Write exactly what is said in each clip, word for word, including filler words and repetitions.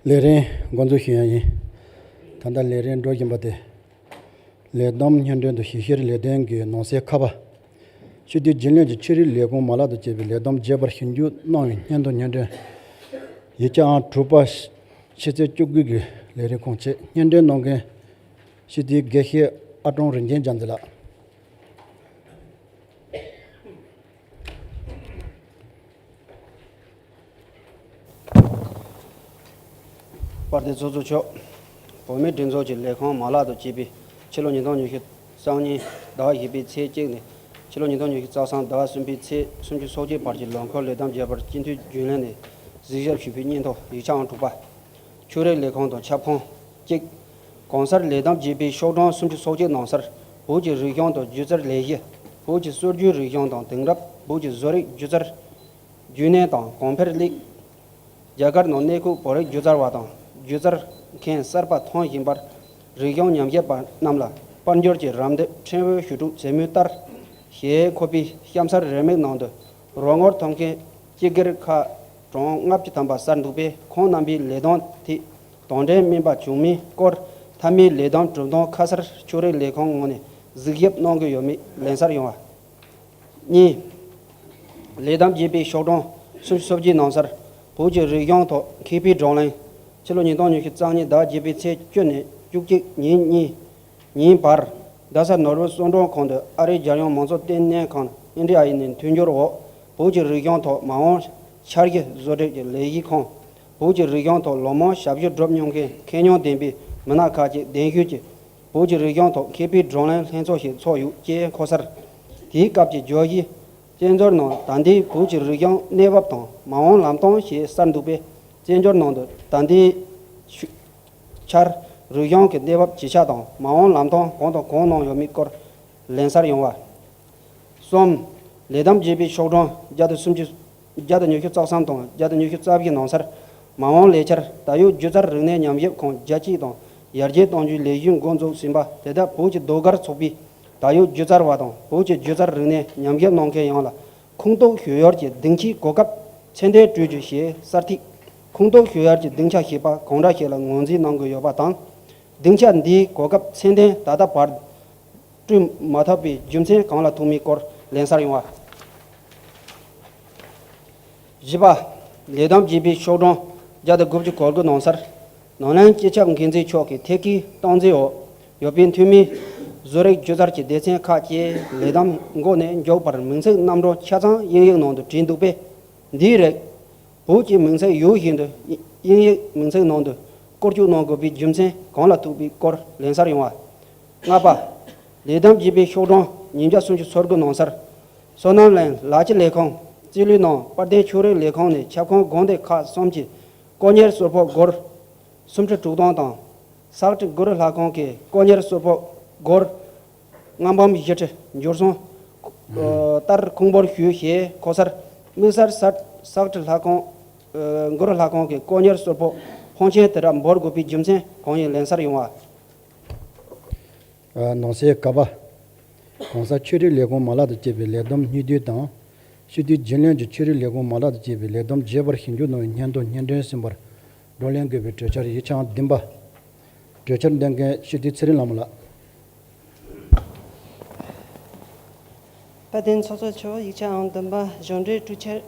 ལས་རིམ་འགོ་འཛུགས་ཞུ་ཡ་ཡིན། ད་ལྟ་ལས་རིམ་འགྲོ་བཞིན་པ་དེ། ལས་བསྡོམས་སྙན་སྒྲོན་དང་ཞིབ་བཤེར་ལས་དོན་གྱི་ནང་གསེས་ཁ་པ། སྤྱི་འཐུས་རྒྱུན་ལས་ཀྱི་ཕྱི་རོལ་ལས་ཁུངས་མ་ལག་དང་བཅས་པའི་ལས་བསྡོམས་རྒྱས་པར་ཞིབ་འཇུག་གནང་བའི་སྙན་ཐོ་སྙན་སྒྲོན། ཡིག་ཆ་ཨང་དྲུག་པ། ཕྱི་ཚེས་བཅུ་དགུ་གི་ལས་རིམ་ཁུངས་བཅས། སྙན་སྒྲོན་གནང་མཁན། སྤྱི་འཐུས་དགེ་བཤེས་ཨ་ཀྲོང་རིན་ཆེན་རྒྱ་མཚོ་ལགས། དཔལ་ལྡན་ཚོགས་གཙོ་མཆོག་བོད་མིའི་སྒྲིག་འཛུགས་ཀྱི་ལས་ཁུངས་མ་ལག་དང་བཅས་པའི་ཕྱི་ལོ་ཉིས་སྟོང་ཉི་ཤུ་རྩ་གཉིས་ཟླ་བ་བཞི་པའི་ཚེས་གཅིག་ནས་ཕྱི་ལོ་ཉིས་སྟོང་ཉི་ཤུ་རྩ་གསུམ་ཟླ་བ་གསུམ་པའི་ཚེས་སུམ་ཅུ་སོ་གཅིག་བར་གྱི་ལོ་འཁོར་ལས་བསྡོམས་རྒྱས་པར་སྤྱི་འཐུས་རྒྱུན་ལས་ནས་གཟིགས་ཞིབ་ཞུས་པའི་སྙན་ཐོ་ཡིག་ཆ་ཨང་དྲུག་པ། ཕྱི་རོལ་ལས་ཁུངས་དང་ཁྱབ་ཁོངས་གཅིག་གང་སར་ལས་བསྡོམས་རྒྱས་པའི་ཤོག་གྲངས་སུམ་ཅུ་སོ་གཅིག་ནང་གསར་བོད་ཀྱི་རིག་གཞུང་དང་སྒྱུ་རྩལ་ལས་གཞི། བོད་ཀྱི་སྲོལ་རྒྱུན་རིག་གཞུང་དང་དེང་རབས་བོད་ཀྱི་བཟོ་རིག་སྒྱུ་རྩལ། རྒྱུན་གནས་དང་གོང་འཕེལ་གླེང་། རྒྱ་གར་ནང་གནས་འཁོད་བོད་རིགས་སྒྱུ་རྩལ་བ་དང་སྒྱུ་རྩལ་མཁན་གསར་པ་ཐོན་བཞིན་པར་རིག་གཞུང་ཉམས་ཞིབ་པ་རྣམས་ལ་དཔལ་འབྱོར་གྱི་རམ་འདེགས་ཕྲན་བུ་ཞུ་གྲུབ་མཛད་མུས་ལྟར། ཞེས་འཁོད་པའི་གཤམ་གསལ་རེའུ་མིག་ནང་དུ་རོགས་ངོར་ཐོབ་མཁན་སྤྱི་སྒེར་ཁག་གྲངས་ལྔ་བཅུ་ཐམ་པ་གསར་འདུག་པས། ཁོང་རྣམ་པའི་ལས་དོན་ཐད་དོན་འབྲས་སྨིན་པ་བྱུང་མིན་སྐོར་མཐའ་མའི་ལས་དོན་གྲུབ་དོན་ཁ་གསལ་ཕྱི་རོལ་ལས་ཁུངས་ངོས་ནས་གཟིགས་ཞིབ་གནང་གི་ཡོད་མེད་ལན་གསལ་ཡོང་བ། གཉིས། ལས་བསྡོམས་རྒྱས་པའི་ཤོག་གྲངས་སུམ་ཅུ་སོ་བརྒྱད་ནང་གསར་བོད་ཀྱི་རིག་གཞུང་ཐོག་མཁས་པའི་བགྲོ་གླེང་། ཕྱི་ལོ་ཉིས་སྟོང་ཉི་ཤུ་རྩ་གཉིས་ཟླ་བ་བརྒྱད་པའི་ཚེས་བཅུ་ནས་བཅུ་གཅིག་ཉིན་གཉིས་ཉིན་བར་རྡ་ས་ནོར་བུ་གསོལ་མགྲོན་ཁང་དུ་ཨ་རིའི་རྒྱལ་ཡོངས་མང་གཙོ་ལྟེ་གནས་ཁང་ཨེན་ཌི་ཨའི་ནས་མཐུན་འགྱུར་འོག་བོད་ཀྱི་རིག་གཞུང་ཐོག་མ་འོངས་འཆར་གཞི་བཟོ་སྒྲིག་གི་ལས་གཞི་ཁང་། བོད་ཀྱི་རིག་གཞུང་ཐོག་ལོ་མང་ཞབས་ཞུ་བསྒྲུབས་མྱོང་མཁན་མཁས་མྱོང་ལྡན་པའི་མི་སྣ་ཁག་ཅིག་གདན་ཞུས་ཀྱིས། བོད་ཀྱི་རིག་གཞུང་ཐོག་མཁས་པའི་བགྲོ་གླེང་ལྷན་ཚོགས་ཤིག་ཚོགས་ཡོད་ཅེས་འཁོད་གསལ། དེའི་སྐབས་ཀྱི་བརྗོད་གཞི། བཙན་བྱོལ་ནང་ད་ལྟའི་བོད་ཀྱི་རིག་གཞུང་གནས་བབ་དང་མ་འོངས་ལམ་སྟོན་ཞེས་གསལ་འདུག་པས། བཙན་བྱོལ་ནང་དུ་ད་ལྟའི་ཆར་རིག་གཞུང་གི་གནས་བབ་ཇི་ཆགས་དང་མ་འོངས་ལམ་སྟོན་གང་དང་གང་གནང་ཡོད་མེད་སྐོར་ལན་གསལ་ཡོང་བ། གསུམ། ལས་བསྡོམས་རྒྱས་པའི་ཤོག་གྲངས་བརྒྱ་དང་སུམ་ཅུ། བརྒྱ་དང་ཉི་ཤུ་རྩ་གསུམ་དང་བརྒྱ་དང་ཉི་ཤུ་རྩ་བཞི་ནང་གསར། མ་འོངས་ལས་འཆར་ད་ཡོད་སྒྱུ་རྩལ་རིག་གནས་ཉམས་ཞིབ་ཁང་རྒྱ་སྐྱེད་དང་ཡར་རྒྱས་གཏོང་རྒྱུའི་ལས་གཞི་འགོ་འཛུགས་ཟིན་པ་དེ་དག་བོད་ཀྱི་ཟློས་གར་ཚོགས་པས་ད་ཡོད་སྒྱུ་རྩལ་བ་དང་བོད་ཀྱི་སྒྱུ་རྩལ་རིག་གནས་ཉམས་ཞིབ་གནང་མཁན་ཡོངས་ལ་ཁོངས་གཏོགས་ཞུ་ཡུལ་གྱི་སྡིངས་ཆའི་གོ་སྐབས་ཚད་ལྡན་སྤྲོད་རྒྱུ་ཞེས་གསལ་ཐིག་ཁོངས་གཏོགས་ཞུ་ཡུལ་གྱི་སྡིངས་ཆ་ཞེས་པ་གང་འདྲ་ཞིག་ལ་ངོས་འཛིན་གནང་དགོས་ཡོད་པ་དང་། སྡིངས་ཆ་འདིའི་གོ་སྐབས་ཚད་ལྡན་ད་ལྟ་བར་སྤྲོད་མ་ཐུབ་པའི་རྒྱུ་མཚན་གང་ལ་ཐུག་མིན་སྐོར་ལན་གསལ་ཡོང་བ། བཞི་པ། ལས་བསྡོམས་རྒྱས་པའི་ཤོག་གྲངས་བརྒྱ་དང་དགུ་བཅུ་གོ་དགུ་ནང་གསར། ནོར་གླིང་སྤྱི་ཁྱབ་འགན་འཛིན་མཆོག་གིས་ཐད་ཀའི་སྟངས་འཛིན་འོག་ཡོད་པའི་འཐུས་མིའི་བཟོ་རིག་སྒྱུ་རྩལ་གྱི་སྡེ་ཚན་ཁག་བཅས་ལས་བསྡོམས་འགོ་ནས་མཇུག་བར་མིང་ཚིག་རྣམ་གྲངས་ཆ་ཚང་དབྱིན་ཡིག་ནང་དུ་བྲིས་འདུག་པས། འདིའི་རིགས་བོད་ཀྱི་མིང་ཚིག་ཡོད་བཞིན་དུ་དབྱིན་ཡིག་མིང་ཚིག་ནང་དུ་བཀོལ་སྤྱོད་གནང་དགོས་པའི་རྒྱུ་མཚན་གང་ལ་ཐུག་པའི་སྐོར་ལན་གསལ་ཡོང་བ། ལྔ་པ། ལས་བསྡོམས་རྒྱས་པའི་ཤོག་གྲངས་ཉིས་བརྒྱ་སུམ་ཅུ་སོ་དགུ་ནང་གསར། སོ་ནམ་གླིང་ལ་སྤྱི་ལས་ཁང་རྩིས་ལུས་ནང་དཔལ་ལྡན་ཆོས་རིག་ལས་ཁང་ནས་ཁྱབ་ཁོངས་དགོན་སྡེ་ཁག་གསུམ་གྱི་དཀོན་གཉེར་གསོལ་ཕོགས་སྒོར་སུམ་ཁྲི་དྲུག་སྟོང་དང་། སག་སྒྲིག་གུ་རུ་ལྷ་ཁང་གི་དཀོན་གཉེར་གསོལ་ཕོགས་སྒོར་ལྔ་འབུམ་བཞི་ཁྲི་འབྱོར་སོང་། ལྟར་ཁུངས་འབོར་ཞུས་ཞེས་འཁོད་གསལ། དམིགས་བསལ་སག་སག་སྒྲིག་ལྷ་ཁང་། གུ་རུ་ལྷ་ཁང་གི་དཀོན་གཉེར་གསོལ་ཕོགས་ཕོན་ཆེན་དེ་འདྲ་འབོར་དགོས་པའི་རྒྱུ་མཚན་གང་ཡིན་ལན་གསལ་ཡོང་བ། ནང་གསེས་ཀ་པ། གོང་ས་ཆོས་རིག་ལས་ཁུངས་མ་ལག་དང་བཅས་པའི་ལས་བསྡོམས་སྙིང་བསྡུས་དང་། སྤྱི་འཐུས་རྒྱུན་ལས་ཀྱི་ཆོས་རིག་ལས་ཁུངས་མ་ལག་དང་བཅས་པའི་ལས་བསྡོམས་རྒྱས་པར་ཞིབ་འཇུག་གནང་བའི་སྙན་ཐོ་སྙན་སྒྲོན་ཟིན་པར་བགྲོ་གླེང་དགོས་པའི་གྲོས་འཆར་ཡིག་ཆ་ཨང་བདུན་པ། གྲོས་འཆར་འདོན་མཁན་སྤྱི་འཐུས་ཚེ་རིང་ལྷ་མོ་ལགས། དཔལ་ལྡན་ཚོགས་གཙོ་མཆོག་ཡིག་ཆ་ཨང་བདུན་པ་གཞུང་འབྲེལ་གྲོས་འཆར།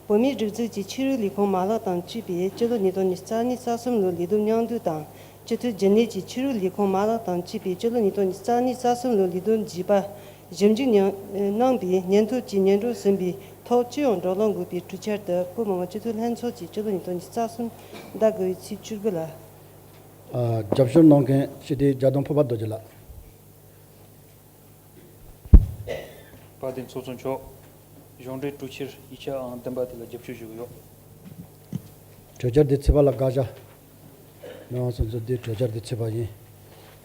བོད་མིའི་སྒྲིག་འཛུགས་ཀྱི་ཆོས་རིག་ལས་ཁུངས་མ་ལག་དང་བཅས་པའི་སྤྱི་ལོ་ཉིས་སྟོང་ཉི་ཤུ་རྩ་གཉིས་རྩ་གསུམ་ལོའི་ལས་བསྡོམས་སྙིང་བསྡུས་དང་། སྤྱི་འཐུས་རྒྱུན་ལས་ཀྱི་ཆོས་རིག་ལས་ཁུངས་མ་ལག་དང་བཅས་པའི་སྤྱི་ལོ་ཉིས་སྟོང་ཉི་ཤུ་རྩ་གཉིས་རྩ་གསུམ་ལོའི་ལས་བསྡོམས་རྒྱས་པ་ཞིབ་འཇུག་གནང་བའི་སྙན་ཐོ་བཅས་སྙན་སྒྲོན་ཟིན་པའི་ཐོག་སྤྱི་ཡོངས་བགྲོ་གླེང་དགོས་པའི་གྲོས་འཆར་དེ་བོད་མི་མང་སྤྱི་འཐུས་ལྷན་ཚོགས་ཀྱི་སྤྱི་ལོ་ཉིས་སྟོང་ཉི་ཤུ་རྩ་གསུམ་ཟླ་དགུ་པའི་ཚེས་བཅུ་དགུ་ལ། རྒྱབ་སྐྱོར་གནང་མཁན་སྤྱི་འཐུས་རྒྱ་དོན་ཕུར་པ་རྡོ་རྗེ་ལགས། དཔལ་ལྡན་ཚོགས་གཙོ་མཆོག་གཞུང་འབྲེལ་གྲོས་འཆར་ཡིག་ཆ་ཨང་བདུན་པ་དེ་ལ་རྒྱབ་སྐྱོར་ཞུ་གི་ཡོད། གྲོས་འཆར་འདི་ཚིག་པ་ལ་དགག་བཞག་མི་དབང་སོ་སོ་འདི་གྲོས་འཆར་འདི་ཚིག་པ་ཡིན།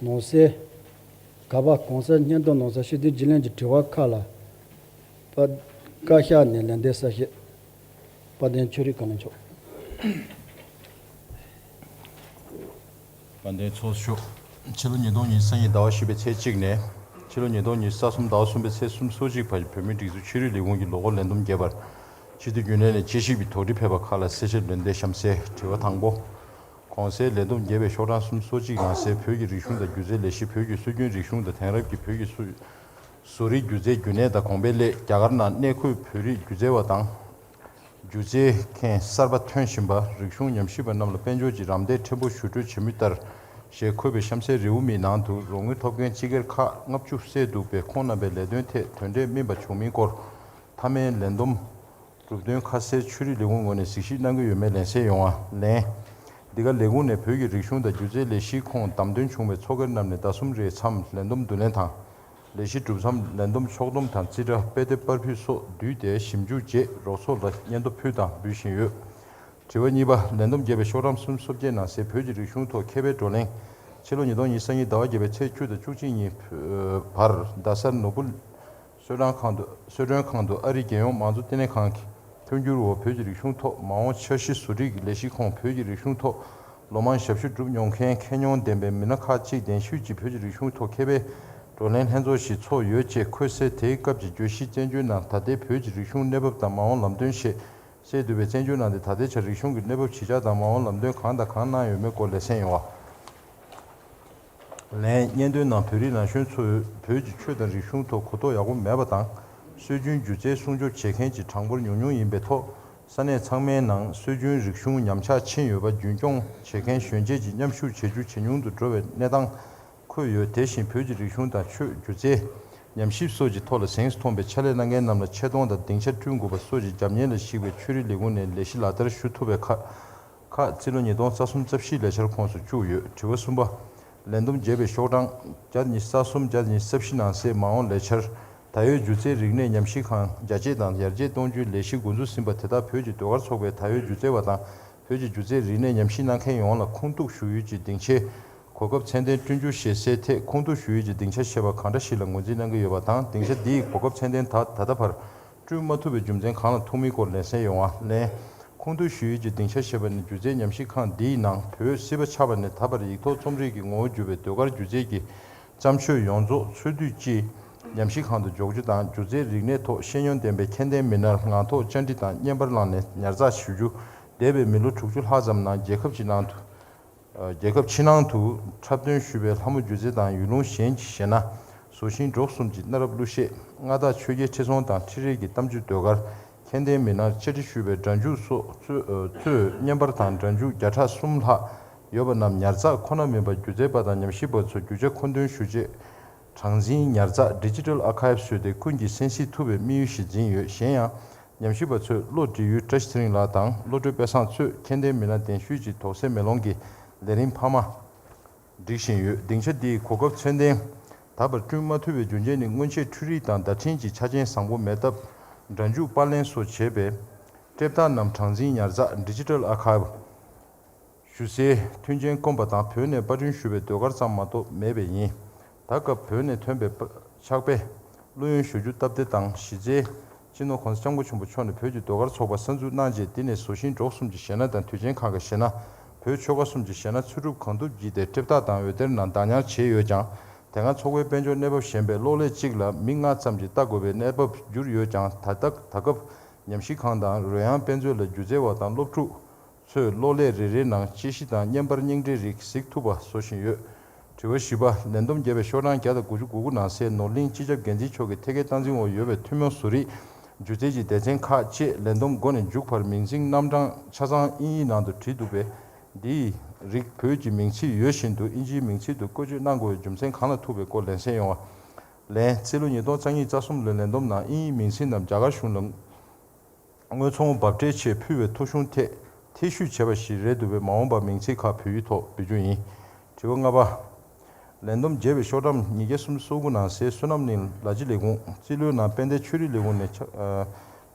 ནང་གསེས། ག་པ། གོང་གསལ་སྙན་ཐོ་ནང་གསལ་སྤྱི་འཐུས་རྒྱུན་ལས་ཀྱི་དྲི་བ་ཁག་ལ། པ། བཀའ་ཤག་ནས་ལན་འདེབས་གསལ་བཤད། དཔལ་ལྡན་ཆོས་རིག་བཀའ་བློན་མཆོག་དཔལ་ལྡན་ཚོགས་གཙོ་མཆོག་ཕྱི་ལོ་ཉིས་སྟོང་ཉི་ཤུ་རྩ་གཉིས་ཟླ་བ་བཞི་པའི་ཚེས་གཅིག་ནས། ཕྱི་ལོ་ཉིས་སྟོང་ཉི་ཤུ་རྩ་གསུམ་ཟླ་བ་གསུམ་པའི་ཚེས་སུམ་ཅུ་སོ་གཅིག་བར་བོད་མིའི་སྒྲིག་འཛུགས་ཆོས་རིག་ལས་ཁུངས་ཀྱི་ལོ་འཁོར་ལས་བསྡོམས་རྒྱས་པར། སྤྱི་འཐུས་རྒྱུན་ལས་ནས་དཔྱད་ཞིབ་ཀྱི་དོགས་འདྲི་ཕེབས་པ་ཁག་ལ་གསལ་བཤད་ལན་འདེབས་གཤམ་གསལ། དྲི་བ་དང་པོ། གོང་གསལ་ལས་བསྡོམས་རྒྱས་པའི་ཤོག་གྲངས་སུམ་ཅུ་སོ་གཅིག་ནང་གསལ་བོད་ཀྱི་རིག་གཞུང་དང་སྒྱུ་རྩལ་ལས་གཞི། བོད་ཀྱི་སྲོལ་རྒྱུན་རིག་གཞུང་དང་དེང་རབས་ཀྱི་བོད་ཀྱི་སྲོལ་བཟོ་རིག་སྒྱུ་རྩལ་རྒྱུན་གནས་དང་གོང་འཕེལ་སླད། རྒྱ་གར་ནང་གནས་འཁོད་བོད་རིགས་སྒྱུ་རྩལ་བ་དང་། སྒྱུ་རྩལ་མཁན་གསར་པ་ཐོན་བཞིན་པ། རིག་གཞུང་ཉམས་ཞིབ་པ་རྣམས་ལ་དཔལ་འབྱོར་གྱི་རམ་འདེགས་ཕྲན་བུ་ཞུ་སྤྲོད་བྱེད་མུས་ལྟར། ཞེས་འཁོད་པའི་གཤམ་གསལ་རེའུ་མིག་ནང་དུ་རོགས་དངུལ་ཐོབ་མཁན་སྤྱི་སྒེར་ཁག་ལྔ་བཅུ་བསལ་འདུག་པས། ཁོང་རྣམ་པའི་ལས་དོན་ཐད་དོན་འབྲས་སྨིན་པ་བྱུང་མིན་སྐོར། མཐའ་མའི་ལས་བསྡོམས་གྲུབ་དོན་ཁ་གསལ་ཆོས་རིག་ལས་ཁུངས་ངོས་ནས་གཟིགས་ཞིབ་གནང་གི་ཡོད་མེད་ལན་གསལ་ཡོང་བ། ལན། འདི་ག་ལས་ཁུངས་ནས་བོད་ཀྱི་རིག་གཞུང་དང་སྒྱུ་རྩལ་ལས་གཞིའི་ཁོངས་བདམས་ཐོན་བྱུང་བའི་ཚོགས་སྒེར་རྣམས་ནས་ཟླ་གསུམ་རེའི་མཚམས་ལས་བསྡོམས་བསྡུ་ལེན་དང་། ལས་གཞི་གྲུབ་མཚམས་ལས་བསྡོམས་ཕྱོགས་བསྡོམས་དང་རྩིས་ཁྲ། དཔེ་དེབ་པར་ཕུད་སོགས་བསྡུས་ཏེ་ཞིབ་འཇུག་རྗེས་རོགས་ཚོགས་ལ་སྙན་ཐོ་ཕུལ་དང་འབུལ་བཞིན་ཡོད། དྲི་བ་གཉིས་པ། ལས་བསྡོམས་རྒྱས་པའི་ཤོག་གྲངས་སུམ་ཅུ་སོ་བརྒྱད་ནང་གསལ་བོད་ཀྱི་རིག་གཞུང་ཐོག་མཁས་པའི་བགྲོ་གླེང་། ཕྱི་ལོ་ཉིས་སྟོང་ཉི་ཤུ་རྩ་གཉིས་ཟླ་བ་བརྒྱད་པའི་ཚེས་བཅུ་དང་བཅུ་གཅིག་ཉིན་བར་རྡ་སར་ནོར་བུ་གསོལ་ཁང་དུ། གསོལ་མགྲོན་ཁང་དུ་ཨ་རིའི་རྒྱལ་ཡོངས་མང་གཙོ་ལྟེ་གནས་ཁང་གི་མཐུན་འགྱུར་འོག་བོད་ཀྱི་རིག་གཞུང་ཐོག་མ་འོངས་འཆར་གཞི་བཟོ་སྒྲིག་གི་ལས་གཞི་ཁོངས་བོད་ཀྱི་རིག་གཞུང་ཐོག་ལོ་མང་ཞབས་ཞུ་བསྒྲུབས་མྱོང་མཁན་མཁས་མྱོང་ལྡན་པའི་མི་སྣ་ཁག་ཅིག་གདན་ཞུས་ཀྱིས་བོད་ཀྱི་རིག་གཞུང་ཐོག་མཁས་པའི་བགྲོ་གླེང་ལྷན་ཚོགས་ཤིག་ཚོགས་ཡོད་ཅེས་འཁོད་གསལ། དེའི་སྐབས་ཀྱི་བརྗོད་གཞི་བཙན་བྱོལ་ནང་ད་ལྟའི་བོད་ཀྱི་རིག་གཞུང་གནས་བབ་དང་མ་འོངས་ལམ་སྟོན་ཞེས་གསལ་འདུག་པས། བཙན་བྱོལ་ནང་དེ་ད་ལྟའི་ཆར་རིག་གཞུང་གི་གནས་བབ་ཇི་ཆགས་དང་མ་འོངས་ལམ་སྟོན་གང་དང་གང་གནང་ཡོད་མེད་སྐོར་ལས་གསན་ཡོང་བ། ལན། སྙན་ཐོའི་ནང་བོད་རིགས་ན་གཞོན་ཚོས་བོད་ཀྱི་ཆོས་དང་རིག་གཞུང་ཐོག་གོ་རྟོགས་ཡག་པོ་མེད་པ་དང་། སྲོལ་རྒྱུན་སྒྱུ་རྩལ་སྲུང་སྐྱོབ་བྱེད་མཁན་གྱི་གྲངས་འབོར་ཉུང་ཉུང་ཡིན་པའི་ཐོག་ས་གནས་ཚང་མའི་ནང་སྲོལ་རྒྱུན་རིག་གཞུང་ཉམས་ཆག་ཕྱིན་ཡོད་པ་རྒྱུན་འཁྱོངས་བྱེད་མཁན་གཞོན་སྐྱེས་ཀྱི་མཉམ་ཞུགས་བྱེད་རྒྱུ་ཇེ་ཉུང་དུ་འགྲོ་བའི་གནས་སྟངས་འཁོད་ཡོད། དེ་བཞིན་བོད་ཀྱི་རིག་གཞུང་དང་ཆོས་སྒྱུ་རྩལ། ཉམས་ཞིབ་སོགས་ཀྱི་ཐོག་ལ་གཟེངས་སུ་ཐོན་པའི་ཕྱག་ལས་གནང་མཁན་རྣམས་ལ་ཆེད་གཏོང་དང་སྡིངས་ཆ་བསྐྲུན་དགོས་པ་སོགས་ཀྱི་རྒྱབ་གཉེར་ལ་གཞིགས་པའི་ཆོས་རིག་ལས་ཁུངས་ནས་ལས་གཞི་ལག་བསྟར་ཞུ་ཐུབ་པའི་ཁག་ཁག་རྩིས་ལོ་ཉིས་སྟོང་རྩ་གསུམ་རྩ་བཞིའི་ལས་འཆར་ཁོངས་སུ་བཅུག་ཡོད། དྲི་བ་གསུམ་པ། ལས་བསྡོམས་རྒྱས་པའི་ཤོག་གྲངས་བརྒྱ་ཉི་ཤུ་རྩ་གསུམ་བརྒྱ་ཉི་ཤུ་རྩ་བཞི་ནང་གསལ་མ་འོངས་ལས་འཆར། ད་ཡོད་སྒྱུ་རྩལ་རིག་གནས་ཉམས་ཞིབ་ཁང་རྒྱ་སྐྱེད་དང་ཡར་རྒྱས་གཏོང་རྒྱུའི་ལས་གཞི་འགོ་འཛུགས་ཟིན་པ་དེ་དག་བོད་ཀྱི་ཟློས་གར་ཚོགས་པས་ད་ཡོད་སྒྱུ་རྩལ་བ་དང་བོད་ཀྱི་སྒྱུ་རྩལ་རིག་གནས་ཉམས་ཞིབ་གནང་མཁན་ཡོངས་ལ་ཁུངས་གཏུག་ཞུ་ཡུལ་གྱི་སྡིངས་ཆའི་གོ་སྐབས་ཚད་ལྡན་བསྐྲུན་རྒྱུ་ཞེས་གསལ་ཐད། ཁུངས་གཏུག་ཞུ་ཡུལ་གྱི་སྡིངས་ཆ་ཞེས་པ་གང་འདྲ་ཞིག་ལ་ངོས་འཛིན་གནང་གི་ཡོད་པ་དང་། སྡིངས་ཆ་འདི་ཡི་གོ་སྐབས་ཚད་ལྡན་ད་ད་ལྟ་བར་བསྐྲུན་མ་ཐུབ་པའི་རྒྱུ་མཚན་གང་ལ་ཐུག་མིན་སྐོར་ལན་གསལ་ཡོང་བ། ལན། ཁུངས་གཏུག་ཞུ་ཡུལ་གྱི་སྡིངས་ཆ་ཞེས་པ་ནི་སྒྱུ་རྩལ་ཉམས་ཞིབ་ཁང་འདིའི་ནང་བོད་སྲིད་པ་ཆགས་པ་ནས་ད་བར་ཡིག་ཐོག་རྩོམ་རིག་གི་ངོ་བོར་གྱུར་པའི་ཟློས་གར་སྒྱུ་རྩལ་གྱི་བརྩམས་ཆོས་ཡོངས་རྫོགས་འཚོལ་སྡུད་ཀྱིས་ཉམས་ཞིབ་ཁང་དུ་འཇོག་རྒྱུ་དང་། སྒྱུ་རྩལ་རིག་གནས་ཐོག་ཤེས་ཡོན་ལྡན་པའི་མཁྱེན་ལྡན་མི་སྣར་ངང་ཐོག་བཅར་འདྲི་དང་བརྙན་པར་བླངས་ནས་ཉར་ཚགས་ཞུ་རྒྱུ། འདས་པའི་མི་ལོ་དྲུག་ཅུ་ལྷག་ཙམ་ནང་རྒྱལ་ཁབ་ཀྱི་ནང་དུ། རྒྱལ་ཁབ་ཕྱི་ནང་དུ་འཁྲབ་སྟོན་ཞུས་པའི་ལྷ་མོ་སྒྱུ་རྩལ་དང་ཡུལ་ལུང་གཞན་གྱི་གཞས་སྣ། བཟོ་ཞིང་འབྲོག་གསུམ་གྱི་གནའ་རབས་གླུ་གཞས། མངའ་བདག་ཆོས་རྒྱལ་ཁྲི་སྲོང་དང་ཁྲི་རལ་གྱི་གཏམ་རྒྱུད་ཟློས་གར། མཁྱེན་ལྡན་མི་སྣར་བཅར་འདྲི་ཞུས་པའི་སྒྲ་འཇུག་སོགས་གཙོས་བརྙན་པར་དང་སྒྲ་འཇུག་བརྒྱ་ཕྲག་གསུམ་ལྷག་ཡོད་པ་རྣམས་ཉར་ཚགས་ཁོ་ན་མིན་པར་སྒྱུ་རྩལ་པ་དང་ཉམས་ཞིབ་པ་ཚོ་རྒྱུ་ཆ་མཁོ་འདོན་ཞུ་ཆེད་གྲངས་འཛིན་ཉར་ཚགས་Digital Archive བཟོས་ཏེ་ཀུན་གྱིས་གསན་གཟིགས་ཐུབ་པའི་དམིགས་ཡུལ་ཞིག་འཛིན་ཡོད། གཞན་ཡང་། ཉམས་ཞིབ་པ་ཚོས་བློ་འདྲི་ཡུལ་བཀྲ་ཤིས་ཚེ་རིང་ལགས་དང་བློ་གྲོས་དཔལ་བཟང་གཙོས་མཁྱེན་ལྡན་མི་སྣ་གདན་ཞུས་ཀྱིས་དོགས་སེལ་མེ་ལོང་གི་ལས་རིམ་འཕར་མ་སྒྲིག་བཞིན་ཡོད། སྡིངས་ཆ་འདིའི་གོ་སྐབས་ཚད་ལྡན་ད་བར་བསྐྲུན་མ་ཐུབ་པའི་རྒྱུ་རྐྱེན་ནི་སྔོན་ཆད་འཕྲུལ་རིག་དང་བརྡ་འཕྲིན་གྱི་ཆ་རྐྱེན་བཟང་པོ་མེད་སྟབས། སྒྲ་འཇུག་པར་ལེན་སོགས་བྱས་པས། འགྲེམས་རྟགས་རྣམས་གྲངས་འཛིན་ཉར་ཚགས་Digital Archive ཞུ་སའི་མཐུན་རྐྱེན་དཀོན་པ་དང་། བོད་ནས་པར་སྐྲུན་ཞུ་བའི་ཟློས་གར་ཙམ་མ་གཏོགས་མེད་པས་ཡིན། ད་སྐབས་བོད་ནས་ཐོན་པའི་པ་ཕྱག་དཔེ། བླུ་ཡོན་ཞུ་རྒྱུ་སྟབས་བདེ་དང་གཞི་རྩའི་སྤྱི་ནོར་༸གོང་ས་༸སྐྱབས་མགོན་ཆེན་པོ་མཆོག་ནས་བོད་ཀྱི་ཟློས་གར་ཚོགས་པ་གསར་འཛུགས་གནང་རྗེས། འདི་ནས་བཟོ་ཞིང་འབྲོག་གསུམ་གྱི་གཞས་སྣ་དང་དུས་ཆེན་ཁག་གི་གཞས་སྣ། བོད་ཆོལ་ཁ་གསུམ་གྱི་གཞས་སྣ་འཚོལ་སྒྲུབ་གང་ཐུབ་བགྱིས་ཏེ་འགྲེམས་རྟགས་དང་འོད་སྡེར་ནང་བདག་ཉར་བྱས་ཡོད་ཀྱང་། དེ་སྔ་ཚོགས་པའི་དཔལ་འབྱོར་གནས་བབ་ཞན་པས་གློག་ཀླད་གཅིག་ལ་མི་ལྔ་ཙམ་གྱིས་ལྟ་དགོས་པའི་གནས་བབ་གྱུར་ཡོད་ཀྱང་། ད་ལྟ་ད་སྐབས་ཉམས་ཞིབ་ཁང་དང་རོལ་དབྱངས་དཔེ་མཛོད་ལ་སྒྱུ་རྩལ་བ་དང་སློབ་ཕྲུག་ཚོས་གློག་ཀླད་རེ་རེའི་ནང་དཔྱད་གཞི་དང་བརྙན་པར་རྙིང་གྲས་རིགས་གཟིགས་ཐུབ་པ་བཟོ་བཞིན་ཡོད། དྲི་བ་བཞི་པ། ལས་བསྡོམས་བརྒྱབ་པའི་ཤོག་གྲངས་བརྒྱ་དང་དགུ་བཅུ་གོ་དགུ་ནང་གསལ་ནོར་གླིང་སྤྱི་ཁྱབ་འགན་འཛིན་མཆོག་གི་ཐད་ཀའི་སྟངས་འཛིན་འོག་ཡོད་པའི་ཐུན་མོང་བཟོ་རིག་སྒྱུ་རྩལ་གྱི་སྡེ་ཚན་ཁག་བཅས་ལས་བསྡོམས་འགོ་ནས་མཇུག་བར་མིང་ཚིག་རྣམ་གྲངས་ཆ་ཚང་དབྱིན་ཡིག་ནང་དུ་བྲིས་འདུག་པས། འདིའི་རིགས་བོད་ཀྱི་མིང་ཚིག་ཡོད་བཞིན་དུ་དབྱིན་ཇིའི་མིང་ཚིག་ཏུ་བཀོལ་སྤྱོད་གནང་དགོས་པའི་རྒྱུ་མཚན་གང་ལ་ཐུག་པའི་སྐོར་ལན་གསལ་ཡོང་བ། ལན། རྩིས་ལོ་ཉིས་སྟོང་རྩ་གཉིས་རྩ་གསུམ་ལོའི་ལས་བསྡོམས་ནང་དབྱིན་ཡིག་མིང་ཚིག་རྣམས་རྒྱ་གར་གཞུང་ལ་དངོས་ཚོང་འབབ་ཁྲལ་ཆེད་ཕུལ་བའི་ཐོ་གཞུང་ཐད་ཐེ་བྱུས་བྱས་པ་ཞིག་རེད་འདུག་པས། མ་འོངས་པར་མིང་ཚིག་ཁག་བོད་ཡིག་ཐོག་འབུལ་རྒྱུ་ཡིན། དྲི་བ་ལྔ་པ། ལས་བསྡོམས་བརྒྱབ་པའི་ཤོག་གྲངས་ཉིས་བརྒྱ་སུམ་ཅུ་སོ་དགུ་ནང་གསལ་བསོད་ནམས་གླིང་ལ་སྤྱི་ལས་ཁུངས་རྩིས་ལོའི་ནང་དཔལ་ལྡན་ཆོས་རིག་ལས་ཁུངས་ནས་ཁྱབ་ཨ་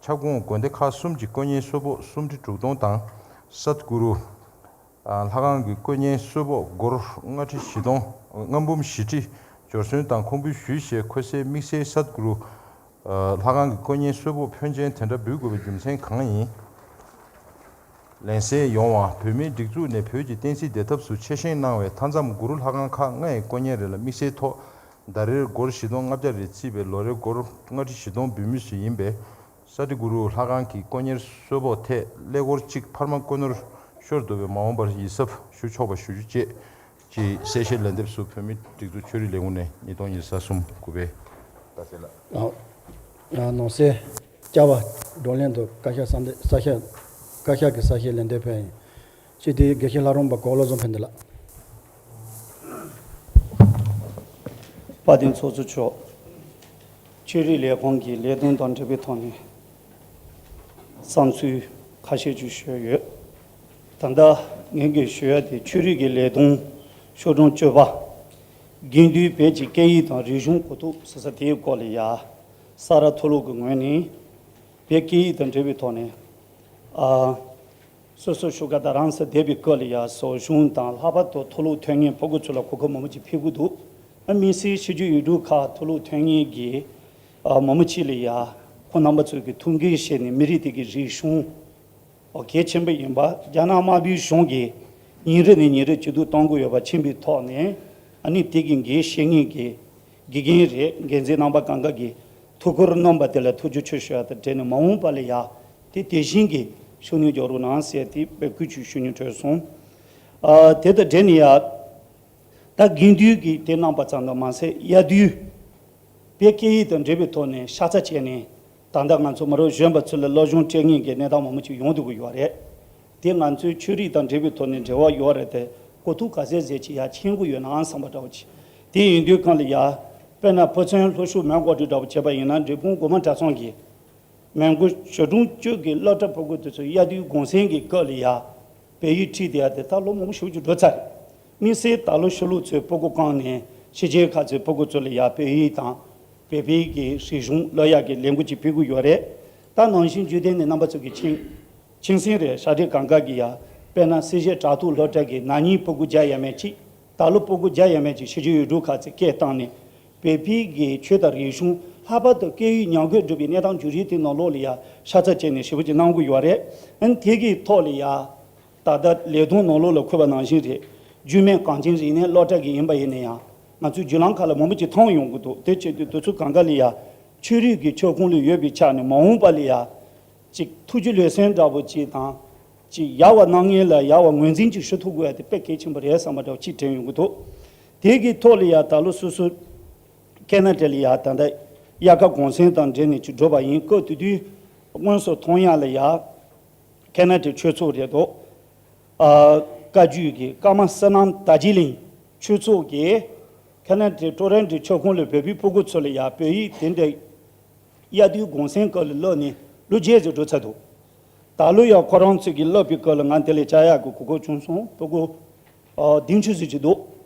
ཁྱབ་ཁོངས་དགོན་སྡེ་ཁག་གསུམ་གྱི་དཀོན་གཉེར་གསོལ་ཕོགས་སུམ་ཁྲི་དྲུག་སྟོང་དང་། སད་གུ་རུ་ལྷ་ཁང་གི་དཀོན་གཉེར་གསོལ་ཕོགས་སྒོར་ལྔ་ཁྲི་བཞི་སྟོང་ལྔ་འབུམ་བཞི་ཁྲི་འབྱོར་སོན་དང་ཁུངས་འབུལ་ཞུས་ཞེས་འཁོད་གསལ་དམིགས་བསལ་སད་གུ་རུ་ལྷ་ཁང་གི་དཀོན་གཉེར་གསོལ་ཕོགས་ཕོན་ཆེན་དེ་འདྲ་འབུལ་དགོས་པའི་རྒྱུ་མཚན་གང་ཡིན། ལན་གསལ་ཡོང་བ། བོད་མིའི་སྒྲིག་འཛུགས་ནས་བོད་ཀྱི་བསྟན་སྲིད་བདེ་ཐབས་སུ་ཆེད་བཞེངས་གནང་བའི་མཐའ་མཚམས་གུ་རུ་ལྷ་ཁང་ཁག་ལྔའི་དཀོན་གཉེར་རེ་ལ་དམིགས་བསལ་ཐོག་ཟླ་རེར་སྒོར་བཞི་སྟོང་ལྔ་བརྒྱ་རེ་བརྩིས་པའི་ལོ་རེར་སྒོར་ལྔ་ཁྲི་བཞི་སྟོང་འབུལ་མུས་སུ་ཡིན་པས། ས་ཏི་གུ་རུ་ལྷ་ཁང་གི་དཀོན་གཉེར་གསོལ་ཕོགས་ཐད་ཀླད་ཀོར་གཅིག་འཕར་མ་བརྐོས་ནོར་ ཤོར་འདུག་པས་མ་འོངས་པར་ཡིད་གཟབ་ཞུ་ཆོག་པ་ཞུ་རྒྱུ་བཅས་ཀྱི་གསལ་བཤད་ལན་འདེབས་སུ་བོད་མིའི་སྒྲིག་འཛུགས་ཆོས་རིག་ལས་ཁུངས་ནས་ཉིས་སྟོང་ཉི་ཤུ་རྩ་གསུམ་དགུ་པའི་ཟླ་ཚེས་ལ། ཨ། ཨ། ནང་གསེས་བཅའ་བ་བགྲོ་གླེང་དུ་བཀའ་ཤག་གསར་འདེབས་གསར་ཤག་བཀའ་ཤག་གི་གསར་བཤད་ལན་འདེབས་ཕེབས་ཡིན། སྤྱི་འཐུས་དགེ་བཤེས་ལྷ་རམས་པ་གོ་བློ་བཟང་ཕན་བདེ་ལགས། དཔལ་ལྡན་ཚོགས་གཙོ་མཆོག་ཆོས་རིག་ལས་ཁུངས་ཀྱི་ལས་དོན་དང་འབྲེལ་བའི་ཐོག་ནས་བསམ་ཚུལ་ཁ་ཤས་ཅིག་ཞུས་ཡོད། ད་ལྟ་ངེད་ཀྱིས་ཞུ་ཡ་དེ་ཆོས་རིག་གི་ལས་དོན་ཤོག་གྲངས་བཅུ་པ། དགེ་འདུན་བོད་ཀྱི་སྐད་ཡིག་དང་རིག་གཞུང་གོ་རྟོགས་ཟེར་ས་དེའི་སྐོར་ལ་ཡ། ས་རཱ་མཐོ་སློབ་ཀྱི་ངོས་ནས་བོད་སྐད་ཡིག་དང་འབྲེལ་བའི་ཐོག་ནས། ཨ། སོ་སོ་ཤུག་དགའ་རྡ་རམ་ས་བསྡད་པའི་སྐབས་ལ་ཡ་ཟོ་གཞུང་དང་ལྷག་པར་དུ་མཐོ་སློབ་ཐོན་མཁན་ཕྲུ་གུ་ཚོ་ལ་གོ་སྐབས་མང་པོ་ཅིག་ཕུལ་གྱི་འདུག་ཨ། དམིགས་བསལ་ཕྱི་རྒྱལ་ཡུལ་གྲུ་ཁག་མཐོ་སློབ་ཐོན་མཁན་གྱི་ཨ་མང་པོ་ཅིག་ལ་ཡ་ཁོང་རྣམ་པ་ཚོ་གི་ཐུགས་འགན་བཞེས་ནས་མི་རིགས་དེ་གི་རིག་གཞུང་ཨོ་གལ་ཆེན་པོ་ཡིན་པ། རྒྱ་ནག་དམར་པོའི་གཞུང་གིས་ཉིན་རེ་ནས་ཉིན་རེ་ཇེ་སྡུག་གཏོང་གི་ཡོད་པ་མཁྱེན་པའི་ཐོག་ནས། ཨ་ནི་དེ་གི་འགན་བཞེས་མཁན་གྱི་དགེ་རྒན་རེད། འགན་འཛིན་རྣམ་པ་གང་ག་གིས་ཐུགས་ཁུར་གནང་པ་དེ་ལ་ཐུགས་རྗེ་ཆེ་ཞུ་ཡ་དང་འབྲེལ་ནས་མ་འོངས་པ་ལ་ཡ་དེ་དེ་བཞིན་གྱི་ཤུགས་སྣོན་རྒྱག་རོགས་གནང་ཟེར་དེ་འབོད་སྐུལ་ཅིག་ཞུ་སྙིང་བྲོས་སོང་། ཨ། དེ་དང་འབྲེལ་ནས་ཡ། ད་དགེ་འདུན་གྱི་དེ་གནང་པ་ཙམ་དུ་མ་ཟད། དབྱར་དུས་བོད་སྐད་ཡིག་དང་འབྲེལ་བའི་ཐོག་ནས་ཤ་ཚ་བྱས་ནས། ད་ལྟ་ང་ཚོ་མི་རབས་གཞོན་པ་ཚོ་ལ་སློབ་སྦྱོང་སྤྲད་མཁན་གྱི་གནས་སྟངས་མང་པོ་ཅིག་ཡོང་བསྡད་ཀྱི་ཡོད་རེད། དེ་ང་ཚོའི་ཆོས་རིག་དང་འབྲེལ་བའི་ཐོག་ནས་འབྲེལ་བ་ཡོད་རེད་དེ། གོ་རྟོགས་ག་ཚད་ཟེར་ཅིག་ཡ་མཁྱེན་གྱི་ཡོད་ན་བསམ་པ་འདྲ་བོ་ཅིག་དེ་ཡིན་དུས་གང་ལ་ཡ། དཔེར་ན་ཕོ་མཚན་ལྷོ་ཕྱོགས་མོན་གྷོ་འདྲ་བོ་བྱས་པ་ཡིན་ན། འབྲས་སྤུངས་སྒོ་མང་གྲྭ་ཚང་གི་མོན་གྷོ་གཞིས་གྲོང་ཆོས་ཀྱི་སློབ་གྲྭ་ཕྲུ་གུ་དེ་ཚོ་དབྱར་དུས་གུང་སེང་གི་སྐབས་ལ་ཡ། བོད་ཡིག་ཁྲིད་བསྡད་ཡ་དེ་ད་ལོ་མང་པོ་ཞེ་པོ་ཅིག་འགྲོ་ཚར་རེད། དམིགས་བསལ་ད་ལོ་ཕྱི་ལོགས་ཚོའི་ཕྲུ་གུ་གང་ནས་ཕྱི་རྒྱལ་ཁག་ཚོའི་ཕྲུ་གུ་ཚོ་ལ་ཡ་བོད་ཡིག་དང་བོད་པའི་གི་རིག་གཞུང་སློབ་ཡག་གི་ལས་འགུལ་ཅིག་སྤེལ་གྱི་ཡོད་རེད། ད་ནང་བཞིན་བརྒྱུད་ལྡན་ནས་རྣམ་པ་ཚོ་གི་མཁྱེན་མཁྱེན་གསལ་རེད། ཤག་སྒྲིལ་གང་ག་གི་ཡ། དཔེར་ན་སེར་བྱེས་དྲ་ཐོག་སློབ་གྲྭ་གི་ན་ནིང་ཕྲུ་གུ་བརྒྱ་ཡས་མས་ཅིག་ད་ལོ་ཕྲུ་གུ་བརྒྱ་ཡས་མས་ཅིག་ཕྱི་རྒྱལ་ཡུལ་གྲུ་ཁག་ཚོས་སྐད་བཏང་ནས། བོད་པའི་གི་ཆོས་དང་རིག་གཞུང་། ལྷག་པར་དུ་སྐད་ཡིག་ཉམས་རྒུད་འགྲོ་བའི་གནས་སྟངས་འགྱུར་རིགས་དེ་ནང་ལོགས་ལ་ཡ་ཤ་ཚ་བྱས་ནས་ཞེ་པོ་ཅིག་གནང་གི་ཡོད་རེད། ཨ་ནི་དེ་གི་ཐོག་ལ་ཡ། ད་ལྟ་ལས་དོན་ནང་ལོགས་ལ་འཁོད་པ་ནང་བཞིན་རེད། རྒྱུད་སྨད་གངས་ཅན་རིག་གནས་སློབ་གྲྭ་གི་ཡིན་པ་ཡིན་ན་ཡང་། ང་ཚོའི་བརྒྱུད་ལམ་ཁག་ལ་མང་པོ་ཅིག་མཐོང་ཡོང་གི་འདུག་དེ་བྱེད་དུས་དུས་ཚོད་གང་ག་ལ་ཡ། ཆོས་རིག་གི་ཁྱབ་ཁོངས་ལ་ཡོད་པའི་ཆ་ནས་མ་འོངས་པ་ལ་ཡ། ཅིག་ཐུགས་རྗེ་ལེགས་སོན་འདྲ་པོ་ཅིག་དང་། ཅིག་ཡག་པ་གནང་མཁན་ལ་ཡག་པ་ངོས་འཛིན་ཅིག་ཞུ་ཐུབ་དགོས་ཡ་དེ་དཔེ་གལ་ཆེན་པོ་རེད་བསམ་པ་འདྲ་པོ་ཅིག་དྲན་ཡོང་གི་འདུག་དེ་གི་ཐོག་ལ་ཡ་ད་ལོ་སོ་སོ་ཁེ་ན་ཌ་ལ་ཡ་ད་ལྟ་དབྱར་ཁ་གུང་སེང་དང་འབྲེལ་ནས་ཅིག་འགྲོ་བ་ཡིན། སྐབས་དེ་དུས་དངོས་སུ་མཐོང་ཡ་ལ་ཡ། ཁེ་ན་ཌའི་ཆོས་ཚོགས་རེད་འདུག་ཨ། བཀའ་བརྒྱུད་ཀྱི་ཀརྨ་བསོད་ནམས་དར་རྒྱས་གླིང་ཆོས་ཚོགས་ཀྱིས་ཁེ་ན་ཌའི་ཊོ་རོན་ཊོའི་ཁྱབ་ཁོངས་ལ་བོད་པའི་ཕྲུ་གུ་ཚོ་ལ་ཡ་བོད་ཡིག་དེ་འདྲ་དབྱར་དུས་གུང་སེང་སྐབས་ལ་བསླབས་ནས་ལོ་བརྒྱད་ཙམ་འགྲོ་ཚར་འདུག་ད་ལོ་ཡང་ཁོ་རང་ཚོས་ཀྱིས་བསླབས་པའི་སྐབས་ལ་ང་དེ་ལ་བཅར་ཡག་གི་གོ་སྐབས་བྱུང་སོང་། ཕྲུ་གུ་ཨ། བདུན་ཅུ་ཙམ་ཅིག་འདུག་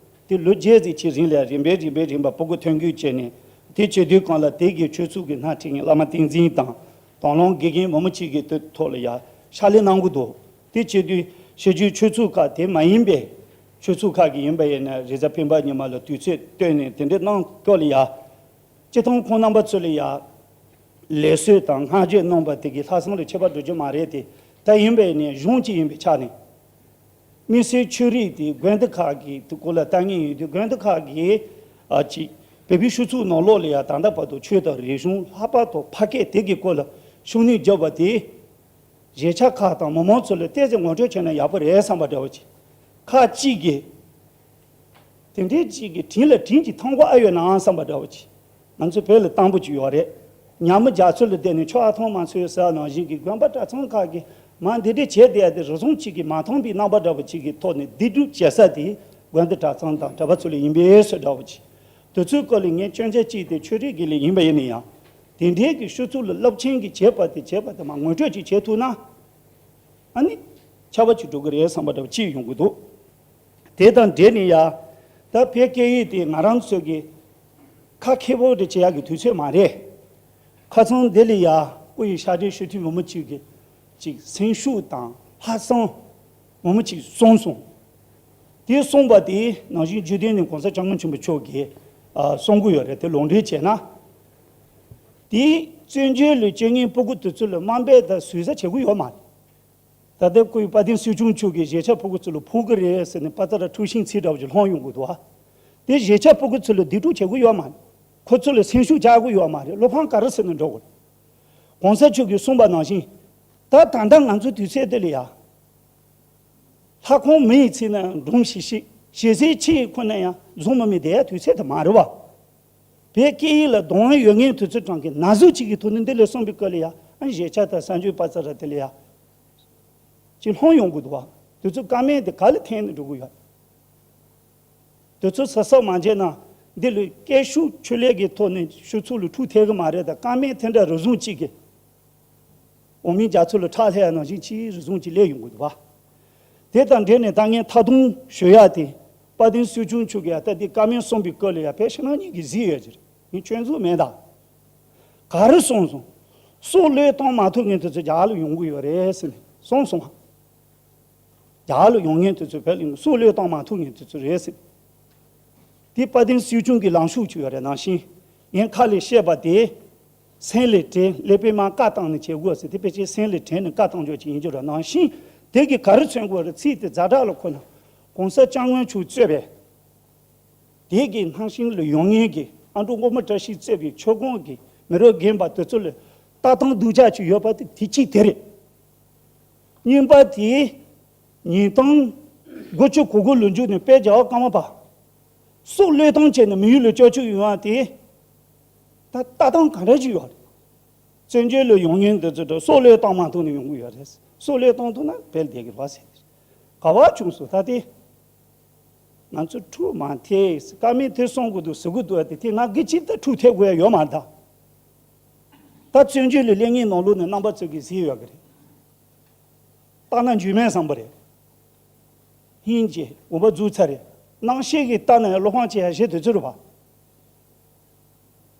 དེ་ལོ་བརྒྱད་ཙམ་གྱི་རིང་ལ་རིམ་པས་རིམ་པས་རིམ་པ་ཕྲུ་གུ་ཐོན་སྐྱེད་བྱས་ནས། དེ་བྱེད་དུས་གང་ལ་དེ་གའི་ཆོས་ཚོགས་ཀྱི་སྣེ་ཁྲིད་མཁན་བླ་མ་བསྟན་འཛིན་དང་། དང་བླངས་དགེ་རྒན་མང་པོ་ཅིག་གིས་དེ་ཐོག་ལ་ཡ་ཕྱག་ལས་གནང་གི་འདུག་དེ་བྱེད་དུས་ཕྱི་རྒྱལ་ཆོས་ཚོགས་ཁག་དེ་མ་ཡིན་པའི་ཆོས་ཚོགས་ཁག་གི་ཡིན་པ་ཡིན་ན། རེས་གཟའ་སྤེན་པ་ཉི་མ་ལ་དུས་ཚོད་བཏོན་ནས་དེ་འདྲ་གནང་སྐབས་ལ་ཡ། སྤྱིར་བཏང་ཁོང་རྣམ་པ་ཚོ་ལ་ཡ། ལེགས་གསོལ་དང་བསྔགས་བརྗོད་གནང་པ་དེ་གིས་ལྷག་བསམ་ལ་ཁྱད་པར་འགྲོ་རྒྱུ་མ་རེད་དེ། ད་ཡིན་པས་ནས་གཞུང་གཅིག་ཡིན་པའི་ཆ་ནས། དམིགས་བསལ་ཆོས་རིག་དེ་དགོན་སྡེ་ཁག་གི་དེ་སྐོར་ལ་ལྟ་ངེས་ཡིན་དུས། དགོན་སྡེ་ཁག་གིས་ཨ་ཅིག་བོད་པའི་ཆོས་ཚོགས་ནང་ལོགས་ལ་ཡ་ད་ལྟ་བར་དུ་ཆོས་དང་རིག་གཞུང་། ལྷག་པར་དུ་ཕ་སྐད་དེ་གི་སྐོར་ལ་ཤུགས་སྣོན་བརྒྱབ་པ་དེ། གཞིས་ཆགས་ཁག་དང་མི་མང་ཚོ་ལ་ཏོག་ཙམ་ངོ་སྤྲོད་བྱས་ན་ཡག་པོ་རེད་བསམ་པ་འདྲ་བོ་ཅིག་ཁག་ཅིག་གིས། དེ་འདྲའི་ཅིག་གིས་དྲིན་ལ་དྲིན་གྱིས་ཐང་པོ་ཨ་ཡོད་ནའང་བསམ་པ་འདྲ་བོ་ཅིག་ང་ཚོ་བོད་ལ་དང་པོ་ཅིག་ཡོད་རེད། ཉ་མི་རྒྱ་མཚོ་ལ་བསྡད་ནས་ཆུ་ཨ་ཐང་མ་འཚོལ་ཟེར་ནང་བཞིན་གྱི་དགོན་པ་གྲྭ་ཚང་ཁག་གིས་མ་འདི་འདྲ་བྱས་བསྡད་ཡ་དེ་རེ་ཟུང་གཅིག་གིས་མ་མཐོང་པའི་རྣམ་པ་འདྲ་བོ་ཅིག་གི་ཐོག་ནས་སྡིག་སྒྲུབ་བྱེད་ས་དེ་དགོན་སྡེ་གྲྭ་ཚང་དང་གྲྭ་པ་ཚོ་ལ་ཡིན་པས་སོ་འདྲ་བོ་ཅིག་དུས་ཚོད་སྐབས་ལ་ངས་སྐྱོན་ཆ་གཅིག་དེ་ཆོས་རིག་གི་ལས་ཡིན་པ་ཡིན་ན་ཡང་། དེ་འདྲའི་གི་ཆོས་ཚོགས་ལ་རླབས་ཆེན་གྱི་བྱས་པ་དེ་བྱས་པ་དེ་མ་ངོ་སྤྲོད་ཅིག་བྱེད་ཐུབ་ན། ཨ་ནི་ཆར་པ་ཅིག་འགྲོ་གི་རེད་བསམ་པ་འདྲ་བོ་ཅིག་ཡོང་གི་འདུག་དེ་དང་འབྲེལ་ནས་ཡ། ད་བོད་སྐད་ཡིག་དེ་ང་རང་ཚོ་གི་ཁ་ཁེ་པོ་དེ་བྱེད་ཡག་གི་དུས་ཚོད་མ་རེད། ཁ་སང་འདི་ལ་ཡ་སྐུ་ཡི་ཕྱག་སྦྲེལ་ཞུ་མཁན་མི་མང་ཅིག་གིས་ཅིག་སེམས་ཤུགས་དང་ལྷག་བསམ་མི་མང་ཅིག་གསུངས་སོང་། དེ་གསུངས་པ་དེ་ནང་བཞིན་བརྒྱུད་ལྡན་ནས་གོང་ས་སྐྱབས་མགོན་ཆེན་པོ་མཆོག་གིས་ཨ་གསུང་གི་ཡོད་རེད། དེ་ལུང་འདྲེན་བྱས་ན། དེ་བཙན་བྱོལ་ལ་སྐྱེ་མཁན་སྤུ་གུ་དེ་ཚོ་ལ་དམའ་འབེབས་དང་ཟུར་ཟ་བྱེད་ཀྱི་ཡོད་མ་རེད། ད་ལྟ་སྐུ་ཡི་དཔལ་ལྡན་སྲིད་སྐྱོང་མཆོག་གིས་གཞིས་ཆགས་ཕྲུ་གུ་ཚོ་ལ་ཕོག་གི་རེད་ཟེར་ནས་པ་ཏ་ར་འཁྲུག་ཤིང་ཚིག་འདྲ་བོ་ཅིག་ལྷོང་ཡོང་གི་འདུག་ཨ། དེ་གཞིས་ཆགས་ཕྲུ་གུ་ཚོ་ལ་སྡིག་སྒྲུབ་བྱེད་ཀྱི་ཡོད་མ་རེད། ཁོ་ཚོ་ལ་སེམས་ཤུགས་རྒྱག་གི་ཡོད་མ་རེད། བློ་ཕམ་ག་རེ་ཟེར་ནས་འགྲོ་དགོས། གོང་ས་མཆོག་གིས་གསུངས་པ་ནང་བཞིན། ད་ད་ལྟ་ང་ཚོ་དུས་ཚོད་འདི་ལ་ཡ། མཐའ་ཁོང་མི་ཡི་ཚིག་ན་འབྲོམ་ཞིག་ཤིག་ཞེ་སའི་ཆེ་ཡི་ཁོ་ན་ཡང་རྫོང་མི་མི་བསྡད་ཡ་དུས་ཚོད་དུ་མ་རེད་བ། བོད་སྐད་ཡིག་ལ་གདོང་ཡོད་ངེས་དུས་ཚོད་གྲངས་ཀྱི་ན་ཟུག་ཅིག་གི་ཐོག་ནས་འདི་ལས་གསུངས་པའི་སྐོར་ལ་ཡ་ཨ་ཞེ་ཆ་དང་གསར་འགྱུར་པ་ཙ་ར་དེ་ལ་ཡ་ཅིག་ལྷོང་ཡོང་གི་འདུག་བ། དུས་ཚོད་ཀ་མེད་དེ་ག་ལ་འཐེན་ནས་འགྲོ་གི་ཡོད། དུས་ཚོད་ས་ས་མ་བརྗེད་ན་འདི་ལོའི་སྐད་ཤུགས་ཆུ་ལས་ཀྱི་ཐོག་ནས་ཤུགས་ཚུགས་ལ་འཁྲུག་ཐེབས་གི་མ་རེད། ད་ཀ་མེད་དེ་འདྲ་རུལ་སུངས་གཅིག་གི་འོ་མའི་རྒྱ་མཚོ་ལ་ཁྲག་ལྷས་ཡ་ནང་བཞིན་ཕྱིའི་རུལ་སུངས་ཀྱི་སླེབས་ཡོང་གི་འདུག་བ། དེ་དང་འབྲེལ་ནས་ད་ངས་ཐ་དུང་ཞུ་ཡ་དེ་དཔལ་ལྡན་སྲིད་སྐྱོང་མཆོག་གིས་ཡ་ད་འདི་བཀའ་མོལ་གསུངས་པའི་སྐོར་ལ་ཡ་བོད་ཕྱི་ནང་གཉིས་ཀྱིས་གཟིགས་ཡོད་ཀྱི་རེད། ངས་ཆོས་མཛོད་མེད་ད། ག་རེ་གསུངས་སོང་། སྲོག་བློས་གཏོང་མ་ཐུབ་མཁན་དེ་ཚོ་རྒྱ་ལ་ཡོང་གི་ཡོད་རེད་ཟེར་ནས་གསུངས་སོང་། རྒྱ་ལ་ཡོང་མཁན་དེ་ཚོ་བོད་ལ་ཡོང་སྲོག་བློས་གཏོང་མ་ཐུབ་མཁན་དེ་ཚོ་རེད་ཟེར། དེ་དཔལ་ལྡན་སྲིད་སྐྱོང་གི་ལངས་ཕྱོགས་ཅིག་ཡོད་རེད། ནང་བཞིན་ངས་ཁ་ལས་བཤད་པ་དེ་སེམས་ལ་དྲན། ཀླད་པས་མར་བཀའ་བཏང་ནས་བྱེད་དགོས་ཟེར། དེ་ཕལ་ཆེར་སེམས་ལ་དྲན་ནས་བཀའ་བཏང་ཕྱོགས་ཅིག་ཡིན་རྒྱུ་རེད། ནང་བཞིན་དེ་གིས་ག་རེ་མཚོན་དགོས་རེད། ཚིག་དེ་ཛ་དྲག་ལ་ཁོ་ན་གོང་ས་སྐྱབས་མགོན་མཆོག་གཙོས་པའི་དེ་གི་ནང་བཞིན་ལ་ཡོང་མཁན་གྱི་ཨ་འབྲུག་མགོན་པོ་བཀྲ་ཤིས་གཙོས་པའི་ཆོལ་ཁོངས་ཀྱི་མི་རབས་རྒན་པ་དེ་ཚོ་ལ་ལྟ་སྟངས་སྡུག་ཅག་ཅིག་ཡོད་པ་དེ་དེ་གཅིག་དེ་རེད། གཉིས་པ་དེ་ཉིས་སྟོང་དགུ་བཅུ་གོ་དགུ་ལོ་མཇུག་ནས་དཔལ་རྒྱལ་བ་ཀརྨ་པ་སྲོག་བློས་གཏོང་བྱས་ནས་མི་ཡུལ་ལ་བསྐྱོད་བཅུག་ཡོང་བ་དེ་ད་ལྟ་སྟངས་ག་འདྲ་ཅིག་ཡོད་རེད། བཙན་བྱོལ་ལ་ཡོང་མཁན་དེ་ཚོ་ད་སྲོག་བློས་གཏོང་མ་ཐུབ་ནས་ཡོང་གི་ཡོད་རེད། སྲོག་བློས་གཏོང་ཐུབ་ན་བལ་བསྡད་ཀྱི་རེད་ཟེར། ག་བ་བྱུང་སོང་ད་དེ། ང་ཚོ་འཁྲུག་མ་ཐེབས། ཀ་མེད་དེ་གསུང་དགོས་འདུག་ཟེར་གི་འདུག་དེ་དེ་ང་གི་ཅིག་ད་འཁྲུག་ཐེབས་དགོས་ཡ་ཡོད་མ་རེད་ད། ད་བཙན་བྱོལ་ལ་སླེབས་མཁན་ནང་ལོགས་ནས་རྣམ་པ་ཚོ་གིས་གཟིགས་ཡོད་ཀྱི་རེད། ལྟ་ན་འཇོན་མེད་བསམ་པ་རེད། ཧིན་གྱི་འོ་བ་འཛུགས་ཚར་རེད། རྣམ་ཤེས་ཀྱིས་ལྟ་ན་ཡང་བློ་ཕམ་བྱེད་ཡ་ཞེ་དུས་ཚོད་རེད་བ།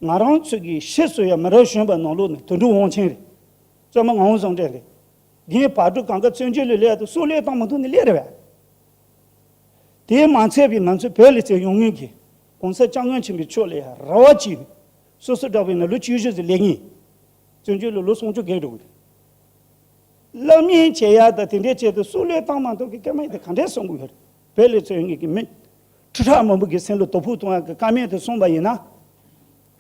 ང་རང་ཚོ་གི་ཤེས་སུ་ཡ་མི་རབས་གཞོན་པ་ནང་ལོགས་ནས་དོན་གྲུབ་དབང་ཆེན་རེད། བཙུན་མ་ངག་དབང་བཟང་བཀྲས་རེད། རྒན་བག་གྲོ་གང་ག་བཙན་བྱོལ་ལ་སླེབས་ཡ་དེ་སྲོག་བློས་བཏང་མ་ཐུབ་ནས་སླེབས་རེད་བས། དེས་མ་ཚད་པའི་ང་ཚོ་བོད་ལ་ཚེ་ཡོང་མཁན་གྱི་གོང་ས་སྐྱབས་མགོན་ཆེན་པོའི་ཕྱོགས་ལ་ཡ་རེ་བ་ཅིག་སོ་སོ་འདྲ་བའི་ནང་ལོ་བཅུ་བཞི་ཙམ་སླེབས་མཁན། བཙན་བྱོལ་ལ་ལོ་སུམ་ཅུ་བརྒལ་འགྲོ་གི་རེད། བླ་སྨན་བྱེད་ཡ་དང་དེ་འདྲའི་ཆེད་དུ་སྲོག་བློས་བཏང་མ་ཐུབ་ཀྱི་སྐད་མ་ཡིན་དེ་ག་འདྲས་གསུང་གི་ཡོད་རེད། བོད་ལ་ཚོ་ཡོང་མཁན་གྱི་མི་ཁྲི་ཕྲག་མང་པོ་གི་སེམས་ལ་དོ་ཕོག་གཏོང་ཡ་གི་དཀའ་མེད་དུ་སོང་བ་ཡིན་ན།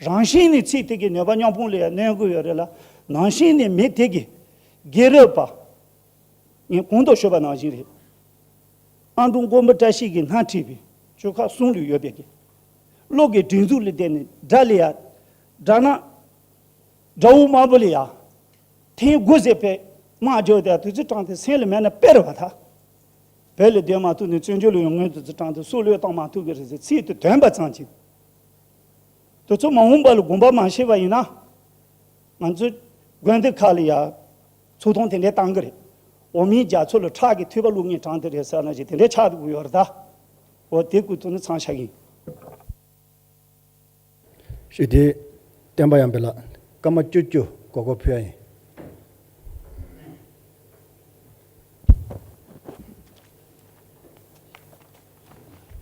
རང་བཞིན་ནས་ཚིག་དེ་གི་ནད་པ་སྙིང་ཕུང་ལ་ཡང་གནོད་ཀྱི་ཡོད་རེད་ལ། ནང་བཞིན་ནས་མི་དེ་གི་དགེ་རབ་པ། ངས་གོང་དུ་ཞུས་པ་ནང་བཞིན་རེད། ཨ་འབྲུག་མགོན་པོ་བཀྲ་ཤིས་ཀྱིས་སྣ་ཁྲིད་པའི་ཆོལ་ཁ་གསུམ་ལ་ཡོད་པའི་གི་བློ་གི་སྒྲིག་འཛུགས་ལ་བརྟེན་ནས་དགྲ་ལ་ཡ། དགྲ་ན། དགྲ་བོ་དམར་པོ་ལ་ཡ། ཐེངས་དགུ་ཟེར་བའི་དམག་རྒྱག་དེ་དུས་ཚོད་གྲངས་དེ་སེམས་ལ་མེད་ན་དཔེ་རེད་བ་ད། བོད་ལ་བསྡད་མ་ཐུབ་ནས་བཙན་བྱོལ་ལ་ཡོང་མཁན་དུས་ཚོད་གྲངས་དེ་སྲོག་བློས་གཏོང་མ་ཐུབ་ཀྱི་རེད་ཟེར་ཚིག་དེ་ཐོན་པ་ཙམ་གྱིས། དུས་ཚོད་མ་འོངས་པ་ལ་དགོངས་པ་མ་བཞེས་པ་ཡིན་ན། ང་ཚོའི་དགོན་སྡེ་ཁག་ལ་ཡ། ཚོགས་ཐོག་དེ་འདྲའི་བཏང་གི་རེད། འོ་མའི་རྒྱ་མཚོ་ལ་ཁྲག་གི་ཐུད་པ་བླུགས་མཁན་གྲངས་དེ་རེད་ཟེར་ན་ཅིག་དེ་འདྲའི་ཆགས་འདུག་ཡོད་རེད་ད། འོ་དེ་ཀུན་ཐུག་ནས་མཚམས་བཞག་གི་ཡིན། ཞུ་དེ། བསྟན་པ་ཡར་འཕེལ་ལགས། སྐར་མ་བཅུ་བཅུ་གོ་སྐབས་ཕུལ་ཡ་ཡིན།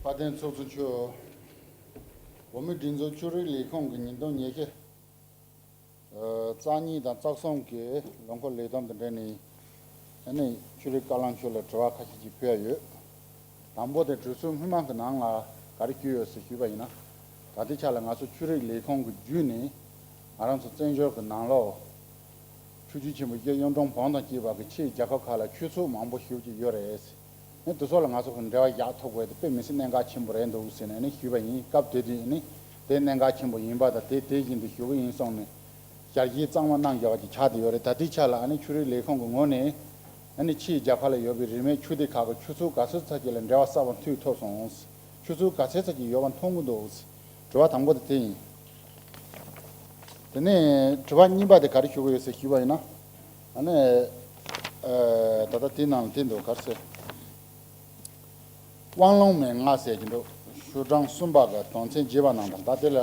དཔལ་ལྡན་ཚོགས་གཙོ་མཆོག་བོད་མིའི་སྒྲིག་འཛུགས་ཆོས་རིག་ལས་ཁུངས་ཀྱི་ཉིས་སྟོང་ཉི་ཤུ། ཨ། རྩ་གཉིས་དང་རྩ་གསུམ་གྱི་ལོ་འཁོར་ལས་བསྡོམས་དང་འབྲེལ་ནས། ཨ་ནི་ཆོས་རིག་བཀའ་བློན་མཆོག་ལ་དྲི་བ་ཁ་ཤས་ཅིག་ཕུལ་ཡ་ཡོད། དང་པོ་དེ་གྲོས་ཚོགས་སྔོན་མ་གི་ནང་ལ་ག་རེ་བསྐྱོད་ཡོད་ཟེར་ཞུས་པ་ཡིན་ན། ད་ལྟའི་ཆ་ལ་ང་ཚོ་ཆོས་རིག་ལས་ཁུངས་ཀྱི་བརྒྱུད་ནས་ང་རང་ཚོ་བཙན་བྱོལ་གྱི་ནང་ལོགས་ཆོས་བརྒྱུད་ཆེན་པོ་བརྒྱད་གཡུང་དྲུང་བོན་དང་བཅས་པ་གི་ཕྱིའི་རྒྱལ་ཁབ་ཁག་ལ་ཆོས་ཚོགས་མང་པོ་ཞེ་པོ་ཅིག་ཡོད་རེད། ཨ་ནི་དེ་ཚོ་ལ་ང་ཚོ་གི་འབྲེལ་བ་བཞག་ཐུབ་དགོས་དེ་དཔེ་མི་སྲིད་གནད་འགག་ཆེན་པོ་རེད་འདུག་ཟེར་ནས་ཨ་ནི་ཞུས་པ་ཡིན། སྐབས་དེ་དུས་ཨ་ནི་དེ་གནད་འགག་ཆེན་པོ་ཡིན་པ་དང་དེ་དེ་བཞིན་དུ་ཞུ་གི་ཡིན་གསུངས་ནས། ཞལ་བཞེས་གཙང་མ་གནང་བཞག་པ་ཅིག་ཆགས་བསྡད་ཡོད་རེད། ད་ལྟའི་ཆ་ལ་ཨ་ནི་ཆོས་རིག་ལས་ཁུངས་ཀྱི་ངོས་ནས་ཨ་ནི་ཕྱིའི་རྒྱལ་ཁབ་ལ་ཡོད་པའི་རིས་མེད་ཆོས་སྡེ་ཁག་གི་ཆོས་ཚོགས་ག་ཚོད་ཙམ་ཅིག་ལ་འབྲེལ་བ་གསར་པ་མཐུད་ཐུབ་སོང་། ཆོས་ཚོགས་ག་ཚོད་ཙམ་ཅིག་ཡོད་པ་མཐོང་གི་འདུག། དྲི་བ་དང་པོ་དེ་དེ་ཡིན། དེ་ནས་དྲི་བ་གཉིས་པ་དེ་ག་རེ་ཞུ་གི་ཡོད་ཟེར་ཞུས་པ་ཡིན་ན། ཨ་ནི། ཨ། ད་ལྟ་དེའི་ནང་ལ་དེ་འདུག་ག་རེ་ཟེར། དབང་ལུང་མན་ངག་ཟེར་གྱི་འདུག། ཤོག་གྲངས་གསུམ་པ་གི་དོན་ཚན་བརྒྱད་པ་ནང་དང་ད་དེ་ལ་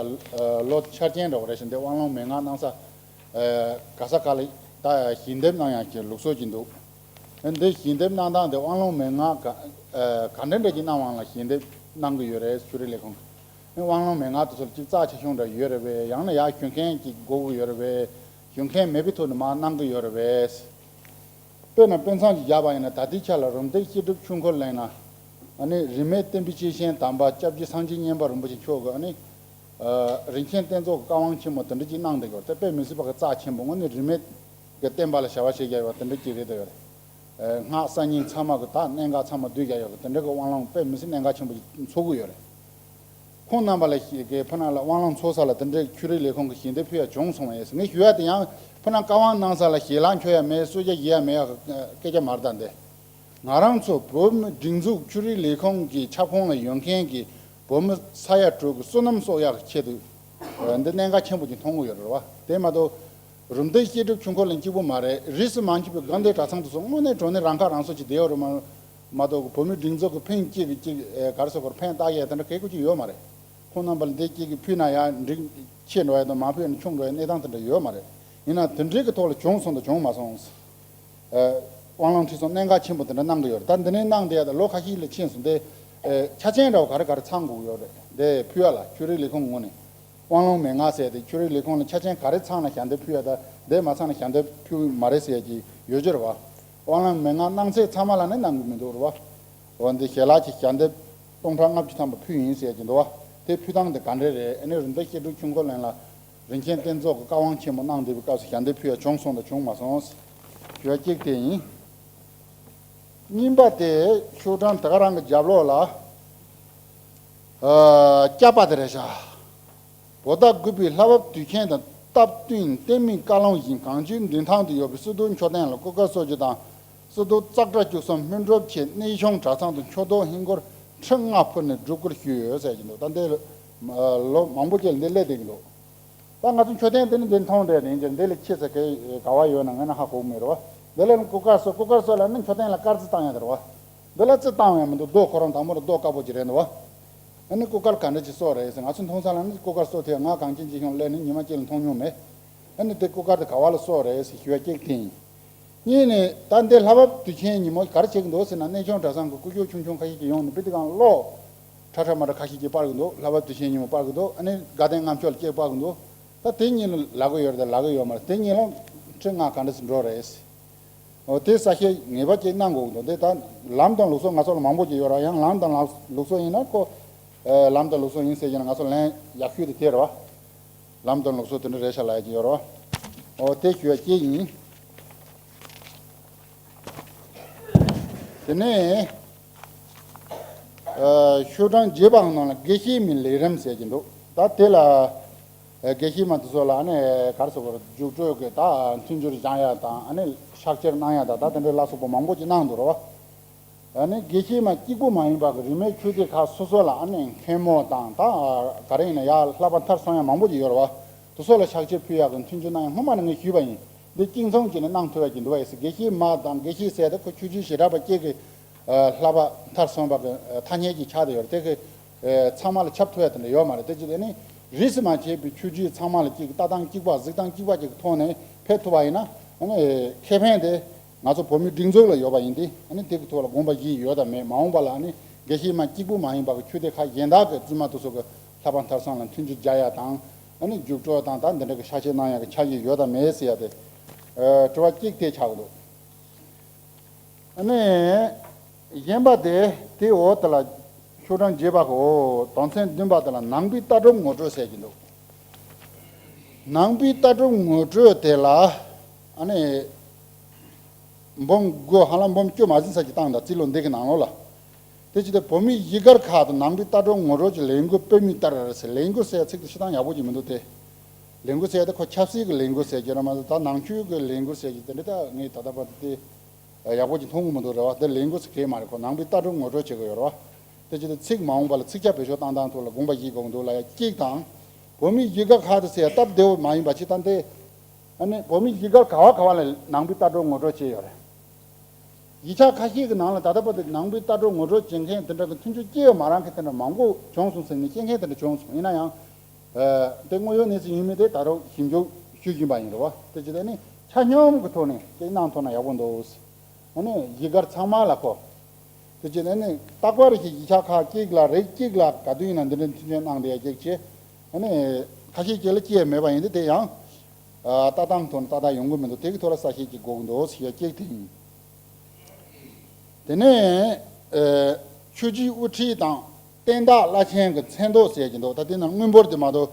ལོ་འཆར་ཅན་འདྲ་བོ་རེད་ཤག། འདི་དབང་ལུང་མན་ངག་གནང་ས། ཨ། ག་ས་ག་ལ་ད་ཞལ་འདེབས་གནང་ཡག་གི་ལུགས་སྲོལ་ཅིག་འདུག། འདི་ཞལ་འདེབས་གནང་སྟངས་དེ་དབང་ལུང་མན་ངག་ག་ཨ། ག་འདྲ་འདྲ་ཅིག་གནང་བ་ལ་ཞལ་འདེབས་གནང་གི་ཡོད་རེད། ཆོས་རིག་ལས་ཁུངས་ཀྱིས། དབང་ལུང་མན་ངག་དེ་ཚོ་ལ་ཅིག་རྩ་ཆེ་ཆུང་འདྲ་ཡོད་རེད་པས། ཡང་ན་ཡར་ཞུ་མཁན་ཅིག་དགོས་ཀྱི་ཡོད་རེད་པས། ཞུ་མཁན་མེད་པའི་ཐོག་ནས་མར་གནང་གི་ཡོད་རེད་པས། དཔེར་ན་དཔེ་མཚོན་ཅིག་བཞག་པ་ཡིན་ན་ད་ལྟའི་ཆ་ལ་རུམ་བཏེག་བཤད་སྒྲུབ་ཆོས་འཁོར་གླེང་ན། ཨ་ནི་རིས་མེད་བསྟན་པའི་སྐྱེས་ཆེན་དམ་པ་སྐྱབས་རྗེ་སངས་རྒྱས་མཉན་པ་རིན་པོ་ཆེ་མཆོག་གིས་ཨ་ནི། ཨ། རིན་ཆེན་གཏེར་མཛོད་ཀྱི་བཀའ་དབང་ཆེན་མོ་དེ་འདྲ་ཅིག་གནང་བསྡད་ཡོད་རེད། དེ་དཔེ་མི་སྲིད་པ་གི་རྩ་ཆེན་པོ་དངོས་གནས་རིས་མེད་ཀྱི་བསྟན་པ་ལ་བྱ་བ་བྱེད་རྒྱུ་ཡོད་པ་དེ་འདྲ་ཅིག་རེད་དོ་ཡོད་རེད། སྔགས་གསར་རྙིང་ཚང་མ་གི་ད་གནད་འགག་ཚང་མ་བསྡུས་རྒྱག་ཡག་གི་དེ་འདྲ་གི་དབང་ལུང་དཔེ་མི་སྲིད་གནད་འགག་ཆེན་པོ་ཞིག་འཚོགས་ཀྱི་ཡོད་རེད། ཁོང་རྣམ་པ་ལ་ཞིག་གི་ཕུ་ན་ལ་དབང་ལུང་འཚོགས་ས་ལ་དེ་འདྲའི་ཆོས་རིག་ལས་ཁུངས་ཀྱི་ཞལ་འདེབས་ཕུལ་ཡ་བྱུང་སོང་བས། ངས་ཞུ་ཡ་དེ་ཡང་ཕུ་ན་བཀའ་དབང་གནང་ས་ལ་ཞལ་ལག་འཁྱོལ་ཡ་མེད། གསོལ་ཇ་བཞེས་ཡ་མེད་ཡ་གི་སྐད་ཆ་མ་རེད་ད་འདི། ང་རང་ཚོ་བོད་མི་སྒྲིག་འཛུགས་ཆོས་རིག་ལས་ཁུངས་ཀྱི་ཁྱབ་ཁོངས་ལ་ཡོད་མཁན་གྱི་བོད་མི་ས་ཡ་དྲུག་གི་བསོད་ནམས་གསོག་ཡག་གི་ཆེད་དུ་འདི་གནད་འགག་ཆེན་པོ་ཅིག་མཐོང་གི་ཡོད་རེད་བ། དེ་མ་གཏོགས་རུམ་བཏེག་བཤད་སྒྲུབ་ཆོས་འཁོར་ལེན་གཅིག་པུ་མ་རེད། རིས་སུ་མ་ཆད་པའི་དགའ་ལྡན་གྲྭ་ཚང་དུ་སོང་དངོས་གནས་དྲང་གནས་རང་ཁ་རང་གསོ་ཅིག་བསྡད་ཡོད་རེད་མ་མ་གཏོགས་བོད་མི་སྒྲིག་འཛུགས་ཀྱི་ཕན་གཅིག་གི་གཅིག་ག་རེ་ཟེར་དགོས་རེད། ཕན་བཏགས་ཡས་དེ་འདྲ་གལ་ཁུ་ཅིག་ཡོད་མ་རེད། ཁོང་རྣམ་པ་ལ་འདི་གཅིག་གི་ཕུལ་ན་ཡང་འགྲིག་ཆེ་འགྲོ་ཡ་དང་མ་ཕུལ་ན་ཆུང་འགྲོ་ཡ་གནས་སྟངས་དེ་འདྲ་ཡོད་མ་རེད། ཡིན་ན་དེ་འདྲའི་གི་ཐོག་ལ་བྱུང་སོང་དང་བྱུང་མ་སོང་། དབང་ལུང་ཁྲིད་སོང་གནད་འགག་ཆེན་པོ་དེ་འདྲ་གནང་གི་ཡོད་རེད། ད་འདི་ནས་གནང་བསྡད་ཡ་ད་ལོ་ཁ་ཤས་ལ་ཕྱིན་སོང་སྟེ། ཆ་རྐྱེན་འདྲ་བོ་ག་རེ་ག་རེ་ཚང་དགོས་ཡོད་རེད། འདི་ཕུལ་ཡ་ལ་ཆོས་རིག་ལས་ཁུངས་ངོས་ནས་དབང་ལུང་མན་ངག་ཟེར་ཏེ་ཆོས་རིག་ལས་ཁུངས་ལ་ཆ་རྐྱེན་ག་རེ་ཚང་ན་ཞལ་འདེབས་ཕུལ་ཡ་ད་འདི་མ་ཚང་ན་ཞལ་འདེབས་ཕུལ་གི་མ་རེད་ཟེར་ཡ་ཅིག་ཡོད་ཀྱི་རེད་བ། དབང་ལུང་མན་ངག་གནང་ཚད་ཚང་མ་ལ་ནི་གནང་གི་མི་འདུག་རེད་བ། འོ་འདི་ཞལ་ལག་གི་ཞལ་འདེབས་སྟོང་ཕྲག་ལྔ་བཅུ་ཐམ་པ་ཕུལ་ཡིན་ཟེར་གྱི་འདུག་བ། དེ་ཕུལ་སྟངས་དེ་ག་འདྲ་རེད། ཨ་ནི་རུམ་བཏེག་བཤད་སྒྲུབ་ཆོས་འཁོར་ལེན་ལ་རིན་ཆེན་གཏེར་མཛོད་ཀྱི་བཀའ་དབང་ཆེན་མོ་གནང་བསྡད་པའི་སྐབས་སུ་ཞལ་འདེབས་ཕུལ་ཡ་བྱུང་སོང་དང་བྱུང་མ་སོང་། ཞུ་བ་གཅིག་དེ་ཡིན། གཉིས་པ་དེ་ཤོག་གྲངས་དེ་ག་རང་གི་རྒྱབ་ལོགས་ལ། ཨ། སྐྱ་པ་དེ་རེད་ཤག་བོད་ཟླ་དགུ་པའི་ལྷ་བབས་དུས་ཆེན་དང་སྟབས་བསྟུན་བསྟན་མིན་བཀའ་ལུང་བཞིན་གངས་ཅན་མདུན་ཐང་དུ་ཡོད་པའི་སི་ཏུ་མཆོད་རྟེན་ལ་སྐུ་དཀར་གསོལ་རྒྱུ་དང་། སི་ཏུ་ཙཀ་གྲ་བཅུ་གསུམ་སྨིན་གྲུབ་ཆེད་གནས་ཆུང་གྲྭ་ཚང་དུ་མཆོད་གཏོར་ཧིན་སྒོར་ཁྲི་ལྔ་ཕུལ་ནས་སྒྲུབ་སྐུལ་ཞུས་ཡོད་ཟེར་གྱི་འདུག་ད་འདི་ལོ་མང་པོ་ཅིག་ལ་འདི་སླེབས་བསྡད་ཀྱི་འདུག་ད་ང་ཚོ་མཆོད་རྟེན་འདི་ནི་འདི་མཐོང་བསྡད་ནས་འདི་ལ་ཁྱེད་ཚོ་གའི་ག་བ་ཡོད་ན་ངས་ན་ཧ་གོ་གི་མེད་རེད་བ། འདི་ལ་ནི་སྐུ་དཀར་གསོལ། སྐུ་དཀར་གསོལ་ལ་ནི་མཆོད་རྟེན་ལ་དཀར་རྩི་བཏང་ཡ་དེ་རེད་བ། འདི་ལ་རྩི་བཏང་བས་མི་འདུག་རྡོ་ཁོ་རང་དང་པོ་ར་རྡོ་དཀར་པོ་ཅིག་རེད་འདུག་བ། ཨ་ནི་སྐུ་དཀར་ག་འདྲ་ཅིག་གསོལ་རེད་ཟེར། ང་ཚོ་མཐོང་ས་ལ་ནི་སྐུ་དཀར་གསོལ་དེ་ང་གངས་ཅན་སྐྱིད་གཤོངས་སླེབས་ནས་ཉི་མ་གཅིག་ལ་མཐོང་མྱོང་མེད། ཨ་ནི་དེ་སྐུ་དཀར་དེ་ག་བ་ལ་གསོལ་རེད་ཟེར་ཞུ་བ་གཅིག་དེ་ཡིན། གཉིས་ནས་ད་འདི་ལྷ་བབས་དུས་ཆེན་ཉིན་མོ་ག་རེ་བྱེད་ཀྱི་འདུག་ཟེར་ན། གནས་ཆུང་གྲྭ་ཚང་གི་སྐུ་ཞབས་ཆུང་ཆུང་ཁ་ཤས་ཀྱིས་ཡོང་ནས་བི་དི་གང་ཀློག་ཁྲ་ཁྲ་མ་ཁྲ་ཁ་ཤས་ཀྱིས་སྤར་གྱི་འདུག་ལྷ་བབས་དུས་ཆེན་ཉིན་མོ་སྤར་གྱི་འདུག་ཨ་ནི་དགའ་ལྡན་ལྔ་མཆོད་ལ་གཅིག་སྤར་གྱི་འདུག་ད་དེ་གཉིས་ལ་ལབ་གི་ཡོད་རེད་དང་ལབ་གི་ཡོད་མ་རེད། དེ་གཉིས་ལ་ཁྲི་ལྔ་ག་འདྲ་ཞིག་འགྲོ་རེད། འོ་དེ་གསལ་བཤད་ངེས་པ་ཅིག་གནང་དགོས་ཀྱི་འདུག་དེ་ད་ལམ་དང་ལུགས་སྲོལ་ང་ཚོ་ལ་མང་པོ་ཅིག་ཡོད་ར། ཡང་ལམ་དང་ལུགས་སྲོལ་ཡིན་ན་ཁོ། ཨ། ལམ་དང་ལུགས་སྲོལ་ཡིན་ཟེར་གྱི་ན་ང་ཚོ་ལན་ཡག་ཤོས་དེ་དེ་རེད་བ། ལམ་དང་ལུགས་སྲོལ་དེ་འདྲ་རེད་ཤག་ལབ་ཡ་ཅིག་ཡོད་རེད་བ། འོ་དེ་ཞུ་ཡ་ཅིག་ཡིན། དེ་ནས། ཨ། ཤོག་གྲངས་བརྒྱད་པའི་ནང་ལ་དགེ་བཤེས་མའི་ལས་རིམ་ཟེར་གྱི་འདུག་ད་དེ་ལ། ཨ། དགེ་བཤེས་མ་དེ་ཚོ་ལ་ཨ་ནི་ག་རེ་ཟེར་དགོས་རེད། རྒྱུགས་སྤྲོད་ཀྱི་ད་མཐུན་འགྱུར་སྦྱང་ཡ་དང་ཨ་ནི་ཕྱག་འཁྱེར་གནང་ཡ་དང་ད་དེ་འདྲའི་ལ་སོགས་པ་མང་པོ་ཅིག་གནང་འདུག་རེད་བ། ཨ་ནི་དགེ་བཤེས་མ་གཅིག་པུ་མ་ཡིན་པ་གི་རིས་མེད་ཆོས་སྡེ་ཁག་སོ་སོ་ལ་ཨ་ནི་མཁན་མོ་དང་ད་ག་རེ་ཡིན་ན་ཡ་བསླབ་པ་མཐར་སོན་ཡ་མང་པོ་ཅིག་ཡོད་རེད་བ། དེ་ཚོ་ལ་ཕྱག་འཁྱེར་ཕུལ་ཡག་གི་མཐུན་འགྱུར་གནང་ཡ་སྔོན་མ་ནས་ངས་ཞུས་པ་ཡིན། འདི་གཅིག་མཚུངས་བྱས་ནས་གནང་ཐུབ་ཡ་ཅིག་འདུག་བས་ཟེར། དགེ་བཤེས་མ་དང་དགེ་བཤེས་ཟེར་ཏེ་ཁོ་ཆོས་བརྒྱུད་བྱེ་བྲག་པ་གཅིག་གི་ཨ། བསླབ་པ་མཐར་སོན་པ་གི་ཨ། ཐ་སྙད་ཅིག་ཆགས་བསྡད་ཡོད་རེད། དེ་གི་ཨ། ཚང་མ་ལ་ཁྱབ་ཐུབ་ཡ་དེ་འདྲ་ཡོད་མ་རེད། དེ་ཅི་སྟེ་ནི་རིས་སུ་མ་ཆད་པའི་ཆོས་བརྒྱུད་ཚང་མ་ལ་གཅིག་གི་ལྟ་སྟངས་གཅིག་པ་གཟིགས་སྟངས་གཅིག་པ་ཅིག་གི་ཐོག་ནས་ཕེབས་ཐུབ་པ་ཡིན་ན་ཨ་ནི་ཁེ་ཕན་དེ་ང་ཚོ་བོད་མིའི་སྒྲིག་འཛུགས་ལ་ཡོད་པ་ཡིན་ཏེ། ཨ་ནི་དེ་གི་ཐོག་ལ་དགོངས་པ་བཞེས་ཡོད་དམ་མེད། མ་འོངས་པ་ལ་ཨ་ནི་དགེ་བཤེས་མ་གཅིག་པུ་མ་ཡིན་པ་གི་ཆོས་སྡེ་ཁག་གཞན་དག་གི་བཙུན་མ་དེ་ཚོ་གི་བསླབ་པ་མཐར་སོན་ལ་མཐུན་འགྱུར་སྦྱར་ཡ་དང་། ཨ་ནི་རྒྱུགས་སྤྲོད་དང་ད་འདི་འདྲ་གི་ཕྱག་ཕྱིད་གནང་ཡ་གི་འཆར་གཞི་ཡོད་དམ་མེད་ཟེར་ཡ་དེ། ཨ། དྲི་བ་གཅིག་དེ་ཆགས་ཀྱི་འདུག་ཨ་ནི་གཞན་པ་དེ་དེའི་འོག་དེ་ལ་ཤོག་གྲངས་བརྒྱད་པ་གི་འོག་དོན་ཚན་བདུན་པ་དེ་ལ་ནང་པའི་ལྟ་གྲུབ་ངོ་སྤྲོད་ཟེར་གྱི་འདུག་ནང་པའི་ལྟ་གྲུབ་ངོ་སྤྲོད་དེ་ལ་ཨ་ནི་འབུམ་དགུ་ཧ་ལམ་འབུམ་བཅུ་མ་ཟིན་ཙམ་ཅིག་བཏང་དང་རྩིས་ལོ་འདི་གི་ནང་ལོགས་ལ། དེ་ཅི་སྟེ་བོད་མིའི་གཞིས་སྒར་ཁག་ཏུ་ནང་པའི་ལྟ་གྲུབ་ངོ་སྤྲོད་ཀྱི་ལས་འགུལ་སྤེལ་མུས་ལྟར་ཟེར། ལས་འགུལ་ཟེར་ཚིག་དེ་སྤྱིར་བཏང་ཡག་པོ་ཅིག་མི་འདུག་སྟེ། ལས་འགུལ་ཟེར་ཡ་དེ་ཁོ་ཆབ་སྲིད་ཀྱི་ལས་འགུལ་ཟེར་གྱི་རེད་མ་གཏོགས་ད་ནང་ཆོས་ཀྱི་ལས་འགུལ་ཟེར་གྱི་དེ་འདྲ་ད་ངས་ད་ལྟ་བར་དུ་དེ་ཡག་པོ་ཅིག་མཐོང་གི་མི་འདུག་རེད་བ། དེ་ལས་འགུལ་ཟེར་གྱི་མ་རེད། ཁོ་ནང་པའི་ལྟ་གྲུབ་ངོ་སྤྲོད་བྱེད་དགོས་ཡོད་རེད་བ། དེ་ཅི་སྟེ་ཚིག་མ་འོངས་པ་ལ་ཚིག་ཆ་བེད་སྤྱོད་བཏང་སྟངས་ཐོག་ལ་དགོངས་པ་བཞེས་དགོས་ཀྱི་འདུག་ལབ་ཡ་གཅིག་དང་། བོད་མིའི་གཞིས་སྒར་ཁག་ཏུ་ཟེར་ཡ་སྟབས་བདེ་བོ་མ་ཡིན་པ་ཅིག་ད་འདི། ཨ་ནི་བོད་མིའི་གཞིས་སྒར་ག་བ་ག་བ་ལ་ནང་པའི་ལྟ་གྲུབ་ངོ་སྤྲོད་བྱས་ཡོད་རེད། གཞིས་ཆགས་ཁ་ཤས་ཀྱི་ནང་ལ་ད་ལྟ་བར་དུ་ནང་པའི་ལྟ་གྲུབ་ངོ་སྤྲོད་བྱེད་མཁན་དེ་འདྲ་གི་མཐུན་འགྱུར་སྐྱེས་ཡོད་མ་རང་མཁན་དེ་འདྲ་མང་པོ་བྱུང་སོང་ཟེར་ནས་བཤད་མཁན་དེ་འདྲ་བྱུང་སོང་། ཡིན་ན་ཡང་། ཨ། དེ་དངོས་ཡོད་གནས་ཚུལ་ཡིན་མིན་དེ་ད་རུང་ཞིབ་འཇུག་ཞུ་བཞིན་པ་ཡིན་རེད་བ། དེ་ཅི་སྟེ་ནི་ཆ་སྙོམས་ཀྱི་ཐོག་ནས་དེ་གནང་ཐུབ་ན་ཡག་པོ་འདུག་ཨ་ནི་གཞིས་སྒར་ཚང་མ་ལ་གོ། དེ་ཅི་སྟེ་ནི་རྟག་པར་གྱི་གཞིས་ཆགས་ཁག་གཅིག་ལ་རེ་གཅིག་ལ་ག་དུས་ཡིན་ན་འདི་འདྲའི་མཐུན་རྐྱེན་གནང་བསྡད་ཡ་གཅིག་བྱས། ཨ་ནི་ཁ་ཤས་ཀྱིས་ལ་སྐྱེས་མེད་པ་ཡིན་ཏེ་དེ་ཡང་། ཨ། ལྟ་སྟངས་ཐོག་ནས་ཏག་ཏག་ཡོང་གི་མི་འདུག་དེ་གི་ཐོག་ལ་གསལ་བཤད་ཅིག་དགོས་ཀྱི་འདུག་ཟེར་ཡ་གཅིག་དེ་ཡིན། དེ་ནས། ཨ། ཆོས་བརྒྱུད་དབུ་ཁྲིད་དང་བསྟན་བདག་བླ་ཆེན་གྱི་མཚན་ཐོག་ཟེར་གྱི་འདུག་ད་དེ་ནང་དངུལ་འབོར་དེ་མ་གཏོགས་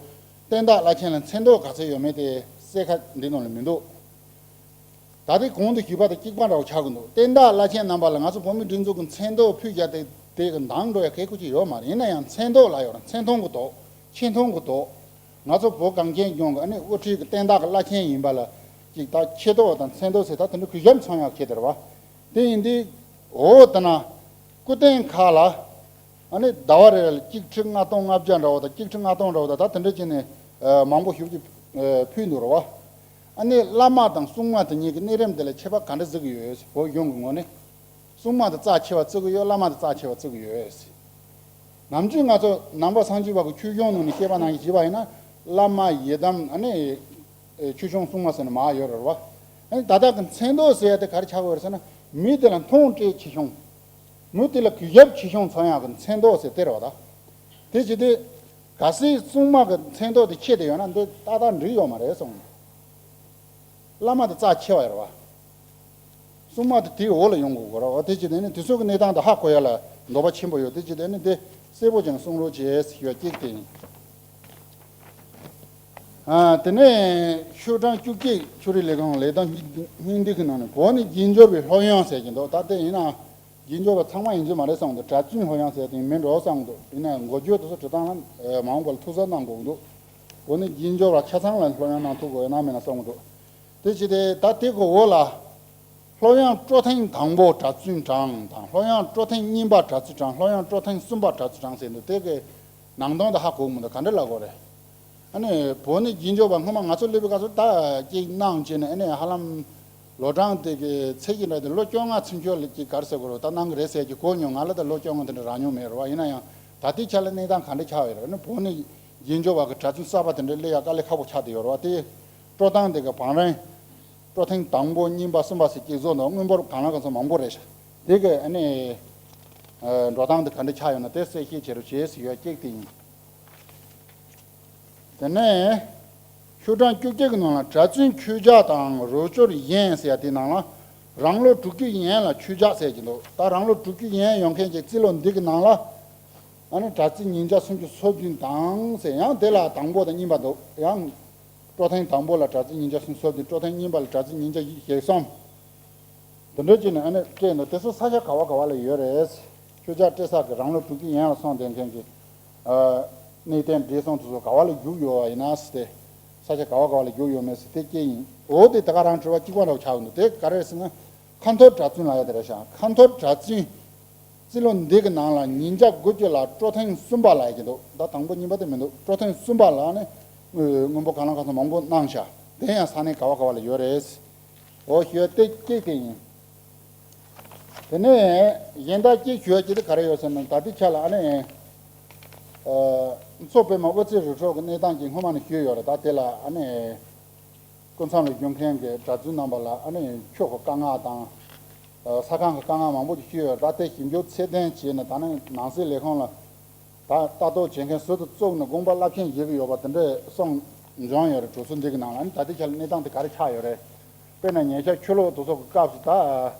བསྟན་བདག་བླ་ཆེན་ལ་མཚན་ཐོག་ག་ཚོད་ཡོད་མེད་དེ་གསལ་ཁ་འདི་ནང་ལ་མི་འདུག་ད་ལྟའི་གོང་དུ་ཞུས་པ་དང་གཅིག་པ་འདྲ་བོ་ཆགས་ཀྱི་འདུག་བསྟན་བདག་བླ་ཆེན་རྣམ་པ་ལ་ང་ཚོ་བོད་མི་སྒྲིག་འཛུགས་ཀྱི་མཚན་ཐོག་ཕུལ་བཞག་དེ་དེ་གི་འདང་འགྲོ་ཡ་གལ་ཁུ་ཅིག་ཡོད་མ་རེད། ཡིན་ན་ཡང་མཚན་ཐོག་ལ་ཡོད་ར། མཚན་མཐོང་གི་ཐོག་ཆེ་མཐོང་གི་ཐོག་ང་ཚོ་བོད་གངས་ཅན་ལྗོངས་ཀྱི་ཨ་ནི་དབུ་ཁྲིད་ཀྱི་བསྟན་བདག་གི་བླ་ཆེན་ཡིན་པ་ལ་ཅིག་ད་ཆེ་མཐོང་དང་མཚན་ཐོག་ཟེར་ད་དེ་འདྲ་གུས་ཞབས་མཚོན་ཡག་ཆེད་དེ་རེད་བ། དེ་ཡིན་དུས་འོ་ད་ན་སྐུ་རྟེན་ཁག་ལ་ཨ་ནི་ཟླ་བ་རེ་ལ་གཅིག་ཁྲི་ལྔ་སྟོང་ལྔ་བརྒྱ་འདྲ་བོ་དང་གཅིག་ཁྲི་ལྔ་སྟོང་འདྲ་བོ་དང་ད་དེ་འདྲ་བྱས་ནས་མང་པོ་ཞེ་པོ་ཅིག་ཕུལ་འདུག་རེད་བ། ཨ་ནི་བླ་མ་དང་སྲུང་མ་དེ་གཉིས་ཀྱི་གནས་རིམ་དེ་ལ་ཁྱད་པར་ག་འདྲ་བརྩི་གི་ཡོད། བོད་གཞུང་གི་ངོས་ནས་སྲུང་མ་དེ་རྩ་ཆེ་བ་བརྩི་གི་ཡོད། བླ་མ་དེ་རྩ་ཆེ་བ་བརྩི་གི་ཡོད། ནམ་རྒྱུན་ང་ཚོ་ནང་པ་སངས་རྒྱས་པ་གི་ཆོས་གཞུང་ནང་ནས་བཤད་པ་ནང་བཞིན་བྱས་པ་ཡིན་ན་བླ་མ་ཡི་དམ་ཨ་ནི་ཆོས་སྐྱོང་སྲུང་མ་ཟེར་ནས་མར་ཡོད་རེད་བ། ཨ་ནི་ད་ལྟ་གི་མཚན་ཐོག་ཟེར་ཡ་དེ་ག་རེ་ཆགས་ཡོད་རེད་ཟེར་ན་མི་དེ་ལ་མཐོང་སྤྲད་ཆེ་ཆུང་། མི་དེ་ལ་གུས་ཞབས་ཆེ་ཆུང་མཚོན་ཡག་གི་མཚན་ཐོག་ཟེར་དེ་རེད་བ་ད། དེ་བྱེད་དུས་གལ་སྲིད་སྲུང་མ་གི་མཚན་ཐོག་དེ་ཁྱད་དེ་ཡོད་ན་འདི་ཏག་ཏག་འགྲིག་ཡོད་མ་རེད་གསུངས། བླ་མ་དེ་རྩ་ཆེ་བ་ཡོད་རེད་བ། སྲུང་མ་དེ་དེའི་འོག་ལ་ཡོང་དགོས་གོ་རེད་བ། དེ་བྱེད་དུས་ནི་དེ་ཚོ་གི་གནས་སྟངས་དེ་ཧ་གོ་ཡ་ལ་འདོད་པ་ཆེན་པོ་ཡོད། དེ་བྱེད་དུས་ནི་དེ་གསལ་པོ་ཅན་གསུང་རོགས་བྱེད་ཞུ་བ་གཅིག་དེ་ཡིན། ཨ། དེ་ནས་ཤོག་གྲངས་བཅུ་གཅིག་ཆོས་རིག་ལས་ཁུངས་ལས་དོན་སྙིང་བསྡུས་ཀྱི་ནང་ནས་བོད་ནི་རྗེས་འཇུག་པའི་སློབ་ཡོན་ཟེར་གྱི་འདུག་ད་དེ་ཡིན་ན་རྗེས་འཇུག་པ་ཚང་མ་ཡིན་རྒྱུ་མ་རེད་བསམ་གྱི་འདུག་གྲྭ་བཙུན་སློབ་ཡོན་ཟེར་དེ་མིན་འགྲོ་བསམ་གྱི་འདུག་ཡིན་ན་འགོ་བརྗོད་དེ་ཚོ་བྲི་སྟངས་ལ་མ་འོངས་པ་ལ་ཐུགས་གཟབ་གནང་དགོས་ཀྱི་འདུག་བོད་ནི་རྗེས་འཇུག་པ་ཆ་ཚང་ལ་སློབ་ཡོན་གནང་ཐུབ་དགོས་ཡོད་ན་མེད་ན་བསམ་གྱི་འདུག་དེ་བྱས་ཏེ་ད་དེ་གི་འོག་ལ། སློབ་ཡོན་སྤྲོ་ཐེངས་དང་པོ་གྲྭ་བཙུན་གྲངས་དང་སློབ་ཡོན་སྤྲོ་ཐེངས་གཉིས་པ་གྲྭ་བཙུན་གྲངས། སློབ་ཡོན་སྤྲོ་ཐེངས་གསུམ་པ་གྲྭ་བཙུན་གྲངས་ཟེར་འདུག་དེ་གི་ནང་དོན་དེ་ཧ་གོ་གི་མི་འདུག་ག་འདྲ་ལབ་དགོས་རེད། ཨ་ནི་བོད་ནི་རྗེས་འཇུག་པ་སྔོན་མ་ང་ཚོ་སླེབས་པའི་སྐབས་སུ་ད་ཅིག་གནང་བྱས་ནས་ཨ་ནི་ཧ་ལམ་ལོ་གྲངས་དེ་གི་ཚད་ཀྱི་འདྲ་དེ་ལོ་བཅོ་ལྔ་ཚུན་ཆད་ལ་ཅིག་ག་རེ་ཟེར་དགོས་རེད། ད་གནང་གི་རེད་ཟེར་གྱི་གོ་མྱོང་། ང་ལ་ད་ལོ་བཅོ་ལྔ་དེ་འདྲ་རག་མྱོང་མེད་རེད་བ། ཡིན་ན་ཡང་ད་ལྟའི་ཆ་ལ་གནས་སྟངས་ག་འདྲ་ཆགས་ཡོད་རེད། ཨ་ནི་བོད་ནི་རྗེས་འཇུག་པ་གི་གྲྭ་བཙུན་གསར་པ་དེ་འདྲ་སླེབས་ཡ་དཀའ་ལས་ཁག་པོ་ཆགས་བསྡད་ཡོད་རེད་བ། དེ་སྤྲོ་སྟངས་དེ་གི་བང་རིམ། སྤྲོ་ཐེངས་དང་པོ་གཉིས་པ་གསུམ་པ་ཟེར་གཅིག་བཟོ་འདུག་དངུལ་འབོར་གང་ལ་གང་འཚམ་མང་པོ་རེད་ཤག་དེ་གི་ཨ་ནི་འགྲོ་སྟངས་དེ་ག་འདྲ་ཆགས་ཡོད་ན་དེ་གསལ་བཤད་བྱེད་རོགས་བྱེད་ཟེར་ཡ་གཅིག་དེ་ཡིན། དེ་ནས་ཤོག་གྲངས་བཅུ་གཅིག་གི་ནང་ལ་གྲྭ་བཙུན་ཁྱོད་ཅག་དང་རོགས་སྐྱོར་ཡན་ཟེར་ཡ་དེའི་ནང་ལ་རང་ལོ་དྲུག་ཅུ་ཡན་ལ་ཁྱོད་ཅག་ཟེར་གྱི་འདུག་ད་རང་ལོ་དྲུག་ཅུ་ཡན་ཡོད་མཁན་གྱི་རྩིས་ལོ་འདི་གི་ནང་ལ། ཨ་ནི་གྲྭ་བཙུན་ཉིས་བརྒྱ་སུམ་ཅུ་སོ་བདུན་དང་ཟེར། ཡང་དེ་ལ་དང་པོ་དང་གཉིས་པ་འདུག་ཡང་སྤྲོ་ཐེངས་དང་པོ་ལ་གྲྭ་བཙུན་ཉིས་བརྒྱ་སུམ་ཅུ་སོ་བདུན། སྤྲོ་ཐེངས་གཉིས་པ་ལ་གྲྭ་བཙུན་ཉིས་བརྒྱ་ཞེ་གསུམ། འདི་འདྲ་བྱས་ནས་ཨ་ནི་སྤྲད་འདུག་དེ་ཚོ་ས་ཆ་ག་བ་ག་བ་ལ་ཡོད་རེད། ཁྱོད་ཅག་སྤྲད་ས་གི་རང་ལོ་དྲུག་ཅུ་ཡན་ལ་སོང་བསྡད་མཁན་གྱི་ཨ་གནས་བརྟན་བགྲེས་སོང་དེ་ཚོ་ག་བ་ལ་རྒྱུགས་ཡོད་པ་ཡིན་ན་ཟེར་ཏེ། ས་ཆ་ག་བ་ག་བ་ལ་རྒྱུགས་ཡོད་མེད་ཟེར་དེ་སྐད་ཡིན། འོ་དེ་ད་ག་རང་དྲི་བ་གཅིག་པ་འདྲ་བོ་ཆགས་འདུག་དེ་ག་རེ་རེད་ཟེར་ན། ཁ་འཐོར་གྲྭ་བཙུན་ལབ་ཡ་དེ་རེད་ཤག་ཁ་འཐོར་གྲྭ་བཙུན། རྩིས་ལོ་འདི་གི་ནང་ལ་ཉིས་བརྒྱ་དགུ་བཅུ་ལ་སྤྲོ་ཐེངས་གསུམ་པ་ལབ་ཡ་གི་འདུག་ད་དང་པོ་གཉིས་པ་དེ་མི་འདུག་སྤྲོ་ཐེངས་གསུམ་པ་ལ་ནི་དངུལ་འབོར་གང་ལ་གང་འཚམ་མང་པོ་གནང་ཤག་དེ་ཡང་ས་གནས་ག་བ་ག་བ་ལ་ཡོད་རེད། འོ་ཞུ་ཡ་དེ་གཅིག་དེ་ཡིན། དེ་ནས་གཞན་དག་གཅིག་ཞུ་ཡ་གཅིག་དེ་ག་རེ་ཡོད་ཟེར་ན། ད་ལྟའི་ཆ་ལ་ཨ་ནི་ཨ་མཚོ་པདྨ་དབུ་རྩེ་རི་ཁྲོད་ཀྱི་གནས་སྟངས་ཀྱི་སྔོན་མ་ནས་ཞུས་ཡོད་རེད། ད་དེ་ལ་ཨ་ནི། སྐུ་མཚམས་ལ་བཞུགས་མཁན་གྱི་གྲྭ་བཙུན་རྣམ་པ་ལ་ཨ་ནི་ཆོས་ཀྱི་དཀའ་ངལ་དང་། ཨ་ས་ཁང་གི་དཀའ་ངལ་མང་པོ་ཞིག་ཞུས་ཡོད། ད་ལྟའི་ཞིབ་འཇུག་ཚད་ལྡན་བྱས་ནས་ད་ནི་ནང་སྲིད་ལས་ཁུངས་ལ་ད་ལྟ་རྟོག་བྱེད་མཁན་ཟུར་དུ་བཙུགས་ནས་དགོངས་པ་རླབས་ཆེན་བཞེས་ཀྱི་ཡོད་པ་དེ་འདྲའི་གསུངས་བྱུང་ཡོད་རེད། གྲོས་ཚོགས་འདི་གི་ནང་ལ་ཨ་ནི་ད་ལྟའི་ཆ་ལ་གནས་སྟངས་དེ་ག་རེ་ཆགས་ཡོད་རེད། དཔེར་ན་ཉེ་ཆར་ཆུ་ལོག་དེ་ཚོ་གི་སྐབས་སུ་ད།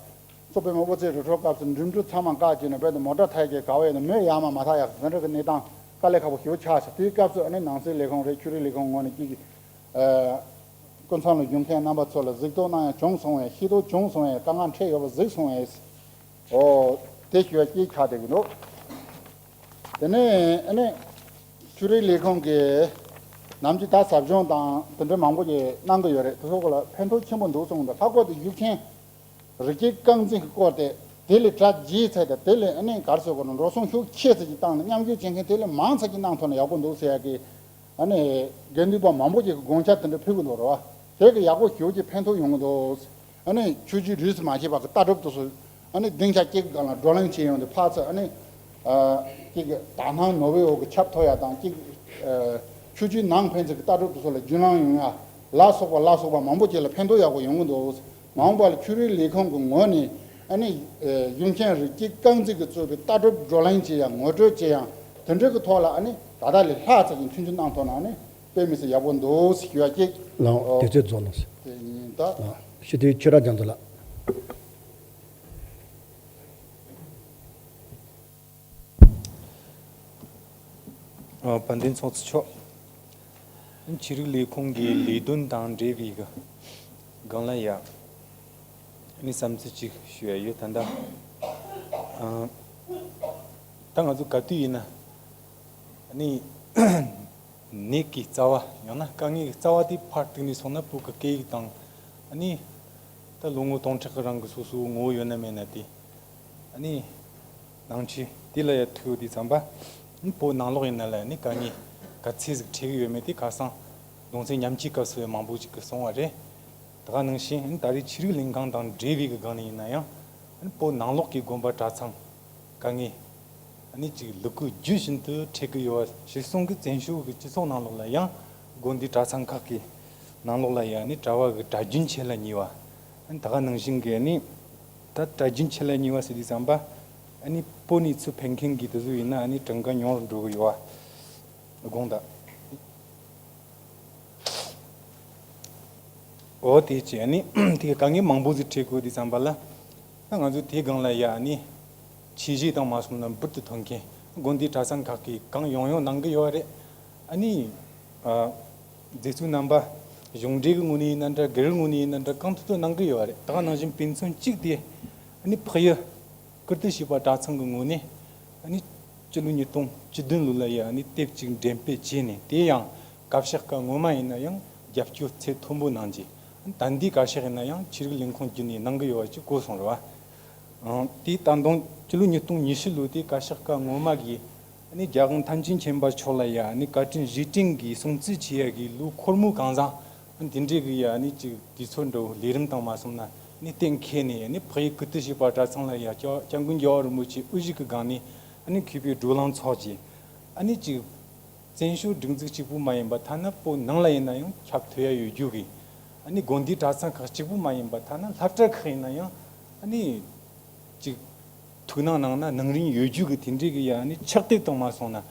མཚོ་པདྨ་དབུ་རྩེ་རི་ཁྲོད་སྐབས་སུ་འགྲིམ་འགྲུལ་ཚང་མ་བཀག་བྱས་ནས་རྦད་དེ་མོ་ཊ་ཐག་གི་ག་བ་ཡོད་ན་མོས་ཡར་མར་མ་ཐག་ཡག་ཟིན་རེ་གི་གནས་སྟངས་དཀའ་ལས་ཁག་པོ་ཞེ་པོ་ཆགས་ཤག་དེའི་སྐབས་སུ་ཨ་ནི་ནང་སྲིད་ལས་ཁུངས་རེད། ཆོས་རིག་ལས་ཁུངས་ངོས་ནས་ཀྱི་ཨ་སྐུ་མཚམས་ལ་བཞུགས་མཁན་རྣམ་པ་ཚོ་ལ་གཟིགས་རྟོག་གནང་ཡ་བྱུང་སོང་བས། ཤེས་རྟོགས་བྱུང་སོང་བས། དཀའ་ངལ་འཕྲད་ཡོད་པ་གཟིགས་སོང་བས། ཨོ་དེ་ཞུ་བ་གཅིག་ཆགས་བསྡད་ཀྱི་འདུག་དེ་ནས་ཨ་ནི་ཆོས་རིག་ལས་ཁུངས་ཀྱིས་ནམ་རྒྱུན་ད་ཟབ་སྦྱོང་དང་དེ་འདྲ་མང་པོ་ཞིག་གནང་གི་ཡོད་རེད། དེ་ཚོ་སྐོར་ལ་ཕན་ཐོགས་ཆེན་པོ་འདུག་གསུངས་འདུག་ལྷག་པར་དུ་བཞུགས་མཁན་རི་སྐྱེས་རྐང་འཛིན་གྱི་སྐོར་དེ། དེ་ལས་གྲ་རྒྱས་ཚད་དང་དེ་ལས་ཨ་ནི་ག་རེ་ཟེར་དགོས་ན་འགྲོ་སོང་ཤུགས་ཆེ་ཙམ་ཞིག་བཏང་ནས་མཉམ་ཞུགས་བྱེད་མཁན་དེ་ལས་མང་ཙམ་ཞིག་གནང་ཐུབ་ན་ཡག་པོ་འདུག་ཟེར་ཡ་གི་ཨ་ནི་དགེ་འདུན་པ་མང་པོ་ཞིག་གིས་དགོངས་འཆར་དེ་འདྲ་ཕུལ་གི་འདུག་རེད་བ། དེ་གི་ཡག་པོ་ཞེ་པོ་ཅིག་ཕན་ཐོགས་ཡོང་གི་འདུག་ཨ་ནི་ཆོས་བརྒྱུད་རིས་སུ་མ་ཆད་པ་གི་ལྟ་གྲུབ་དེ་ཚོ་ཨ་ནི་སྡིངས་ཆ་གཅིག་གི་སྒང་ལ་བགྲོ་གླེང་བྱེད་ཡོང་དུས་ཕར་ཚུར་ཨ་ནི་ཨ་གཅིག་གི་དག་སྣང་ནོར་བུའི་འོག་གི་ཆབ་ཐོབ་ཡ་དང་གཅིག་ཨ་ཆོས་བརྒྱུད་ནང་ཕན་ཚུན་གྱི་ལྟ་གྲུབ་དེ་ཚོ་ལ་རྒྱུན་ལམ་ཡོང་ཡ་ལ་སོགས་པ་ལ་སོགས་པ་མང་པོ་ཅིག་ལ་ཕན་ཐོགས་ཡག་པོ་ཡོང་གི་འདུག་མ་འོངས་པ་ལ་ཆོས་རིག་ལས་ཁུངས་ཀྱི་ངོས་ནས་ཨ་ནི་ཨ་གཞུང་ཆེན་རི་སྐྱེས་རྐང་འཛིན་གྱིས་གཙོས་པའི་ལྟ་གྲུབ་བགྲོ་གླེང་བྱེད་ཡ་ངོ་སྤྲོད་བྱེད་ཡ་དེ་འདྲའི་གི་ཐོག་ལ་ཨ་ནི་ད་ལྟ་ལས་ལྷག་ཙམ་ཞིག་མཐུན་འགྱུར་གནང་ཐུབ་ན་ཨ་ནི་དཔེ་མི་སྲིད་ཡག་པོ་འདུག་ཞུ་ཡ་གཅིག་ལགས། ཨོ། དུས་ཚོད་རྫོགས་ལ། དེ་ཡིན་ད། ལགས། སྤྱི་འཐུས་ཆོས་གྲགས་རྒྱ་མཚོ་ལགས། ཨ། དཔལ་ལྡན་ཚོགས་གཙོ་མཆོག་ཆོས་རིག་ལས་ཁུངས་ཀྱི་ལས་དོན་དང་འབྲེལ་བའི་གི་སྒང་ལ་ཡ། ནི་བསམ་ཚུལ་གཅིག་ཞུ་ཡ་ཡོད། ད་ལྟ་ཨ། ད་ང་ཚོ་ག་དུས་ཡིན་ན་ནི་ནད་ཀྱི་རྩ་བ་ཡང་ན་དཀའ་ངལ་གྱི་རྩ་བ་དེ་ཕར་བཏུགས་ནས་སོང་ན་བོད་ཀྱི་སྐད་ཡིག་དང་ཨ་ནི་ད་ལོ་ངོ་སྟོང་ཕྲག་གི་རིང་གི་སོ་སོའི་ངོ་བོ་ཡོད་ན་མེད་ན་དེ་ཨ་ནི་ནང་ཆོས་དེ་ལ་ཡ་ཐུག་ཡོད་དུས་ཙམ་པ་ནི་བོད་ནང་ལོགས་ཡིན་ན་ལ་ནི་དཀའ་ངལ་ག་ཚད་ཟིག་འཕྲད་ཀྱི་ཡོད་མེད་དེ་ཁ་སང་གདུང་སེམས་མཉམ་སྐྱེད་སྐབས་སུ་ཡང་མང་པོ་ཅིག་གིས་གསུངས་པ་རེད། ད་ག་ནང་བཞིན་ད་རེས་ཆོས་རིག་ལས་ཁང་དང་འབྲེལ་བའི་གི་སྒང་ནས་ཡིན་ན་ཡང་བོད་ནང་ལོགས་ཀྱི་དགོན་པ་གྲྭ་ཚང་དཀའ་ངལ་ཨ་ནི་ཅིག་ལུ་གུ་རྒྱུད་བཞིན་དུ་འཕྲད་ཀྱི་ཡོད་པ། ཞེས་གསུངས་གི་བཙན་བྱོལ་གྱི་སྤྱི་ཚོགས་ནང་ལོགས་ལ་ཡང་དགོན་སྡེ་གྲྭ་ཚང་ཁག་གི་ནང་ལོགས་ལ་ཡང་ནི་གྲྭ་བ་གི་གྲྭ་རྒྱུན་ཆེ་ལ་ཉེ་བ། ཨ་ནི་ད་ག་ནང་བཞིན་གྱི་ནི་ད་གྲྭ་རྒྱུན་ཆེ་ལ་ཉེ་བ་ཟེར་དུས་ཙམ་པ་ཨ་ནི་བོད་ནས་ཚུར་ཕེབས་མཁན་གྱི་དེ་ཚོ་ཡིན་ན་ཨ་ནི་གྲངས་ཀ་ཉུང་རུ་འགྲོ་གི་ཡོད་པ། དགོངས་དག་འོ་དེ་བྱས་ནི་དེ་ག་དཀའ་ངལ་མང་པོ་ཟིག་འཕྲད་དགོས་དུས་ཙམ་པ་ལ། ད་ང་ཚོ་དེ་སྒང་ལ་ཡ་ནི་ཆེད་གཞི་དང་མ་སོང་ན་འབུར་དུ་ཐོན་མཁན་དགོན་སྡེ་གྲྭ་ཚང་ཁག་གིས་གང་ཡོང་ཡོང་གནང་གི་ཡོད་རེད། ཨ་ནི་ཨ། མཛད་གཙོ་རྣམ་པ་གཞུང་འབྲེལ་གྱི་ངོས་ནས་ཡིན་ན་འདྲ་སྒེར་ངོས་ནས་ཡིན་ན་འདྲ་གང་ཐུབ་ཐུབ་གནང་གི་ཡོད་རེད། ད་ག་ནང་བཞིན་དཔེ་མཚོན་གཅིག་དེ་ཨ་ནི་འཕགས་ཡུལ་ཀིརྟི་བྱེས་པ་གྲྭ་ཚང་གི་ངོས་ནས་ཨ་ནི་སྤྱི་ལོ་ཉིས་སྟོང་བཅུ་བདུན་ལོ་ལ་ཡ་ཨ་ནི་དེབ་ཅིག་འགྲེམས་སྤེལ་བྱས་ནས། དེ་ཡང་བཀའ་ཤག་ཀ་ངོ་མ་ཡིན་ན་ཡང་རྒྱབ་སྐྱོར་ཚད་མཐོན་པོ་གནང་རྗེས། ད་འདི་བཀའ་ཤག་ཡིན་ན་ཡང་ཆོས་རིག་ལས་ཁུངས་བརྒྱུད་ནས་གནང་གི་ཡོད་པ་ཅིག་གོ་སོང་རེད་བ། ཨང་། དེ་ད་དུང་སྤྱི་ལོ་ཉིས་སྟོང་ཉི་ཤུ་ལོ་དེ་བཀའ་ཤག་ཀ་ངོ་མ་གིས་ཨ་ནི་རྒྱལ་དབང་ཐམས་ཅད་མཁྱེན་པ་མཆོག་ལ་ཡ་ཨ་ནི་བཀའ་དྲིན་རྗེས་དྲན་གྱི་སྲུང་བརྩི་བྱེད་ཡ་གི་ལོ་འཁོར་མོ་གང་བཟང་། ཨ་ནི་དེ་འདྲའི་གི་ཡ་ཨ་ནི་ཅིག་དུས་ཚོད་འདྲ་བོ་ལས་རིམ་དང་མ་སོང་ན་ཨ་ནི་གཏན་འཁེལ་ནས་ཨ་ནི་འཕགས་ཡུལ་ཀིརྟི་བྱེས་པ་གྲྭ་ཚང་ལ་ཡ་སྐྱབས་སྐྱབས་མགོན་རྒྱལ་བ་རིན་པོ་ཆེ་དབུ་བཞུགས་ཀྱི་སྒང་ནས་ཨ་ནི་མཁས་པའི་བགྲོ་གླེང་ཚོགས་རྗེས་ཨ་ནི་ཅིག་བཙན་བྱོལ་སྒྲིག་འཛུགས་གཅིག་པུ་མ་ཡིན་པ་ཐ་ན་བོད་ནང་ལ་ཡིན་ན་ཡང་ཁྱབ་ཐུབ་ཡ་ཡོད་རྒྱུ་གི། ཨ་ནི་དགོན་སྡེ་གྲྭ་ཚང་ཁག་གཅིག་པུ་མ་ཡིན་པ་ཐ་ན་སློབ་གྲྭ་ཁག་ཡིན་ན་ཡང་ཨ་ནི་ཅིག་ཐུགས་སྣང་གནང་ན་ནང་རིན་ཡོད་རྒྱུ་གི་དེ་འདྲའི་གི་ཡ་ཨ་ནི་ཕྱག་དེབ་དང་མ་སོང་ན་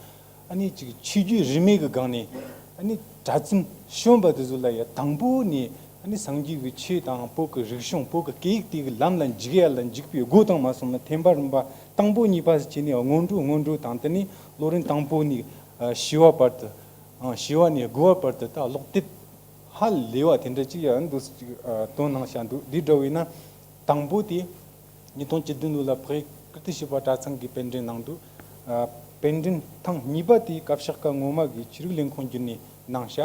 ཨ་ནི་ཅིག་ཆོས་བརྒྱུད་རིས་མེད་གི་སྒང་ནས་ཨ་ནི་གྲྭ་བཙུན་གཞོན་པ་དེ་ཚོ་ལ་ཡ་དང་པོ་ནས་ཨ་ནི་སངས་རྒྱས་ཀྱི་ཆོས་དང་བོད་ཀྱི་རིག་གཞུང་བོད་ཀྱི་སྐད་ཡིག་དེ་གི་ལམ་ལ་འཇུག་ཡ་ལ་འཇུག་པའི་སྒོ་དང་མ་སོང་ན་ཐེམ་པ་རིམ་པ་དང་པོ་གཉིས་པ་ཟེར་བྱས་ནས་སྔོན་འགྲོ་སྔོན་འགྲོ་དང་དེ་ནས་ལོ་རིམ་དང་པོ་ནས་ཨ་བྱེ་བ་བར་དུ། ཨ་བྱེ་བ་ནས་དགུ་བ་བར་དུ་ད་ཀློག་དེབ་ཧ་ལས་པ་དེ་འདྲ་ཅིག་ཡང་འདུག་སེ་ཅིག་ཨ་བཏོན་གནང་བཞག་འདུག་འདི་འདྲ་བས་ན་དང་པོ་དེ་ཉིས་སྟོང་བཅུ་བདུན་ལོ་ལ་འཕགས་ཡུལ་ཀིརྟི་བྱེས་པ་གྲྭ་ཚང་གིས་པཎ་ཌི་གནང་འདུག་ཨ་པཎ་ཌི་ཐེངས་གཉིས་པ་དེ་བཀའ་ཤག་ཀ་ངོ་མ་གིས་ཆོས་རིག་ལས་ཁུངས་བརྒྱུད་ནས་གནང་བཞག་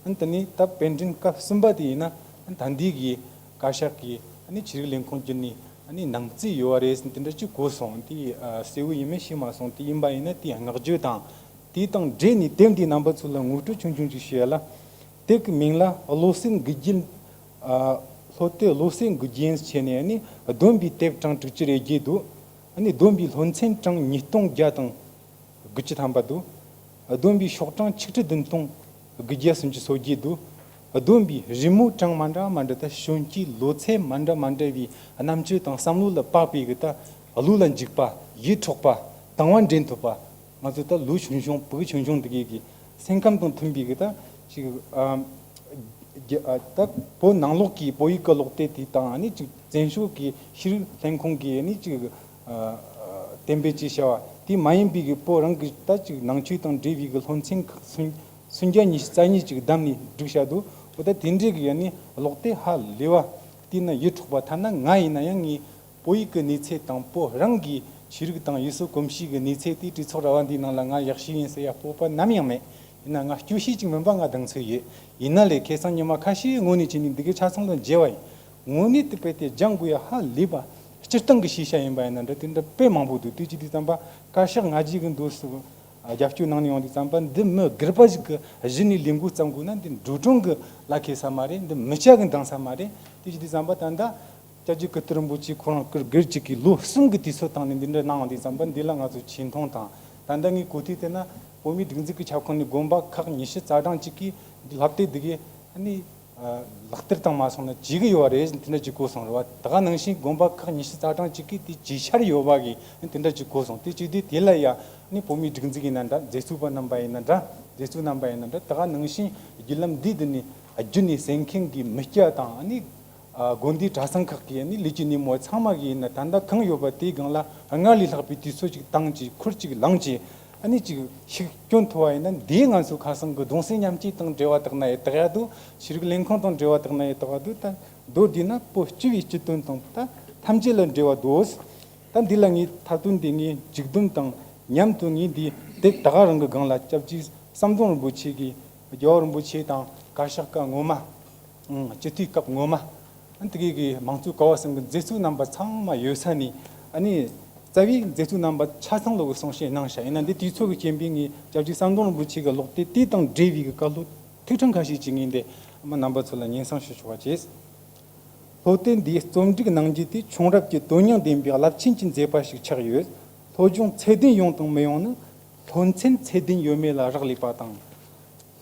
ཨ་ནི་དེ་ནས་ད་པཎ་ཌི་སྐབས་གསུམ་པ་དེ་ཡིན་ན་ད་འདི་གི་བཀའ་ཤག་གིས་ཨ་ནི་ཆོས་རིག་ལས་ཁུངས་བརྒྱུད་ནས་ཨ་ནི་གནང་རྩིས་ཡོད་པ་རེད་ཟེར་དེ་འདྲ་ཅིག་གོ་སོང་། དེ་ཨ་གསལ་བོ་ཡིན་མིན་ཤེས་མ་སོང་། དེ་ཡིན་པ་ཡིན་ན་དེ་བསྔགས་བརྗོད་དང་། དེ་དང་འབྲེལ་ནས་དེབ་འདིའི་རྣམ་པ་ཚོ་ལ་ངོ་སྤྲོད་ཆུང་ཆུང་ཅིག་ཞུ་ཡ་ལ། དེབ་ཀྱི་མིང་ལ་བློ་གསལ་མགུལ་རྒྱན། ཨ་བློ་གཏད་བློ་གསལ་མགུལ་རྒྱན་བྱས་ནས་ཨ་ནི་བསྡོམས་པའི་དེབ་གྲངས་དྲུག་ཅུ་རེ་བརྒྱད་འདུག་ཨ་ནི་བསྡོམས་པའི་སློབ་ཚན་གྲངས་ཉིས་སྟོང་བརྒྱ་དང་དགུ་བཅུ་ཐམ་པ་འདུག་བསྡོམས་པའི་ཤོག་གྲངས་ཆིག་ཁྲི་བདུན་སྟོང་དགུ་བརྒྱ་སུམ་ཅུ་སོ་བརྒྱད་འདུག་བསྡོམས་པའི་རི་མོ་གྲངས་མ་འདྲ་མ་འདྲ་དང་བྱིན་གྱིས་ལོ་ཚད་མ་འདྲ་མ་འདྲ་བའི་རྣམ་དཔྱོད་དང་བསམ་བློ་ལ་དཔག་པའི་གི་ད་བློ་ལ་འཇུག་པ། ཡིད་འཕྲོག་པ། དང་བ་འདྲེན་ཐུབ་པ། ང་ཚོ་ད་ལོ་ཆུང་ཆུང་ཕྲུ་གུ་ཆུང་ཆུང་འདི་གའི་གི་སེམས་ཁམས་དང་མཐུན་པའི་གི་ད་ཅིག་ཨ་རྒྱ་ཨ་ད་བོད་ནང་ལོགས་ཀྱི་བོད་ཡིག་གི་ཀློག་དེབ་དེ་དང་ཨ་ནི་ཅིག་བཙན་བྱོལ་གྱི་ཤེས་རིག་ལྷན་ཁང་གིས་ཨ་ནི་ཅིག་ཨ་གཏན་འབེབས་ཅིག་བྱ་བ་དེ་མ་ཡིན་པའི་གི་བོད་རང་གི་ད་ཅིག་ནང་ཆོས་དང་འབྲེལ་བའི་གི་སློབ་ཚན་ཁག་སུམ་སུམ་བརྒྱ་ཉི་ཤུ་རྩ་གཉིས་ཅིག་བདམས་ནས་བསྒྲིགས་བཞག་འདུག་འོ་ད་དེ་འདྲའི་གི་ཨ་ནི་ཀློག་དེབ་ཧ་ལས་པ་བལྟས་ན་ཡིད་འཕྲོག་པ། ཐ་ན་ང་ཡིན་ན་ཡང་ངས་བོད་ཡིག་གི་གནས་ཚད་དང་བོད་རང་གི་ཆོས་རིག་དང་ཡུལ་སྲོལ་གོམས་གཤིས་ཀྱི་གནས་ཚད་དེ་གྲོས་ཚོགས་ར་བ་འདིའི་ནང་ལ་ང་ཡག་ཤོས་ཡིན་ཟེར་ཡ་སྤོབས་པ་ནམ་ཡང་མེད། ཡིན་ན་ང་སྐྱོ་ཤོས་ཅིག་མིན་པ་ང་གདེང་ཚོད་ཡོད། ཡིན་ན་ལས་ཁ་སང་ཉི་མ་ཁ་ཤས་དངོས་གནས་བྱས་ནས་འདི་གའི་ཆ་ཚང་དང་མཇལ་བ་ཡིན། དངོས་གནས་དེ་དཔེ་དེ་སྦྱང་དགོས་ཡ་ཧ་ལས་པ། སྤྱིར་བཏང་གི་ཤེས་བྱ་ཡིན་པ་ཡིན་ན་འདྲ་དེ་འདྲ་དཔེ་མང་པོ་འདུག་དུས་ཅི་དུས་ཙམ་པ་བཀའ་ཤག་ང་རྒྱལ་གི་འདུག་སུ་རྒྱབ་སྐྱོར་གནང་ནས་ཡོང་དུས་ཙམ་པ་འདི་མི་སྒེར་པ་ཞིག་གི་གཞི་ནས་ལས་འགུལ་བརྩམས་དགོས་ན་འདི་འགྲོ་གྲོན་གི་ལ་ཁེལ་ས་མ་རེད། འདི་མི་སྐྱ་གི་འདང་ས་མ་རེད། དུས་ཅི་དུས་ཙམ་པ་ད་ལྟ། སྐྱབས་རྗེ་ཀིརྟི་རིན་པོ་ཆེ་ཁོ་རང་སྐུ་སྒེར་གཅིག་གིས་ལོ་གསུམ་གྱི་དུས་ཚོད་བཏང་ནས་འདི་འདྲ་གནང་བ་འདི་ཙམ་པ་འདི་ལ་ང་ཚོ་ཆེ་མཐོང་དང་། ད་ལྟ་ངས་གོ་ཐོས་བལྟས་ན་བོད་མིའི་སྒྲིག་འཛུགས་ཀྱི་ཁྱབ་ཁོངས་ནས་དགོན་པ་ཁག་ཉི་ཤུ་རྩ་གྲངས་གཅིག་གིས་འདི་ལྷ་སྡེ་འདི་གའི་ཨ་ནི་ལག་བསྟར་དང་མ་སོང་ན་བྱེད་ཀྱི་ཡོད་པ་རེད་དེ་འདྲ་ཅིག་གོ་སོང་རེད་བ། ད་ག་ནང་བཞིན་དགོན་པ་ཁག་ཉི་ཤུ་རྩ་གྲངས་གཅིག་གིས་དེ་བྱེད་འཆར་ཡོད་པ་གི་དེ་འདྲ་ཅིག་གོ་སོང་། དེ་བྱེད་དུས་དེ་ལ་ཡ་ཨ་ནི་བོད་མིའི་སྒྲིག་འཛུགས་ཡིན་ན་འདྲ། མཛད་གཙོ་པ་རྣམ་པ་ཡིན་ན་འདྲ། མཛད་གཙོ་རྣམ་པ་ཡིན་ན་འདྲ། ད་ག་ནང་བཞིན་བརྒྱུད་ལམ་འདི་འདི་ནས་བརྒྱུད་ནས་གསན་མཁན་གྱི་མི་སྐྱ་དང་ཨ་ནི། ཨ་དགོན་སྡེའི་གྲྭ་ཚང་ཁག་གི་ནི་ལས་ཀྱི་སྣེ་མོ་ཚང་མ་གིས་ཡིན་ན་ད་ལྟ་གང་ཡོད་པ་དེའི་སྒང་ལ་སྔར་ལས་ལྷག་པའི་དུས་ཚོད་ཅིག་བཏང་ཅིག་ཁུར་ཅིག་བླངས་ཅིག་ཨ་ནི་ཅིག་ཤུགས་སྐྱོན་ཐུབ་པ་ཡིན་ན་འདིའི་ང་ཚོ་ཁ་སང་གི་གདུང་སེམས་མཉམ་སྐྱེད་དང་འབྲེལ་བ་དག་ན་ཡི་དག་ཡ་འདུག་ཆོས་རིག་ལས་ཁུངས་དང་འབྲེལ་བ་དག་ན་ཡི་དག་ཡ་འདུག་ད་ མདོར་བསྡུས་ན་བོད་སྤྱི་པའི་སྤྱི་དོན་དང་ད་ཐམས་ཅད་ལ་འབྲེལ་བ་འདུག་ད་འདི་ལ་ངའི་ཐ་དོན་འདི་ངའི་མཇུག་སྡོམ་དང་མཉམ་དུ་ངས་འདིའི་དེབ་ད་ག་རང་གི་སྒང་ལ་སྐྱབས་རྗེ་ཟམ་གདོང་རིན་པོ་ཆེ་གི་རྒྱལ་བ་རིན་པོ་ཆེ་དང་བཀའ་ཤག་སྐབས་སྔོན་མ། ཨང་། སྤྱི་འཐུས་སྐབས་སྔོན་མ། ཨ་ནི་དེ་གའི་གི་མང་གཙོའི་ཀ་བ་གསུམ་གི་མཛད་གཙོ་རྣམ་པ་ཚང་མ་ཡོད་ས་ནས། ཨ་ནི་རྩ་བའི་མཛད་གཙོ་རྣམ་པ་ཆ་ཚང་ལོག་གི་གསུང་བཤད་གནང་བཞག་ཡིན་ན། འདི་དུས་ཚོད་ཀྱི་རྐྱེན་པས་ངས་སྐྱབས་རྗེ་ཟམ་གདོང་རིན་པོ་ཆེ་གི་ཀློག་དེབ་དེ་དང་འབྲེལ་བའི་གི་བཀའ་སློབ་ཐིག་ཕྲེང་ཁ་ཤས་ཅིག་ངས་འདི་རྣམ་པ་ཚོ་ལ་སྙན་སེང་ཞུ་ཆོག་པ་བྱས། སློབ་དེབ་འདིའི་རྩོམ་སྒྲིག་གནང་རྒྱུ་དེ་ཁྱུང་རབས་ཀྱི་དོན་སྙིང་ལྡན་པའི་རླབས་ཆེན་གྱི་མཛད་པ་ཞིག་ཆགས་ཡོད། སློབ་སྦྱོང་ཚད་ལྡན་ཡོང་དང་མི་ཡོང་ནི་སློབ་ཚན་ཚད་ལྡན་ཡོད་མེད་ལ་རག་ལས་པ་དང་།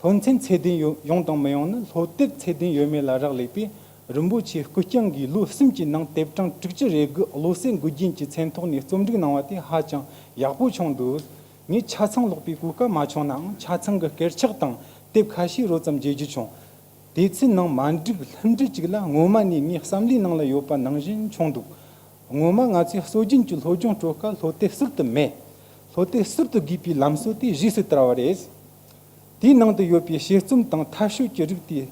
སློབ་ཚན་ཚད་ལྡན་ཡོ- ཡོང་དང་མི་ཡོང་ནི་སློབ་དེབ་ཚད་ལྡན་ཡོད་མེད་ལ་རག་ལས་པས། རིན་པོ་ཆེ་སྐུ་རྐྱང་གིས་ལོ་གསུམ་གྱི་ནང་དེབ་གྲངས་དྲུག་ཅུ་རེ་དགུ་བློ་གསལ་མགུལ་རྒྱན་གྱི་མཚན་ཐོག་ནས་རྩོམ་སྒྲིག་གནང་བ་དེ་ཧ་ཅང་ཡག་པོ་བྱུང་འདུག་ངས་ཆ་ཚང་ཀློག་པའི་གོ་སྐབས་མ་བྱུང་ནའང་ཆ་ཚང་གི་སྐད་ཆ་དང་དེབ་ཁ་ཤས་རོབ་ཙམ་མཇལ་རྒྱུ་བྱུང་། དེ་ཚོའི་ནང་མ་འགྲིག་ལྷུན་འགྲིག་ཅིག་ལ་སྔོན་མ་ནས་ངའི་བསམ་བློའི་ནང་ལ་ཡོད་པ་ནང་བཞིན་བྱུང་འདུག་སྔོན་མ་ང་ཚོས་སྲོལ་རྒྱུན་གྱི་སློབ་སྦྱོང་སྤྲོད་སྐབས་སློབ་དེབ་ཟུར་དུ་མེད། སློབ་དེབ་ཟུར་དུ་དགོས་པའི་ལམ་སྲོལ་དེ་རྗེས་སུ་དར་བ་རེད། དེའི་ནང་དུ་ཡོད་པའི་དཔྱད་རྩོམ་དང་ཐ་ཤོད་ཀྱི་རིགས་དེ་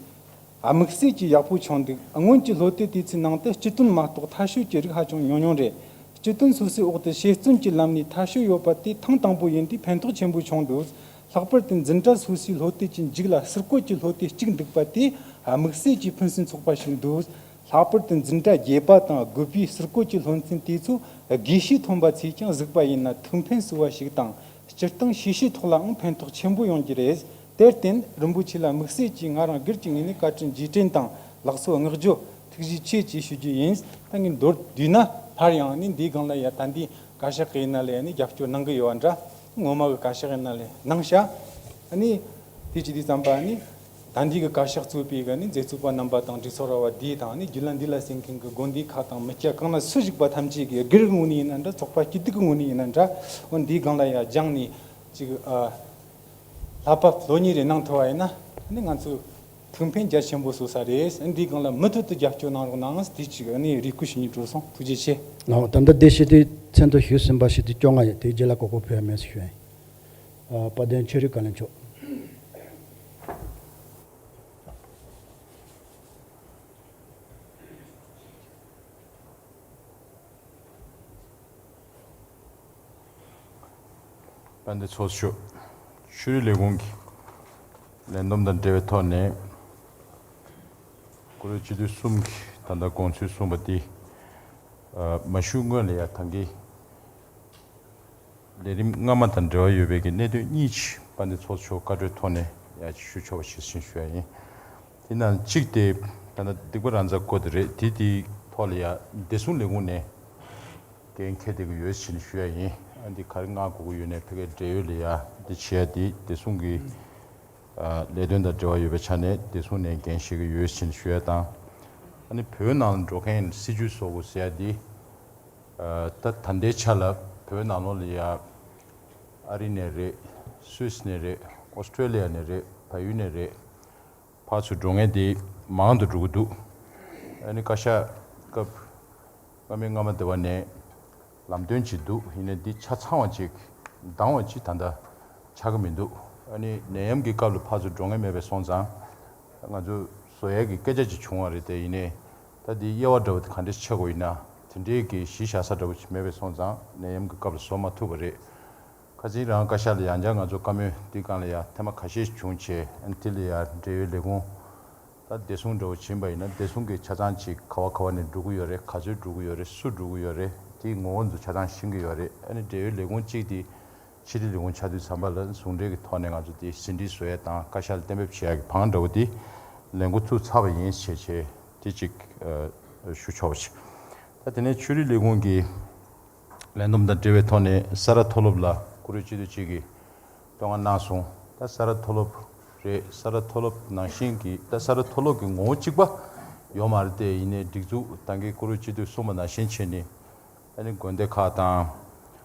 དམིགས་བསལ་གྱིས་ཡག་པོ་བྱུང་འདུག་སྔོན་གྱི་སློབ་དེབ་དེ་ཚོའི་ནང་དུ་སྤྱི་དོན་མ་གཏོགས་ཐ་ཤོད་ཀྱི་རིགས་ཧ་ཅང་ཉུང་ཉུང་རེད། སྤྱི་དོན་སོ་སོའི་འོག་ཏུ་དཔྱད་རྩོམ་གྱི་ལམ་ནས་ཐ་ཤོད་ཡོད་པ་དེ་ཐེངས་དང་པོ་ཡིན་དུས་ཕན་ཐོགས་ཆེན་པོ་བྱུང་འདུག་ལྷག་པར་དུ་འཛིན་གྲྭ་སོ་སོའི་སློབ་དེབ་ཀྱི་མཇུག་ལ་ཟུར་བཀོད་ཀྱི་སློབ་དེབ་གཅིག་འདུག་པ་དེ་དམིགས་བསལ་གྱིས་ཕུན་སུམ་ཚོགས་པ་ཞིག་འདུག་ལྷག་པར་དུ་འཛིན་གྲྭ་བརྒྱད་པ་དང་དགུ་པའི་ཟུར་བཀོད་ཀྱི་སློབ་ཚན་དེ་ཚོ་དགེ་བཤེས་ཐོན་པ་ཚོས་ཀྱང་གཟིགས་པ་ཡིན་ན་ཐུགས་ཕན་གསོས་པ་ཞིག་དང་། སྤྱིར་བཏང་ཤེས་བྱའི་ཐོག་ལའང་ཕན་ཐོགས་ཆེན་པོ་ཡོང་གི་རེད། དེར་བརྟེན་རིན་པོ་ཆེ་ལ་དམིགས་བསལ་གྱིས་ང་རང་སྒེར་གྱི་ངོས་ནས་བཀའ་དྲིན་རྗེས་དྲན་དང་ལགས་སོ་བསྔགས་བརྗོད་ཐུགས་རྗེ་ཆེ་ཅེས་ཞུ་རྒྱུ་ཡིན། ད་ངས་མདོར་བསྡུས་ན་སླར་ཡང་ནི་འདིའི་སྒང་ལ་ཡ་ད་འདི་བཀའ་ཤག་གི་ཡིན་ན་ལས་ནི་རྒྱབ་སྐྱོར་གནང་གི་ཡོད་པ་འདྲ། སྔོན་མ་གི་བཀའ་ཤག་ཡིན་ན་ལས་གནང་ཤག་ཨ་ནི་དེ་ཅི་དུས་ཙམ་པ་ནི་ད་འདི་གི་བཀའ་ཤག་གཙོས་པའི་གི་ནི་མཛད་གཙོ་པ་རྣམ་པ་དང་གྲོས་ཚོགས་ར་བ་འདི་དང་ནི་རྒྱུན་ལ་འདི་ལ་གསན་མཁན་གི་དགོན་སྡེ་ཁག་དང་མི་སྐྱ་གང་ན་སུ་ཞིག་པ་ཐམས་ཅད་ཀྱི་སྒེར་གི་ངོས་ནས་ཡིན་ན་འདྲ། ཚོགས་པ་སྐྱིད་སྡུག་གི་ངོས་ནས་ཡིན་ན་འདྲ། འོ་འདིའི་སྒང་ལ་ཡ་སྦྱངས་ནས་ཅིག་ཨ། ལྷག་པ་ལོ་གཉིས་རེ་གནང་ཐུབ་པ་ཡིན་ན་ནི་ང་ཚོ་ཐུགས་ཕན་རྒྱ་ཆེན་པོ་གསོ་ས་རེད། འདིའི་སྒང་ལ་མུ་མཐུད་དུ་རྒྱབ་སྐྱོར་གནང་རོགས་གནང་། དེ་གཅིག་ནི་རེ་སྐུལ་ཞུ་སྙིང་བྲོ་སོང་། ཐུགས་རྗེ་ཆེ། ལགས། ད་ལྟ་བདེ་སྐྱིད་དེ་མཚན་ཐོ་ཞུས་ཟིན་པ་ཞིག་དེ་བཅོ་ལྔ་ཡིན། དེའི་རྗེས་ལ་གོ་སྐབས་ཕུལ་ཡ་མེད་ཟེར་ཞུ་ཡ་ཡིན། ཨ། དཔལ་ལྡན་ཆོས་རིག་བཀའ་བློན་མཆོག་དཔལ་ལྡན་ཚོགས་གཙོ། ཆོས་རིག་ལས་ཁུངས་ཀྱི་ལས་བསྡོམས་དང་འབྲེལ་བའི་ཐོག་ནས། བཀུར་འོས་སྤྱི་འཐུས་གསུམ་གྱིས་ད་ལྟ་དགོངས་ཚུལ་གསུངས་པ་འདི། ཨ། མ་ཞུས་སྔོན་ལ་ཡ་ད་གིན་ལས་རིམ་སྔ་མ་དང་འབྲེལ་བ་ཡོད་པའི་གི་གནད་དོན་གཉིས་ཅིག་དཔལ་ལྡན་ཚོགས་གཙོ་མཆོག་བཀའ་འཁྲོལ་ཐོག་ནས་ཡ་ཅིག་ཞུ་ཆོག་པ་ཞིག་ཞུ་ཡ་ཡིན། དེ་ནང་གཅིག་དེ་ད་ལྟ་སྡིག་པ་རང་མཚང་སྐོར་དེ་རེད། དེ་དེའི་ཐོག་ལ་ཡ་བདེ་སྲུང་ལས་ཁུངས་ནས་འགན་འཁྱེར་བསྡད་ཀྱི་ཡོད་ཅེས་ཞུ་ཡ་ཡིན། ཨ། འདི་ག་རེ་མངགས་དགོས་ཀྱི་ཡོད་ནའི་ཕ་གིའི་འབྲེལ་ཡོད་ལ་ཡ་འདི་བྱེད་ཡ་འདི་བདེ་སྲུང་གི་ཨ། ལས་དོན་དང་འབྲེལ་བ་ཡོད་པའི་ཆ་ནས་བདེ་སྲུང་ནས་འགན་བཞེས་ཀྱི་ཡོད་ཅེས་ཞུ་ཡ་དང་། ཨ་ནི་བོད་ནང་ལ་འགྲོ་མཁན་སྲིད་ཇུས་བཟོ་དགོས་ཟེར་ཡ་འདི། ཨ། ད་ད་ལྟའི་ཆ་ལ་བོད་ནང་ལོགས་ལ་ཡ་ཨ་རི་ནས་རེད། སུད་སི་ནས་རེད། ཨོ་སི་ཀྲེ་ལི་ཡ་ནས་རེད། བལ་ཡུལ་ནས་རེད། ཕར་ཚུར་འགྲོ་མཁན་དེ་མང་དུ་འགྲོ་གི་འདུག་ཨ་ནི་བཀའ་ཤག་སྐབས་སྔ་མའི་སྔ་མ་དེ་བ་ནས་ལམ་སྟོན་ཅིག་འདུག་ཡིན་ནའི་འདི་ཆ་ཚང་བ་ཅིག་འདང་བ་ཅིག་ད་ལྟ་ཆགས་ཀྱི་མི་འདུག་ཨ་ནི་ནད་ཡམས་ཀྱི་སྐབས་ལ་ཕར་ཚུར་འགྲོ་མཁན་མེད་པ་སོང་ཙང་ང་ཚོ་བཟོ་ཡས་ཀྱི་སྐད་ཆ་ཅིག་བྱུང་བ་རེད། དེ་ཡིན་ནའི་ད་འདི་དབྱེ་བ་འདྲ་བོ་དེ་ག་འདྲས་ཆགས་དགོས་ཡིན་ན་དེ་འདྲའི་གི་གཞི་བཞག་ས་འདྲ་བོ་ཅིག་མེད་པ་སོང་ཙང་ནད་ཡམས་ཀྱི་སྐབས་ལ་བཟོ་མ་ཐུབ་པ་རེད། ཁ་སང་རང་བཀའ་ཤག་ལ་ཡང་བསྐྱར་ང་ཚོ་བཀའ་མོལ་འདི་སྒང་ལ་ཡང་ཐེངས་མ་ཁ་ཤས་བྱུང་བྱས། ཨ་ནི་དེ་ལ་ཡང་འབྲེལ་ཡོད་ལས་ཁུངས་ད་བདེ་སྲུང་འདྲ་བོ་ཕྱིན་པ་ཡིན་ན་བདེ་སྲུང་གི་ཆ་ཚང་ཅིག་ག་བ་ག་བ་ནས་འགྲོ་གི་ཡོད་རེད། ག་ཚོད་འགྲོ་གི་ཡོད་རེད། སུ་འགྲོ་གི་ཡོད་རེད། དེའི་ངོ་བོ་ཚོ་ཆ་ཚང་ཤེས་ཀྱི་ཡོད་རེད། ཨ་ནི་འབྲེལ་ཡོད་ལས་ཁུངས་གཅིག་དེ་ཕྱི་དྲིལ་ལས་ཁུངས་ཆགས་དུས་ཙམ་པ་ལ་ཟུང་འབྲེལ་གྱི་ཐོག་ནས་ང་ཚོ་དེ་ཟིན་བྲིས་བཟོ་ཡ་དང་བཀའ་ཤག་ལ་གཏན་འབེབས་བྱེད་ཡ་གི་བང་འདྲ་བོ་དེ་ལས་འགོ་ཚུགས་ཚར་བ་ཡིན་ཞེས་བྱས་དེ་གཅིག་ཨ་ཞུ་ཆོག་པ་ཞིག་ད་དེ་ནས་ཆོས་རིག་ལས་ཁུངས་ཀྱི་ལས་བསྡོམས་དང་འབྲེལ་བའི་ཐོག་ནས་ས་རཱ་མཐོ་སློབ་ལ་བཀུར་འོས་སྤྱི་འཐུས་གཅིག་གིས་བསྟོད་བསྔགས་གནང་སོང་། ད་ས་རཱ་མཐོ་སློབ་རེད། ས་རཱ་མཐོ་སློབ་ནང་བཞིན་གྱི་ད་ས་རཱ་མཐོ་སློབ་ཀྱི་ངོ་བོ་གཅིག་པ་ཡོད་མ་རེད་དེ། ཡིན་ནའི་སྒྲིག་འཛུགས་ད་གིན་བཀུར་འོས་སྤྱི་འཐུས་གསུངས་པ་ནང་བཞིན་བྱས་ནས་ཨ་ནི་དགོན་སྡེ་ཁག་དང་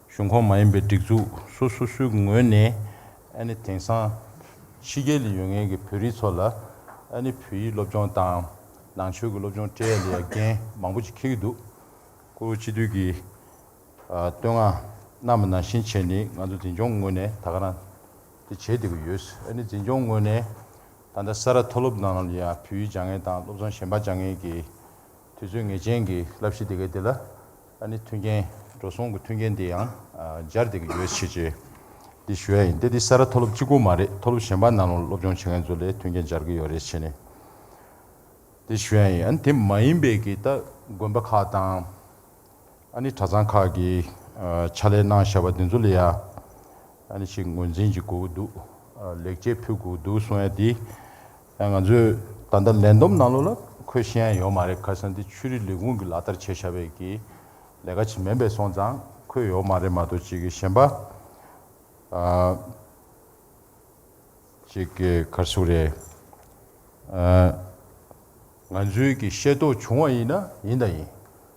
གཞུང་ཁོངས་མ་ཡིན་པའི་སྒྲིག་འཛུགས་སོ་སོ་སོའི་ངོས་ནས་ཨ་ནི་དེང་སང་ཕྱི་རྒྱལ་ལ་ཡོད་མཁན་གྱི་བོད་རིགས་ཚོ་ལ་ཨ་ནི་བོད་ཡིག་སློབ་སྦྱོང་དང་ནང་ཆོས་ཀྱི་སློབ་སྦྱོང་སྤྲད་ཡ་ལ་ཡ་འགན་མང་པོ་ཅིག་འཁྱེར་གྱི་འདུག་བཀུར་འོས་སྤྱི་འཐུས་ཀྱིས་ཨ་བསྟོད་བསྔགས་གནང་བ་ནང་བཞིན་བྱས་ནས་ང་ཚོ་འཛིན་སྐྱོང་ངོས་ནས་ད་ག་རང་དེ་བྱེད་བསྡད་ཀྱི་ཡོད། ཨ་ནི་འཛིན་སྐྱོང་ངོས་ནས་ད་ལྟ་ས་རཱ་མཐོ་སློབ་ནང་ལ་ཡང་བོད་ཡིག་སྦྱང་མཁན་དང་སློབ་སྦྱོང་གཞན་པ་སྦྱང་མཁན་གྱི་ དུས་ཚོད་ངེས་ཅན་གྱི་བསླབ་གཞི་དེ་གའི་དེ་ལ་ཨ་ནི་མཐུན་རྐྱེན་འགྲོ་སོང་གི་མཐུན་རྐྱེན་དེ་ཡང་སྦྱར་བསྡད་ཀྱི་ཡོད་ཞེས་བྱས་འདི་ཞུ་ཡ་ཡིན། དེ་འདི་ས་རཱ་མཐོ་སློབ་གཅིག་པུ་མ་རེད། མཐོ་སློབ་གཞན་པ་ནང་ལ་སློབ་སྦྱོང་བྱེད་མཁན་ཚོ་ལ་མཐུན་རྐྱེན་སྦྱར་གྱི་ཡོད་རེད་ཞེས་ནས་འདི་ཞུ་ཡ་ཡིན། ཨ་ནི་དེ་མ་ཡིན་པའི་གི་ད་དགོན་པ་ཁག་དང་། ཨ་ནི་གྲྭ་ཚང་ཁག་གིས་ཨ་ཕྱག་ལས་གནང་བཞག་པ་འདི་ཚོ་ལ་ཡ་ཨ་ནི་ཞིག་ངོས་འཛིན་གྱི་དགོས་ཀྱི་འདུག་ཨ་ལེགས་སྐྱེས་ཕུལ་དགོས་ཀྱི་འདུག་གསུང་ཡ་འདི་ཡང་ང་ཚོས་ད་ལྟ་ལས་བསྡོམས་ནང་ལོགས་ལ་འཁོད་ཤེས་ཡ་ཡོད་མ་རེད། ཁ་སང་འདི་ཆོས་རིག་ལས་ཁུངས་ཀྱིས་ལག་བསྟར་བྱས་བཞག་པའི་གི་ལས་ཀ་ཅིག་མིན་པས་སོང་ཙང་འཁོད་ཡོད་མ་རེད་མ་གཏོགས་ཅིག་གི་གཞན་པ་ཨ། ཅིག་གི་ག་རེ་ཟེར་དགོས་རེད། ཨ་ང་ཚོའི་གི་ཤེས་རྟོགས་བྱུང་བ་ཡིན་ན་ཡིན་དང་ཡིན།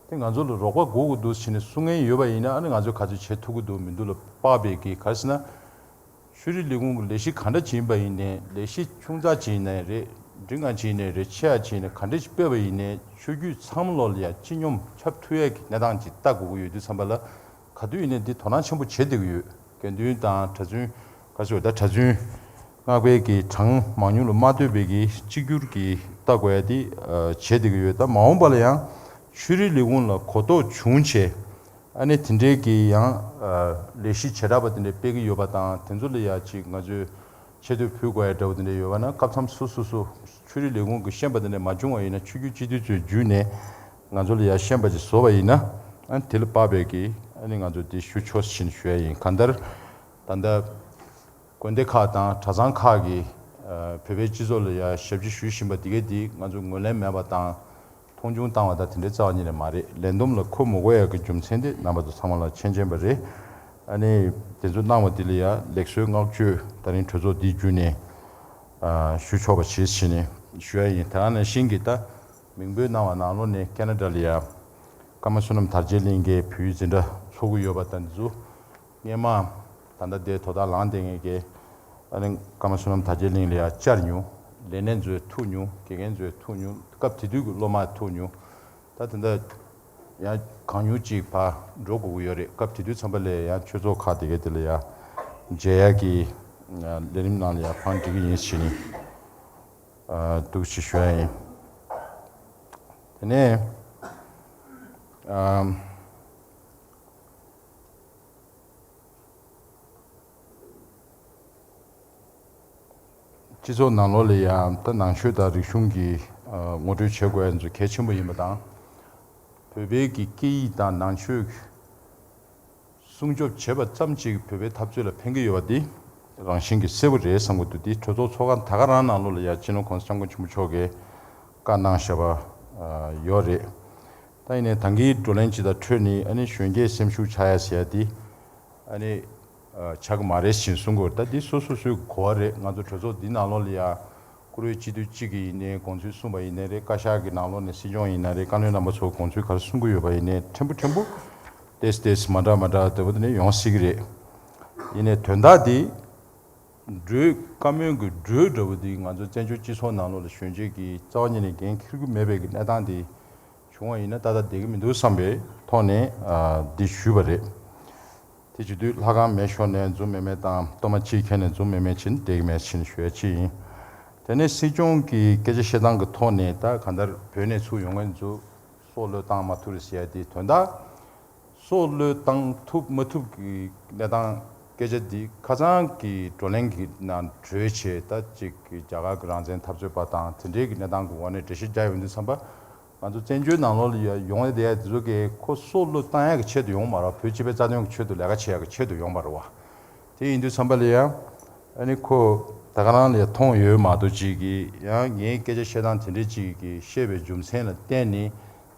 དེ་ང་ཚོ་ལ་རོགས་པ་དགོས་ཀྱི་འདུག་ཟེར་ནས་གསུང་མཁན་ཡོད་པ་ཡིན་ན་ཨ་ནི་ང་ཚོས་ག་ཚོད་བྱེད་ཐུབ་ཀྱི་འདུག་མི་འདུག་ལ་དཔག་པའི་གི་ག་རེ་ཟེར་ན། ཆོས་རིག་ལས་ཁུངས་ཀྱི་ལས་གཞི་ག་འདྲ་ཅིག་ཡིན་པ་ཡིན་ནའི་ལས་གཞི་ཆུང་ཙག་ཅིག་ཡིན་ནའི་རེད། འབྲིང་ང་ཅིག་ཡིན་ནའི་རེད། ཆེ་ཡ་ཅིག་ཡིན་ནའི་ག་འདྲ་ཞིག་སྤེལ་བ་ཡིན་ནའི་ཆོས་བརྒྱུད་ཚང་མ་ལོག་ལ་ཡ་སྤྱི་སྙོམས་ཁྱབ་ཐུབ་ཡས་ཀྱི་གནས་སྟངས་ཅིག་ལྟ་དགོས་ཀྱི་ཡོད་དུས་ཙམ་པ་ལ་ག་དུས་ཡིན་ནའི་འདི་དོ་སྣང་ཆེན་པོ་བྱེད་བསྡད་ཀྱི་ཡོད། དགེ་འདུན་དང་གྲྭ་བཙུན་ག་ཚོད་ད་གྲྭ་བཙུན་སྔགས་པའི་གི་གྲངས་མང་ཉུང་ལ་མ་ལྟོས་པའི་གི་གཅིག་གྱུར་གྱི་ལྟ་དགོས་ཡ་འདི་བྱེད་བསྡད་ཀྱི་ཡོད། ད་མ་འོངས་པ་ལ་ཡང་ཆོས་རིག་ལས་ཁུངས་ལ་གོ་རྟོགས་བྱུང་བྱས། ཨ་ནི་དེ་འདྲའི་གི་ཡང་ལས་གཞི་བྱེ་བྲག་པ་དེ་འདྲ་སྤེལ་གི་ཡོད་པ་དང་དེ་ཚོ་ལ་ཡ་ཅིག་ང་ཚོས་ཆེ་བསྟོད་ཕུལ་དགོས་ཡ་འདྲ་བོ་དེ་འདྲ་ཡོད་པ་ན་སྐབས་མཚམས་སུ་སུ་སུ་ཆོས་རིག་ལས་ཁུངས་ཀྱི་ཤེས་པ་དེ་འདྲ་མ་བྱུང་བ་ཡིན་ན་ཆོས་བརྒྱུད་སྤྱི་འཐུས་ཚོས་བརྒྱུད་ནས་ང་ཚོ་ལ་ཡ་ཤེས་པ་ཅིག་བཟོ་བ་ཡིན་ན་ཨ་ནི་དེ་ལ་དཔག་པའི་གི་ཨ་ནི་ང་ཚོ་དེ་ཞུ་ཆོག་ཟིན་ཞུ་ཡ་ཡིན། གང་ལྟར་ད་ལྟ་དགོན་སྡེ་ཁག་དང་གྲྭ་ཚང་ཁག་གིས་བོད་པའི་སྤྱི་ཚོགས་ལ་ཡ་ཞབས་ཕྱི་ཞུ་བཞིན་པ་དེ་གའི་དེ་ང་ཚོ་ངོས་ལེན་མེད་པ་དང་། མཐོང་ཆུང་བཏང་བ་དང་དེ་འདྲའི་རྩ་བ་ཉིད་ནས་མ་རེད། ལས་བསྡོམས་ལ་འཁོད་མི་དགོས་ཡག་གི་རྒྱུ་མཚན་དེ་རྣམ་པ་ཚོ་ཚང་མ་ལ་མཁྱེན་མཁྱེན་པ་རེད། ཨ་ནི་དེ་ཚོ་གནང་བ་འདི་ལ་ཡང་ལེགས་གསོལ་བསྔགས་བརྗོད་ད་རིང་གྲོས་ཚོགས་འདི་བརྒྱུད་ནས་ཨ་ཞུ་ཆོག་པ་བྱེད་ཟེར་ནས་ཞུ་ཡ་ཡིན། དེ་ག་ནང་བཞིན་གྱི་ད་མིང་འབོད་གནང་བ་ནང་ལོགས་ནས་ཁེ་ན་ཌ་ལ་ཡ་ཀརྨ་བསོད་ནམས་དར་རྒྱས་གླིང་གི་བོད་ཡིག་འཛིན་གྲྭ་ཚོགས་ཀྱི་ཡོད་པ་དང་འདི་ཚོ། སྔས་མ་ད་ལྟ་དེ་དོ་བདག་ལངས་བསྡད་མཁན་གྱི་ཨ་ནི་ཀརྨ་བསོད་ནམས་དར་རྒྱས་གླིང་ལ་ཡང་བཅར་མྱོང་། ལས་སྣེ་ཚོས་ཐུག་མྱོང་། དགེ་རྒན་ཚོས་ཐུག་མྱོང་། སྐབས་དེ་དུས་ཀྱི་སློབ་མ་ཐུག་མྱོང་། ད་དེ་འདྲ་ཡང་གང་མྱུར་ཅིག་ཕར་འགྲོ་དགོས་ཀྱི་ཡོད་རེད། སྐབས་དེ་དུས་ཙམ་པ་ལ་ཡང་ཆོས་ཚོགས་ཁག་དེ་གའི་དེ་ལ་ཡང་མཇལ་ཡག་གི་ལས་རིམ་ནང་ལ་ཡང་ཕར་འགྲིག་གི་ཡིན་ཟེར་ནས་འདུག་ཅེས་ཞུ་ཡ་ཡིན། དེ་ནས་ཨམ། སྤྱི་ཚོགས་ནང་ལོགས་ལ་ཡང་ད་ནང་ཆོས་དང་རིག་གཞུང་གི་ཨ་ངོ་སྤྲོད་བྱེད་དགོས་ཡ་ཚོ་གལ་ཆེན་པོ་ཡིན་པ་དང་། བོད་པའི་གི་སྐད་ཡིག་དང་ནང་ཆོས་སྲུང་སྐྱོབ་བྱེད་པ་ཙམ་གཅིག་བོད་པའི་འཐབ་རྩོད་ལ་ཕན་གྱི་ཡོད་པ་འདི་རང་བཞིན་གྱི་གསལ་པོ་རེད་བསམ་གྱི་འདུག་འདི་གྲོས་ཚོགས་ཚོགས་ཁང་ད་ག་རང་ནང་ལོགས་ལ་ཡང་སྤྱི་ནོར་༸གོང་ས་༸སྐྱབས་མགོན་ཆེན་པོ་མཆོག་གིས་བཀའ་གནང་བཞག་པ་ཡོད་རེད། ད་ཡིན་ནའི་ད་གིན་བགྲོ་གླེང་ཅིག་དང་འཕྲོས་ནས་ཨ་ནི་གཞོན་སྐྱེས་སེམས་ཤུགས་ཆག་ཡ་ཟེར་ཡ་འདི་ཨ་ནི་ཆག་གི་མ་རེད་ཞེས་གསུང་གི་ཡོད། ད་འདི་སོ་སོ་སོའི་གོ་བ་རེད། ང་ཚོ་གྲོས་ཚོགས་འདི་ནང་ལོགས་ལ་ཡ་བཀུར་འོས་སྤྱི་འཐུས་གཅིག་གིས་ཡིན་ནའི་དགོངས་ཚུལ་གསུངས་པ་ཡིན་ནའི་རེད། བཀའ་ཤག་གི་ནང་ལོགས་ནས་སྲིད་སྐྱོང་ཡིན་ན་རེད། བཀའ་བློན་རྣམ་པ་ཚོ་དགོངས་ཚུལ་ག་རེ་གསུང་གི་ཡོད་པ་ཡིན་ནའི་ཕྲན་བུ་ཕྲན་བུ་ཏེས་ཏེས་མ་འདྲ་མ་འདྲ་འདྲ་པོ་དེ་ནས་ཡོང་སྲིད་ཀྱི་རེད། ཡིན་ནའི་དོན་དག་འདི་འགྲོས་བཀའ་མོལ་གྱི་འགྲོས་འདྲ་པོ་འདི་ང་ཚོ་བཙན་བྱོལ་སྤྱི་ཚོགས་ནང་ལོགས་ལ་གཞོན་སྐྱེས་ཀྱིས་རྩ་བ་ཉིད་ནས་འགན་འཁྱེར་གྱི་མེད་པའི་གི་གནས་སྟངས་འདི་བྱུང་བ་ཡིན་ན་ཏག་ཏག་བསྡད་ཀྱི་མི་འདུག་བསམ་པའི་ཐོག་ནས་ཨ་འདི་ཞུས་པ་རེད། དེ་བྱེད་དུས་ལྷ་ཁང་མེད་ཤོར་ནས་འཛུལ་མེད་མེད་དང་གཏོར་མ་གཅིག་ཁྱེར་ནས་འཛུལ་མེད་མེད་ཕྱིན་བསྡད་ཀྱི་མེད་ཕྱིན་ཞུ་ཡ་གཅིག་ཡིན། དེ་ནས་སྲིད་སྐྱོང་གི་སྐད་ཆ་བཤད་སྟངས་ཀྱི་ཐོག་ནས་ད་གང་ལྟར་བོད་ནས་ཚུར་ཡོང་མཁན་ཚོ་སྲོག་བློས་བཏང་མ་ཐུབ་རེད་ཟེར་ཡ་དེ་དོན་དག་སྲོག་བློས་བཏང་ཐུབ་མ་ཐུབ་ཀྱི་གནས་སྟངས་སྐད་ཆ་འདི་ཁ་སང་གི་བགྲོ་གླེང་གི་ནང་གྲོས་བྱས། ད་ཅིག་གི་རྒྱ་གར་གྱི་རང་བཙན་འཐབ་རྩོད་པ་དང་དེ་འབྲེལ་གྱི་གནས་སྟངས་ཀྱི་འོག་ནས་འགྲེལ་བཤད་རྒྱག་ཡོང་དུས་ཙམ་པ། ང་ཚོ་བཙན་བྱོལ་ནང་ལོགས་ལ་ཡ་ཡོང་བསྡད་ཡ་དེ་ཚོ་གིས་ཁོ་སྲོག་བློས་བཏང་ཡ་གི་ཆེད་དུ་ཡོང་མ་རེད་བ། བོད་སྤྱི་པའི་རྩ་དོན་གྱི་ཆེད་དུ་ལས་ཀ་བྱེད་ཡ་གི་ཆེད་དུ་ཡོང་བ་རེད་བ། དེ་ཡིན་དུས་ཙམ་པ་ལ་ཡ་ཨ་ནི་ཁོ་ད་ག་རང་ལ་ཡ་མཐོང་ཡོད་མ་གཏོགས་ཅིག་གིས་ཡང་ངའི་སྐད་ཆ་བཤད་སྟངས་དེ་འདྲ་ཅིག་གིས་བཤད་པའི་རྒྱུ་མཚན་ལ་བརྟེན་ནས་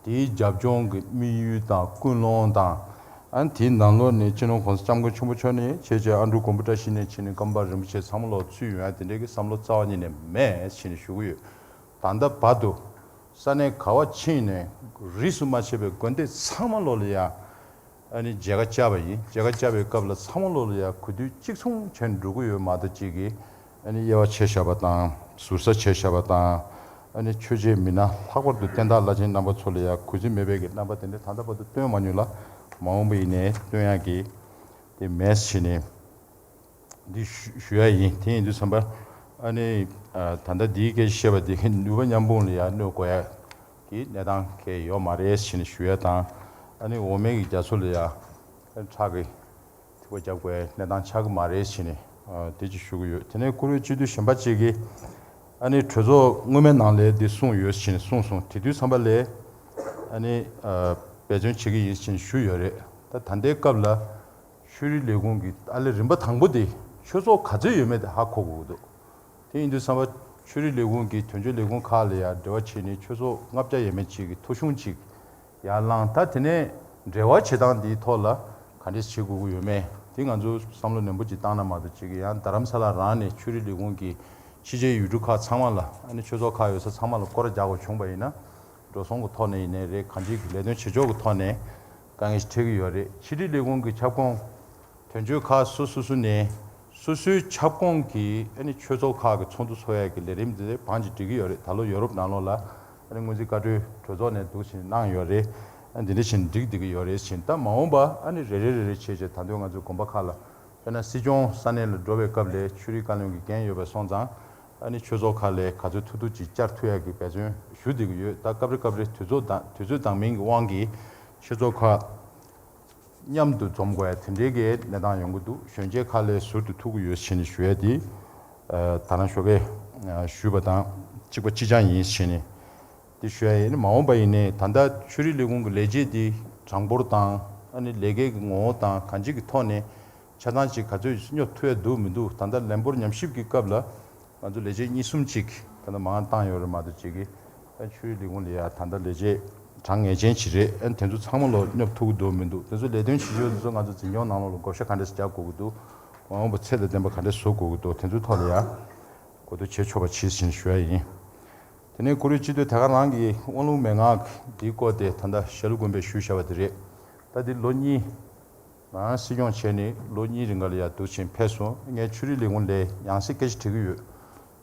དེའི་རྒྱབ་ལྗོངས་ཀྱི་དམིགས་ཡུལ་དང་ཀུན་སློང་དང་། ཨ་ནི་དེའི་ནང་ལོགས་ནས་སྤྱི་ནོར་༸གོང་ས་༸སྐྱབས་མགོན་ཆེན་པོ་མཆོག་ནས་བྱས་རྗེས་ཨ་འབྲུག་དགོན་པ་བཀྲ་ཤིས་གནས་ཆེན་ནས་ཀརྨ་པ་རིན་པོ་ཆེ་ཚང་མ་ལོག་ཚུད་ཡོང་ཡ་དེ་འདྲའི་གི་བསམ་བློ་རྩ་བ་ཉིད་ནས་མེད་ཟེར་ནས་ཞུ་གི་ཡོད། ད་ལྟ་བར་དུ་ས་གནས་ག་བ་ཕྱིན་ནས་རིས་སུ་མ་ཆད་པའི་དགོན་སྡེ་ཚང་མ་ལོག་ལ་ཡ་ཨ་ནི་མཇལ་ཁ་བཅར་བ་ཡིན། མཇལ་ཁ་བཅར་བའི་སྐབས་ལ་ཚང་མ་ལོག་ལ་ཡ་གུས་འདུད་གཅིག་མཚུངས་བྱས་ནས་འགྲོ་གི་ཡོད་མ་གཏོགས་ཅིག་གིས་ཨ་ནི་དབྱེ་བ་ཕྱེ་བཞག་པ་དང་ཟུར་ཟ་བྱས་བཞག་པ་དང་། ཨ་ནི་ཆོས་བྱེད་མི་སྣ་ལྷག་པར་དུ་བསྟན་བདག་བླ་ཆེན་རྣམ་པ་ཚོ་ལ་ཡ་གུས་བརྩི་མེད་པའི་གི་རྣམ་པ་དེ་འདྲ་ད་ལྟ་བར་དུ་སྟོན་མ་མྱོང་ལ། མ་འོངས་པ་ཡིན་ནའི་སྟོན་ཡག་གི་དེ་མེད་ཟེར་ནས་འདི་ཞུ་ཞུ་ཡ་ཡིན། དེ་ཡིན་དུས་ཙམ་པ་ཨ་ནི་ཨ་ད་ལྟ་འདིའི་སྐད་ཆ་བཤད་པ་དེ་ནུས་པ་མཉམ་སྤུངས་ལ་ཡ་གནོད་དགོས་ཡ་ གི་གནས་སྟངས་གང་ཡང་ཡོད་མ་རེད་ཟེར་ནས་ཞུ་ཡ་དང་། ཨ་ནི་འོག་མའི་གི་རྒྱ་མཚོ་ལ་ཡ་ཁྲག་གི་ཐིགས་པ་རྒྱག་དགོས་གནས་སྟངས་ཆགས་ཀྱི་མ་རེད་ཟེར་ནས་དེ་ཅིག་ཞུ་གི་ཡོད། དེ་ནས་བཀུར་འོས་སྤྱི་འཐུས་གཞན་པ་ཅིག་གིས་ཨ་ནི་གྲོས་ཚོགས་སྔོན་མའི་ནང་ལ་འདི་གསུངས་ཡོད་ཟེར་ནས་གསུངས་སོང་། དེ་དུས་ཙམ་པ་ལ་ཨ་ནི་འབད་བརྩོན་བྱེད་ཀྱི་ཡིན་ཟེར་ནས་ཞུས་ཡོད་རེད། ད་ད་ལྟའི་སྐབས་ལ་ཆོས་རིག་ལས་ཁུངས་ཀྱི་ཨ་ལས་རིམ་པ་དང་པོ་དེ་ཆོས་ཚོགས་ག་ཚོད་ཡོད་མེད་དེ་ཧ་གོ་དགོས་ཀྱི་འདུག་དེ་ཡིན་དུས་ཙམ་པ་ཆོས་རིག་ལས་ཁུངས་ཀྱི་དོན་གཅོད་ལས་ཁུངས་ཁག་ལ་ཡང་འབྲེལ་བ་བྱས་ནས་ཆོས་ཚོགས་ལྔ་བརྒྱ་ཡས་མས་ཅིག་གི་ཐོ་གཞུང་ཅིག་ཡར་བླངས། ད་དེ་ནས་འབྲེལ་བ་བྱེད་སྟངས་འདིའི་ཐོག་ལ་ག་འདྲས་བྱེད་དགོས་ཀྱི་ཡོད་མེད་དེ་ང་ཚོ་བསམ་བློ་ནན་པོ་ཅིག་བཏང་ན་མ་གཏོགས་ཅིག་ཡང་རྡ་རམ་ས་ལ་རང་ནས་ཆོས་རིག་ལས་ཁུངས་ཀྱི་ཕྱི་རྒྱལ་ཡུལ་གྲུ་ཁག་ཚང་མ་ལ་ཨ་ནི་ཆོས་ཚོགས་ཁག་ཡོད་ས་ཚང་མ་ལ་སྐོར་ར་རྒྱག་དགོས་བྱུང་པ་ཡིན་ན། འགྲོ་སོང་གི་ཐོག་ནས་ཡིན་ནའི་རེད། གང་ཅིའི་ལས་དོན་བྱེད་ཕྱོགས་ཀྱི་ཐོག་ནས་དཀའ་ངལ་ཞིག་འཕྲད་ཀྱི་ཡོད་རེད། ཕྱི་དྲིལ་ལས་ཁུངས་ཀྱི་ཁྱབ་ཁོངས་དོན་གཅོད་ཁག་སོ་སོ་སོ་ནས་སོ་སོའི་ཁྱབ་ཁོངས་ཀྱི་ཨ་ནི་ཆོས་ཚོགས་ཁག་གི་ཚོགས་འདུ་འཚོགས་ཡས་ཀྱི་ལས་རིམ་དེ་བང་ཅིག་སྒྲིག་གི་ཡོད་རེད། ད་ལོ་ཡོ་རོབ་ནང་ལོགས་ལ་ཨ་ནི་སྔོན་རྩིས་བཀའ་འཁྲོལ་གྲོས་ཚོགས་ནས་འདུག་བྱས་གནང་ཡོད་རེད། ཨ་འདི་འདྲ་བྱས་ནས་སྒྲིག་བསྡད་ཀྱི་ཡོད་རེད་ཟེར། ད་མ་འོངས་པ་ཨ་ནི་རེ་རེ་རེ་རེ་བྱས་བྱས་ད་དུང་ང་ཚོའི་དགོན་པ་ཁག་ལ་དཔེར་ན་སྲིད་སྐྱོང་ས་གནས་ལ་འགྲོ་བའི་སྐབས་ལ་ཆོས་རིག་བཀའ་བློན་གྱི་འགན་ཡོད་པ་སོང་ཙང་ཨ་ནི་ཆོས་ཚོགས་ཁག་ལ་ག་ཚོད་ཐུབ་ཐུབ་ཅིག་བཅར་ཐུབ་ཡག་གི་འབད་བརྩོན་ཞུ་བསྡད་ཀྱི་ཡོད། ད་སྐབས་རེ་སྐབས་རེ་དུས་ཚོད་དང་དུས་ཚོད་འདང་མིན་གྱི་དབང་གིས་ཆོས་ཚོགས་ཁག་མཉམ་དུ་འཛོམས་དགོས་ཡ་དེ་འདྲའི་གི་གནས་སྟངས་ཡོང་གི་འདུག་གཞོན་སྐྱེས་ཁག་ལ་ཟུར་དུ་ཐུག་གི་ཡོད་ཟེར་ནས་ཞུ་ཡ་དེ་ད་རང་ཞོགས་ཀས་ཞུས་པ་དང་གཅིག་པ་གཅིག་རྐྱང་ཡིན་ཟེར་ནས། དེ་ཞུ་ཡ་ཡིན། མ་འོངས་པ་ཡིན་ནའི་ད་ལྟ་ཆོས་རིག་ལས་ཁུངས་ཀྱི་ལས་བྱེད་འདི་གྲངས་འབོར་དང་ཨ་ནི་ལས་ཀའི་གི་ངོ་བོ་དང་གང་ཅིའི་གི་ཐོག་ནས་ཆ་ཚང་ཅིག་ག་ཚོད་སྙོབ་ཐུབ་ཡ་འདུག་མི་འདུག་ད་ལྟ་ལན་འབོར་ཉམས་ཞིབ་ཀྱི་སྐབས་ལ་ང་ཚོ་ལས་བྱེད་གཉིས་གསུམ་ཅིག་ད་ལྟ་མང་བཏང་ཡོད་རེད་མ་གཏོགས་ཅིག་གི་ཨ་ཆོས་རིག་ལས་ཁུངས་ལ་ཡ་ད་ལྟ་ལས་བྱེད་གྲངས་ངེས་ཅན་ཅིག་རེད། ཨ་དེ་ཚོ་ཚང་མ་ལོ་སྙོབ་ཐུབ་ཀྱི་འདུག་མི་འདུག་དེ་ཚོ་ལས་དོན་བྱེད་ཕྱོགས་དེ་ཚོ་ང་ཚོ་འཛིན་སྐྱོང་ནང་ལོགས་ལ་བགོ་བཤའ་ག་འདྲས་རྒྱག་དགོས་ཀྱི་འདུག་མ་འོངས་པ་ཚད་དང་ལྡན་པ་ག་འདྲས་བཟོ་དགོས་ཀྱི་འདུག་དེ་ཚོའི་ཐོག་ལ་ཡ་གོ་བསྡུར་བྱེད་ཆོག་པ་བྱེད་ཟེར་ནས་ཞུ་ཡ་ཡིན། དེ་ནས་བཀུར་འོས་སྤྱི་འཐུས་དེ་ག་རང་གི་དབང་ལུང་མན་ངག་འདིའི་སྐོར་དེ་ད་ལྟ་ཞྭ་ལུ་དགོན་པས་ཞུས་བཞག་པ་དེ་རེད། ད་འདི་ལོ་གཉིས་ང་རང་སྲིད་སྐྱོང་བྱས་ནས་ལོ་གཉིས་རིང་ག་ལ་ཡ་འདུག་ཕྱིན་ཕེབས་སོང་། ངས་ཆོས་རིག་ལས་ཁུངས་ལ་ཡང་སེ་སྐད་ཆ་དྲི་གི་ཡོད།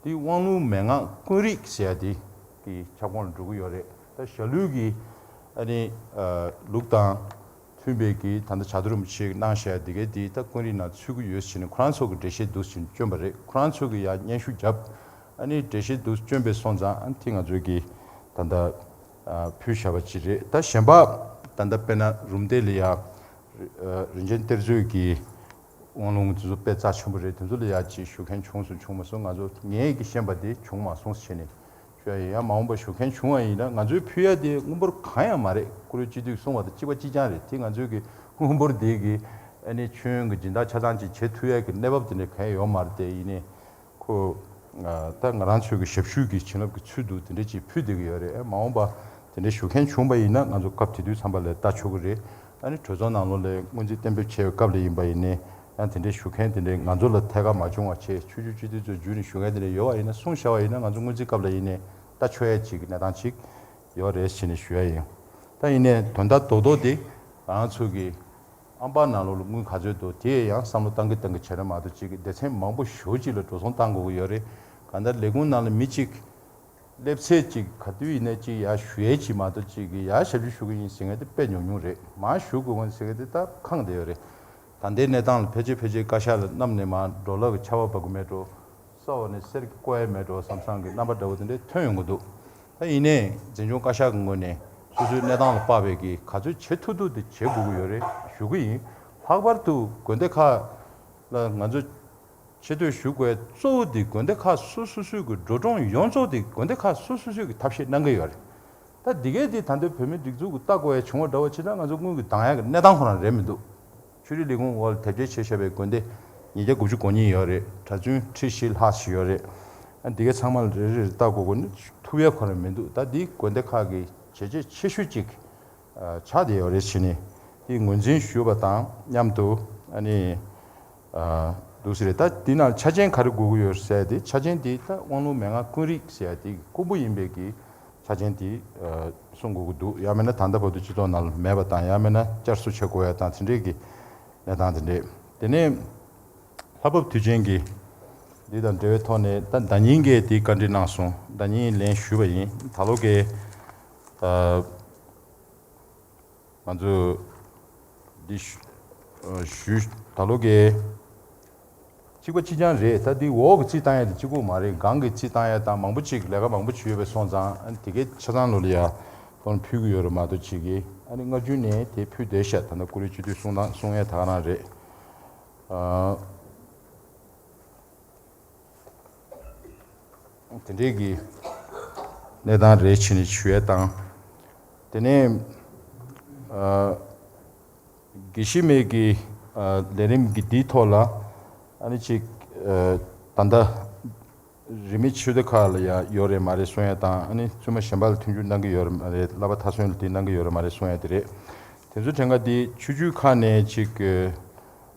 འདི་དབང་ལུང་མན་ངག་ཀུན་རིག་ཟེར་ཡ་དེ་གི་ཁྱབ་ཁོངས་ལ་འགྲོ་གི་ཡོད་རེད། ད་ཞྭ་ལུའི་གི་ཨ་ནི་ལུགས་དང་མཐུན་པའི་གི་ད་ལྟ་བྱ་དོར་རིན་པོ་ཆེ་གིས་གནང་བཞག་ཡ་དེ་གའི་དེ་ད་ཀུན་རིག་ནང་ཚུད་ཀྱི་ཡོད་ཟེར་ནས་ཁོ་རང་ཚོ་གི་འགྲེལ་བཤད་འདུག་ཟེར་ནས་བསྐྱོན་པ་རེད། ཁོ་རང་ཚོ་གི་ཡ་སྙན་ཞུ་བརྒྱབ། ཨ་ནི་འགྲེལ་བཤད་འདུག་བསྐྱོན་པའི་སོང་ཙང་ཨ་ནི་དེ་ང་ཚོའི་གི་ད་ལྟ་ཕུལ་བཞག་པ་ཅིག་རེད། ད་གཞན་པ་ད་ལྟ་དཔེར་ན་རུམ་བཏེག་ལ་ཡ་རིན་ཆེན་གཏེར་མཛོད་ཀྱི་དབང་ལུང་དེ་ཚོ་དཔེ་རྩ་ཆེན་པོ་རེད། དེ་ཚོ་ལ་ཡ་ཅིག་ཞུ་མཁན་བྱུང་སོང་བྱུང་མ་སོང་ང་ཚོ་ངས་ཀྱི་ཤེས་པ་དེ་བྱུང་མ་སོང་ཟེར་ནས་ཞུ་ཡ་ཡིན། ཡང་མ་འོངས་པ་ཞུ་མཁན་བྱུང་བ་ཡིན་ན་ང་ཚོའི་ཕུལ་ཡ་དེ་དངུལ་འབོར་གང་ཡང་མ་རེད། བཀུར་འོས་སྤྱི་འཐུས་གསུངས་པ་དང་གཅིག་པ་གཅིག་རྐྱང་རེད། དེ་ང་ཚོའི་གི་དངུལ་འབོར་དེ་གི་ཨ་ནི་མཆོད་ཡོན་གྱི་སྦྱིན་བདག་ཆ་ཚང་ཅིག་བྱེད་ཐུབ་ཡ་གི་གནས་བབ་དེ་འདྲ་གང་ཡང་ཡོད་མ་རེད། དེ་ཡིན་ནའི་ཁོ་ད་ང་རང་ཚོའི་གི་ཞབས་ཞུའི་གི་བྱིན་རླབས་ཀྱི་ཚུལ་དུ་དེ་འདྲ་ཅིག་ཕུལ་བསྡད་ཀྱི་ཡོད་རེད། མ་འོངས་པ་དེ་འདྲ་ཞུ་མཁན་བྱུང་བ་ཡིན་ན་ང་ཚོ་སྐབས་དེ་དུས་ཙམ་པ་ལ་ལྟ་ཆོག་གི་རེད། ཨ་ནི་གྲོས་ཚོགས་ནང་ལོགས་ལ་སྔོན་རྩིས་གཏན་འབེབས་བྱས་པའི་སྐབས་ལ་ཡིན་པ་ཡིན་ནའི་ཡང་དེ་འདྲའི་ཞུ་མཁན་དེ་འདྲའི་ང་ཚོ་ལ་ཐད་ཀར་མ་བྱུང་བ་བྱས་ཆོས་བརྒྱུད་སྤྱི་འཐུས་ཚོ་བརྒྱུད་ནས་ཞུ་མཁན་དེ་འདྲ་ཡོད་པ་ཡིན་ན་གསུངས་བཞག་པ་ཡིན་ན་ང་ཚོ་སྔོན་རྩིས་སྐབས་ལ་ཡིན་ནའི་ལྟ་ཆོག་ཡ་ཅིག་གི་གནས་སྟངས་ཅིག་ཡོད་རེད་ཟེར་ནས་ཞུ་ཡ་ཡིན། ད་ཡིན་ནའི་དོན་དག་རྡོག་རྡོག་དེ་ང་རང་ཚོ་གི་ཨམ་པ་ནང་ལོགས་ལ་དངུལ་ག་ཚོད་འདུག་དེ་ཡང་བསམ་བློ་བཏང་གི་བཏང་གི་བྱས་ན་མ་གཏོགས་ཅིག་གི་སྡེ་ཚན་མང་པོ་ཞེ་པོ་ཅིག་ལ་འགྲོ་སོང་བཏང་དགོས་ཀྱི་ཡོད་རེད། གང་ལྟར་ལས་ཁུངས་ནང་ལ་མི་གཅིག་སླེབས་ཚད་ཅིག་ག་དུས་ཡིན་ན་ཅིག་ཡར་ཞུ་ཡས་ཅིག་མ་གཏོགས་ཅིག་གི་ཡར་ཞབས་ཕྱི་ཞུ་གི་ཡིན་ཟེར་མཁན་དེ་དཔེ་ཉུང་ཉུང་རེད། མར་ཞུ་དགོས་མཁན་ཟེར་མཁན་དེ་ད་ཁེངས་བསྡད་ཡོད་རེད། ད་ལྟའི་གནས་སྟངས་ལ་ཕལ་ཆེར་ཕལ་ཆེར་བཀའ་ཤག་ལ་མནན་ནས་མར་འགྲོ་ལག་གི་ཆར་པ་འབབ་གི་མེད་འགྲོ། ས་འོག་ནས་གསེར་གྱི་བརྐོ་ཡས་མེད་འགྲོ་བསམ་བསམ་གྱི་རྣམ་པ་འདྲ་བོ་དེ་འདྲ་ཐོན་ཡོང་གི་འདུག་ད་ཡིན་ནའི་འཛིན་སྐྱོང་བཀའ་ཤག་གི་ངོས་ནས་སོ་སོའི་གནས་སྟངས་ལ་དཔག་པའི་གི་ག་ཚོད་བྱེད་ཐུབ་ཐུབ་དེ་བྱེད་དགོས་ཀྱི་ཡོད་རེད་ཞུ་གི་ཡིན། ལྷག་པར་དུ་དགོན་སྡེ་ཁག་ལ་ང་ཚོ་ཆེ་བསྟོད་ཞུ་དགོས་གཙོ་བོ་དེ་དགོན་སྡེ་ཁག་སོ་སོ་སོའི་གི་འགྲོ་གྲོན་ཡོངས་རྫོགས་དེ་དགོན་སྡེ་ཁག་སོ་སོ་སོའི་གི་ཐབས་ཤེས་གནང་གི་ཡོད་རེད། ད་འདི་གས་འདི་ད་ལྟའི་བོད་མིའི་སྒྲིག་འཛུགས་ཀྱི་ལྟ་དགོས་ཡ་བྱུང་བ་འདྲ་བོ་བྱས་ན་ང་ཚོ་དངུལ་གྱི་འདང་ཡ་གི་གནས་སྟངས་ཁོ་རང་རེད་མི་འདུག་ཆོས་རིག་ལས་ཁུངས་འོག་ལ་དེབ་སྐྱེལ་བྱས་བཞག་པའི་དགོན་སྡེ་ཉིས་བརྒྱ་དགུ་བཅུ་གོ་གཉིས་ཡོད་རེད། གྲྭ་བཙུན་ཁྲི་བཞི་ལྷག་ཞིག་ཡོད་རེད། ཨ་འདི་གས་ཚང་མ་ལ་རེ་རེ་ལྟ་དགོས་དགོས་ནི་ཐུབ་ཡ་ཁོ་རང་མི་འདུག་ད་འདི་དགོན་སྡེ་ཁག་གི་བྱས་རྗེས་ཆེ་ཤོས་ཅིག་ཆགས་བསྡད་ཡོད་རེད་ཟེར་ནས་འདི་ངོས་འཛིན་ཞུས་པ་དང་མཉམ་དུ་ཨ་ནི། འདུག་ཟེར་རེད། ད་འདི་ནང་ཆ་རྐྱེན་ག་རེ་དགོས་ཀྱི་ཡོད་ཟེར་ཏེ་ཆ་རྐྱེན་དེ་ད་དབང་ལུང་མན་ངག་ཀུན་རིག་ཟེར་ཡ་དེ་དཀོན་པོ་ཡིན་པའི་གི་ཆ་རྐྱེན་དེ་གསུང་དགོས་ཀྱི་འདུག་ཡང་མིན་ན་ད་ལྟ་བར་དུ་སྤྱི་ཚོགས་ནང་ལ་མེད་པ་དང་ཡང་མིན་ན་བསྐྱར་གསོ་བྱེད་དགོས་ཡ་དང་དེ་འདྲས་ཀྱི་གནས་སྟངས་དེ་འདྲས། དེ་ནས་ལྷ་བབས་དུས་ཆེན་གྱི་འདི་དང་འབྲེལ་བའི་ཐོག་ནས་ད་ཟླ་ཉིན་གྱིས་དེ་བཀའ་འདྲི་གནང་སོང་། ཟླ་ཉིན་ལན་ཞུས་པ་ཡིན། ད་ལོ་གི་ང་ཚོས་འདི་ཞུ་ཞུ་ད་ལོ་གི་གཅིག་པ་གཅིག་རྐྱང་རེད། ད་འདི་འོག་གི་རྩིས་བཏང་ཡ་དེ་གཅིག་པོ་མ་རེད། སྒང་གི་རྩིས་བཏང་ཡ་དང་མང་པོ་ཅིག་ལས་ཀ་མང་པོ་ཅིག་ཡོད་པའི་སོང་ཙང་ཨ་ནི་དེ་གའི་ཆ་ཚང་ལོ་ལ་ཡ་ ཁོང་ཕུལ་གྱི་ཡོད་རེད་མ་གཏོགས་ཅིག་གིས། ཨ་ནི་སྔ་རྒྱུན་ནས་དེ་ཕུལ་བསྡད་ཤག་ད་ལྟ་ཀུ་རེ་སྤྱི་འཐུས་གསུང་སྟངས་གསུང་ཡས་ད་ག་རང་རེད། ཨ། དེ་འདྲའི་གི་གནས་སྟངས་རེད་བྱས་ནས་ཞུ་ཡས་དང་། དེ་ནས་ཨ། དགེ་བཤེས་མའི་གི་ཨ། ལས་རིམ་གི་འདིའི་ཐོག་ལ་ཨ་ནི་ཅིག་ཨ། ད་ལྟ་རིས་མེད་ཆོས་སྡེ་ཁག་ལ་ཡ་ཡོད་རེད་མ་རེད་གསུང་ཡས་དང་། ཨ་ནི་བཙུན་མ་གཞན་པ་ལ་མཐུན་འགྱུར་གནང་གི་ཡོད་རེད་མ་རེད། བསླབ་པ་མཐའ་སོན་ལ་དེ་གནང་གི་ཡོད་རེད་མ་རེད་གསུང་ཡས་དེ་རེད། དེ་ཚོ་དྲན་ག་དེ་ཆོས་བརྒྱུད་ཁག་ནས་ཅིག་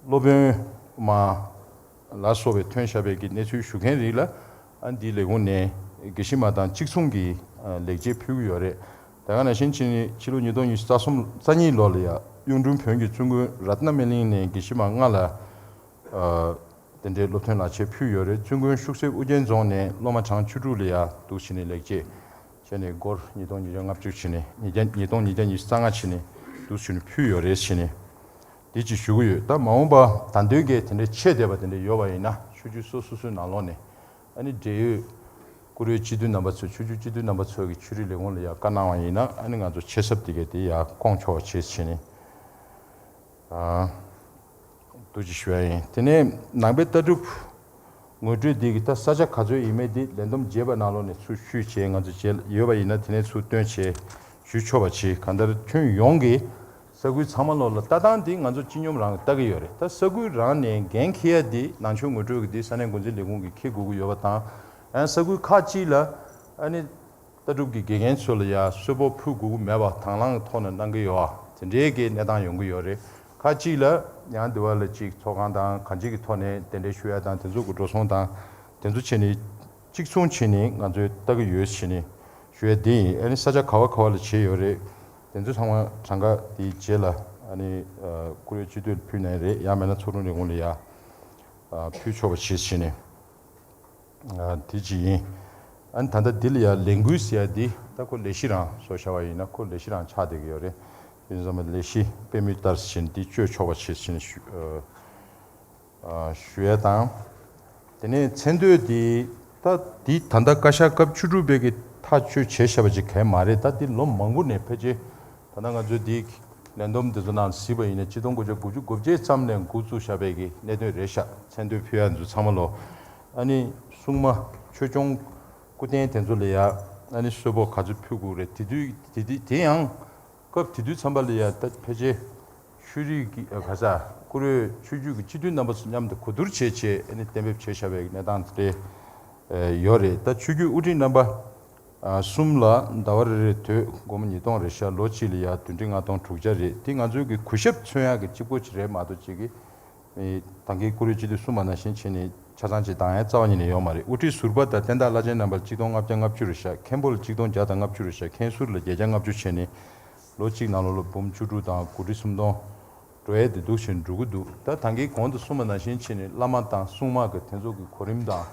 སློབ་དཔོན་མ་ལ་སོགས་པའི་ཐོན་བཞག་པའི་གི་གནས་ཚུལ་ཞུ་མཁན་རིགས་ལ་ཨ་འདིའི་ལས་ཁུངས་ནས་དགེ་བཤེས་མ་དང་གཅིག་མཚུངས་ཀྱི་ལེགས་སྐྱེས་ཕུལ་གྱི་ཡོད་རེད། དེ་ག་ནང་བཞིན་ཕྱི་ནི་ཕྱི་ལོ་ཉིས་སྟོང་ཉི་ཤུ་རྩ་གསུམ་རྩ་གཉིས་ལོ་ལ་ཡ་གཡུང་དྲུང་བོན་གྱི་བཙུན་དགོན་རཏྣ་སྨན་གླིང་ནས་དགེ་བཤེས་མ་ལྔ་ལ་ཨ་དེ་འདྲའི་སློབ་ཐོན་ལག་ཁྱེར་ཕུལ་ཡོད་རེད། བཙུན་དགོན་ཤུག་གསེབ་ཨུ་རྒྱན་རྫོང་ནས་སློབ་མ་གྲངས་བཅུ་དྲུག་ལ་ཡ་འདུག་བྱས་ནས་ལེགས་སྐྱེས་བྱས་ནས་སྒོར་ཉིས་སྟོང་ཉིས་བརྒྱ་ལྔ་བཅུ་བྱས་ནས་ཉིས་བརྒྱ་ཉིས་སྟོང་ཉིས་བརྒྱ་ཉི་ཤུ་རྩ་ལྔ་བྱས་ནས་འདུག་བྱས་ནས་ཕུལ་ཡོད་རེད་བྱས་ནས། དེ་ཅིག་ཞུ་གི་ཡོད། ད་མ་འོངས་པ་ད་འདོད་ཀྱི་དེ་འདྲའི་ཆེད་དེ་བ་དེ་འདྲ་ཡོད་པ་ཡིན་ན་ཆོས་བརྒྱུད་སོ་སོ་སོའི་ནང་ལོགས་ནས་ཨ་ནི་འབྲེལ་ཡོད་བཀུར་འོས་སྤྱི་འཐུས་རྣམ་པ་ཚོ་ཆོས་བརྒྱུད་སྤྱི་འཐུས་རྣམ་པ་ཚོ་གི་ཆོས་རིག་ལས་ཁུངས་ལ་ཡ་བཀའ་གནང་བ་ཡིན་ན་ཨ་ནི་ང་ཚོ་ཆེད་གསབ་དེ་གས་དེ་ཡ་སྐོང་ཆོག་པ་བྱེད་བྱས་ནས་ཨ། འདུག་ཅིག་ཞུ་ཡ་ཡིན། དེ་ནས་ནང་པའི་ལྟ་གྲུབ་ངོ་སྤྲོད་འདི་གི་ད་ས་ཆ་ག་ཚོད་ཡིན་མིན་འདི་ལས་བསྡོམས་རྒྱས་པ་ནང་ལོགས་ནས་ཚུར་བཤུས་བྱས་ང་ཚོ་རྗེས་ལ་ཡོད་པ་ཡིན་ན་དེ་ནས་ཚུར་བཏོན་བྱས་ཞུ་ཆོག་པ་བྱེད། གང་ལྟར་ཁྱོན་ཡོངས་ཀྱི་ས་ཁུལ་ཚང་མ་ལོགས་ལ་ལྟ་སྟངས་འདི་ང་ཚོ་སྤྱི་སྙོམས་རང་ལྟ་གི་ཡོད་རེད། ད་ས་ཁུལ་རང་ནས་འགན་འཁྱེར་ཡ་འདི་ནང་ཆོས་ངོ་སྤྲོད་ཀྱི་འདི་ས་གནས་འགོ་འཛིན་ལས་ཁུངས་ཀྱིས་འཁྱེར་དགོས་ཀྱི་ཡོད་པ་དང་། ཡང་ས་ཁུལ་ཁག་ཅིག་ལ་ཨ་ནི། ལྟ་གྲུབ་ཀྱི་དགེ་རྒན་ཚོ་ལ་ཡང་གསོལ་ཕོགས་ཕུལ་དགོས་ཀྱི་མེད་པ་དང་བླངས་ཀྱི་ཐོག་ནས་གནང་གི་ཡོད་པ་དེ་འདྲའི་གི་གནས་སྟངས་ཡོང་གི་ཡོད་རེད། ཁ་ཅིག་ལ་ཡང་འདི་བ་ལ་ཅིག་ཚོགས་ཁང་དང་གང་ཅིག་གི་ཐོག་ནས་གདན་འདྲེན་ཞུ་ཡ་དང་དེ་ཚོ་གི་འགྲོ་སོང་དང་དེ་ཚོ་བྱས་ནས་གཅིག་མཚུངས་བྱས་ནས་ང་ཚོས་ལྟ་གི་ཡོད་བྱས་ནས་ཞུ་ཡ་དེ་ཡིན། ཨ་ནི་ས་ཆ་ག་བ་ག་བ་ལ་བྱས་ཡོད་རེད། དེ་ཚོ་ཚང་མ་གྲངས་ཀ་དེའི་རྗེས་ལ་ཨ་ནི་བཀུར་འོས་སྤྱི་འཐུས་ལ་ཕུལ་ནའི་རེད། ཡང་མིན་ན་ཚོགས་དྲུང་ལས་ཁུངས་ལ་ཡ་ཕུལ་ཆོག་པ་བྱས་བྱས་ནས། ཨ། དེ་གཅིག་ཡིན། ཨ་ནི་ད་ལྟ་འདི་ལ་ཡང་ལས་འགུལ་ཟེར་ཡ་འདི་ད་ཁོ་ལས་གཞི་རང་བཟོ་བྱ་བ་ཡིན་ན་ཁོ་ལས་གཞི་རང་ཆགས་བསྡད་ཀྱི་ཡོད་རེད། དེ་ཚང་མ་ལས་གཞི་དཔེ་མི་ལྟར་ཟེར་ནས་འདི་སྤྱོད་ཆོག་པ་བྱེད་ཟེར་ནས་ཞུ། ཨ། ཞུ་ཡ་དང་། དེ་ནས་མཚན་དོད་འདི་ད་འདི་ད་ལྟ་བཀའ་ཤག་སྐབས་བཅུ་དྲུག་པའི་གི་ཐག་གཅོད་བྱས་བཞག་པ་ཅིག་གང་ཡང་མ་རེད། ད་འདི་ལོ་མང་པོ་ནས་ཕལ་ཆེར། ད་ལྟ་ང་ཚོས་འདི་ལས་བསྡོམས་འདི་ཚོ་ནང་གཟིགས་པ་ཡིན་ན་ཆིག་སྟོང་དགུ་བརྒྱ་དགུ་བཅུ་གོ་བརྒྱད་ཙམ་ནས་འགོ་བཙུགས་བཞག་པའི་གི་གནད་དོན་རེད་ཤག་མཚན་དོད་ཕུལ་ཡ་འདི་ཚོ་ཚང་མ་ལོ། ཨ་ནི་སྲུང་མ་ཆོས་སྐྱོང་སྐུ་རྟེན་དེ་ཚོ་ལ་ཡ་ཨ་ནི་གསོལ་ཕོགས་ག་ཚོད་ཕུལ་དགོས་རེད། དེ་དུས་དེ་དུས་དེ་ཡང་སྐབས་དེ་དུས་ཙམ་པ་ལ་ཡ་ད་ཕལ་ཆེར་ཆོས་རིག་གི་ཨ་ག་ས་བཀུར་འོས་ཆོས་བརྒྱུད་ཀྱི་སྤྱི་འཐུས་རྣམ་པ་ཚོ་མཉམ་དུ་གོ་བསྡུར་བྱས་བྱས་ཨ་ནི་གཏན་འབེབས་བྱས་བཞག་པའི་གནས་སྟངས་དེ་ཡོད་རེད། ད་ཆོས་བརྒྱུད་དབུ་ཁྲིད་རྣམ་པ། ཨ། གསུམ་ལ་ཟླ་བ་རེ་རེར་དུས་སྒོར་མོ་ཉིས་སྟོང་རེད་ཤག་ལོ་གཅིག་ལ་ཡ་བདུན་ཁྲི་ལྔ་སྟོང་དྲུག་བརྒྱ་རེད། དེ་ང་ཚོའི་གི་གུས་ཞབས་མཚོན་ཡག་གི་གཅིག་པོ་ཅིག་རེད་མ་གཏོགས་ཅིག་གི་ཨེ། ད་གིན་བཀུར་འོས་སྤྱི་འཐུས་གསུམ་པ་ནང་བཞིན་བྱས་ནས་ཆ་ཚང་ཅིག་བཏང་ཡ་རྩ་བ་ཉིད་ནས་ཡོད་མ་རེད། དབུ་ཁྲིད་ཟུར་པ་དང་བསྟན་བདག་བླ་ཆེན་རྣམ་པར་གཅིག་སྟོང་ལྔ་བརྒྱ་ལྔ་བཅུ་རེད་ཤག་མཁན་པོ་ལ་གཅིག་སྟོང་བརྒྱ་དང་ལྔ་བཅུ་རེད་ཤག་མཁན་ཟུར་ལ་བརྒྱད་བརྒྱ་ལྔ་བཅུ་བྱས་ནས་ལོ་གཅིག་ནང་ལོགས་ལ་འབུམ་བཅུ་དྲུག་དང་དགུ་ཁྲི་སུམ་སྟོང་འགྲོ་ཡས་དེ་འདུག་བཞིན་འགྲོ་གི་འདུག་ད་ད་གིན་གོང་དུ་གསུངས་པ་ནང་བཞིན་བྱས་ནས་བླ་མ་དང་སྲུང་མ་གི་དེ་ཚོ་གི་གོ་རིམ་དང་།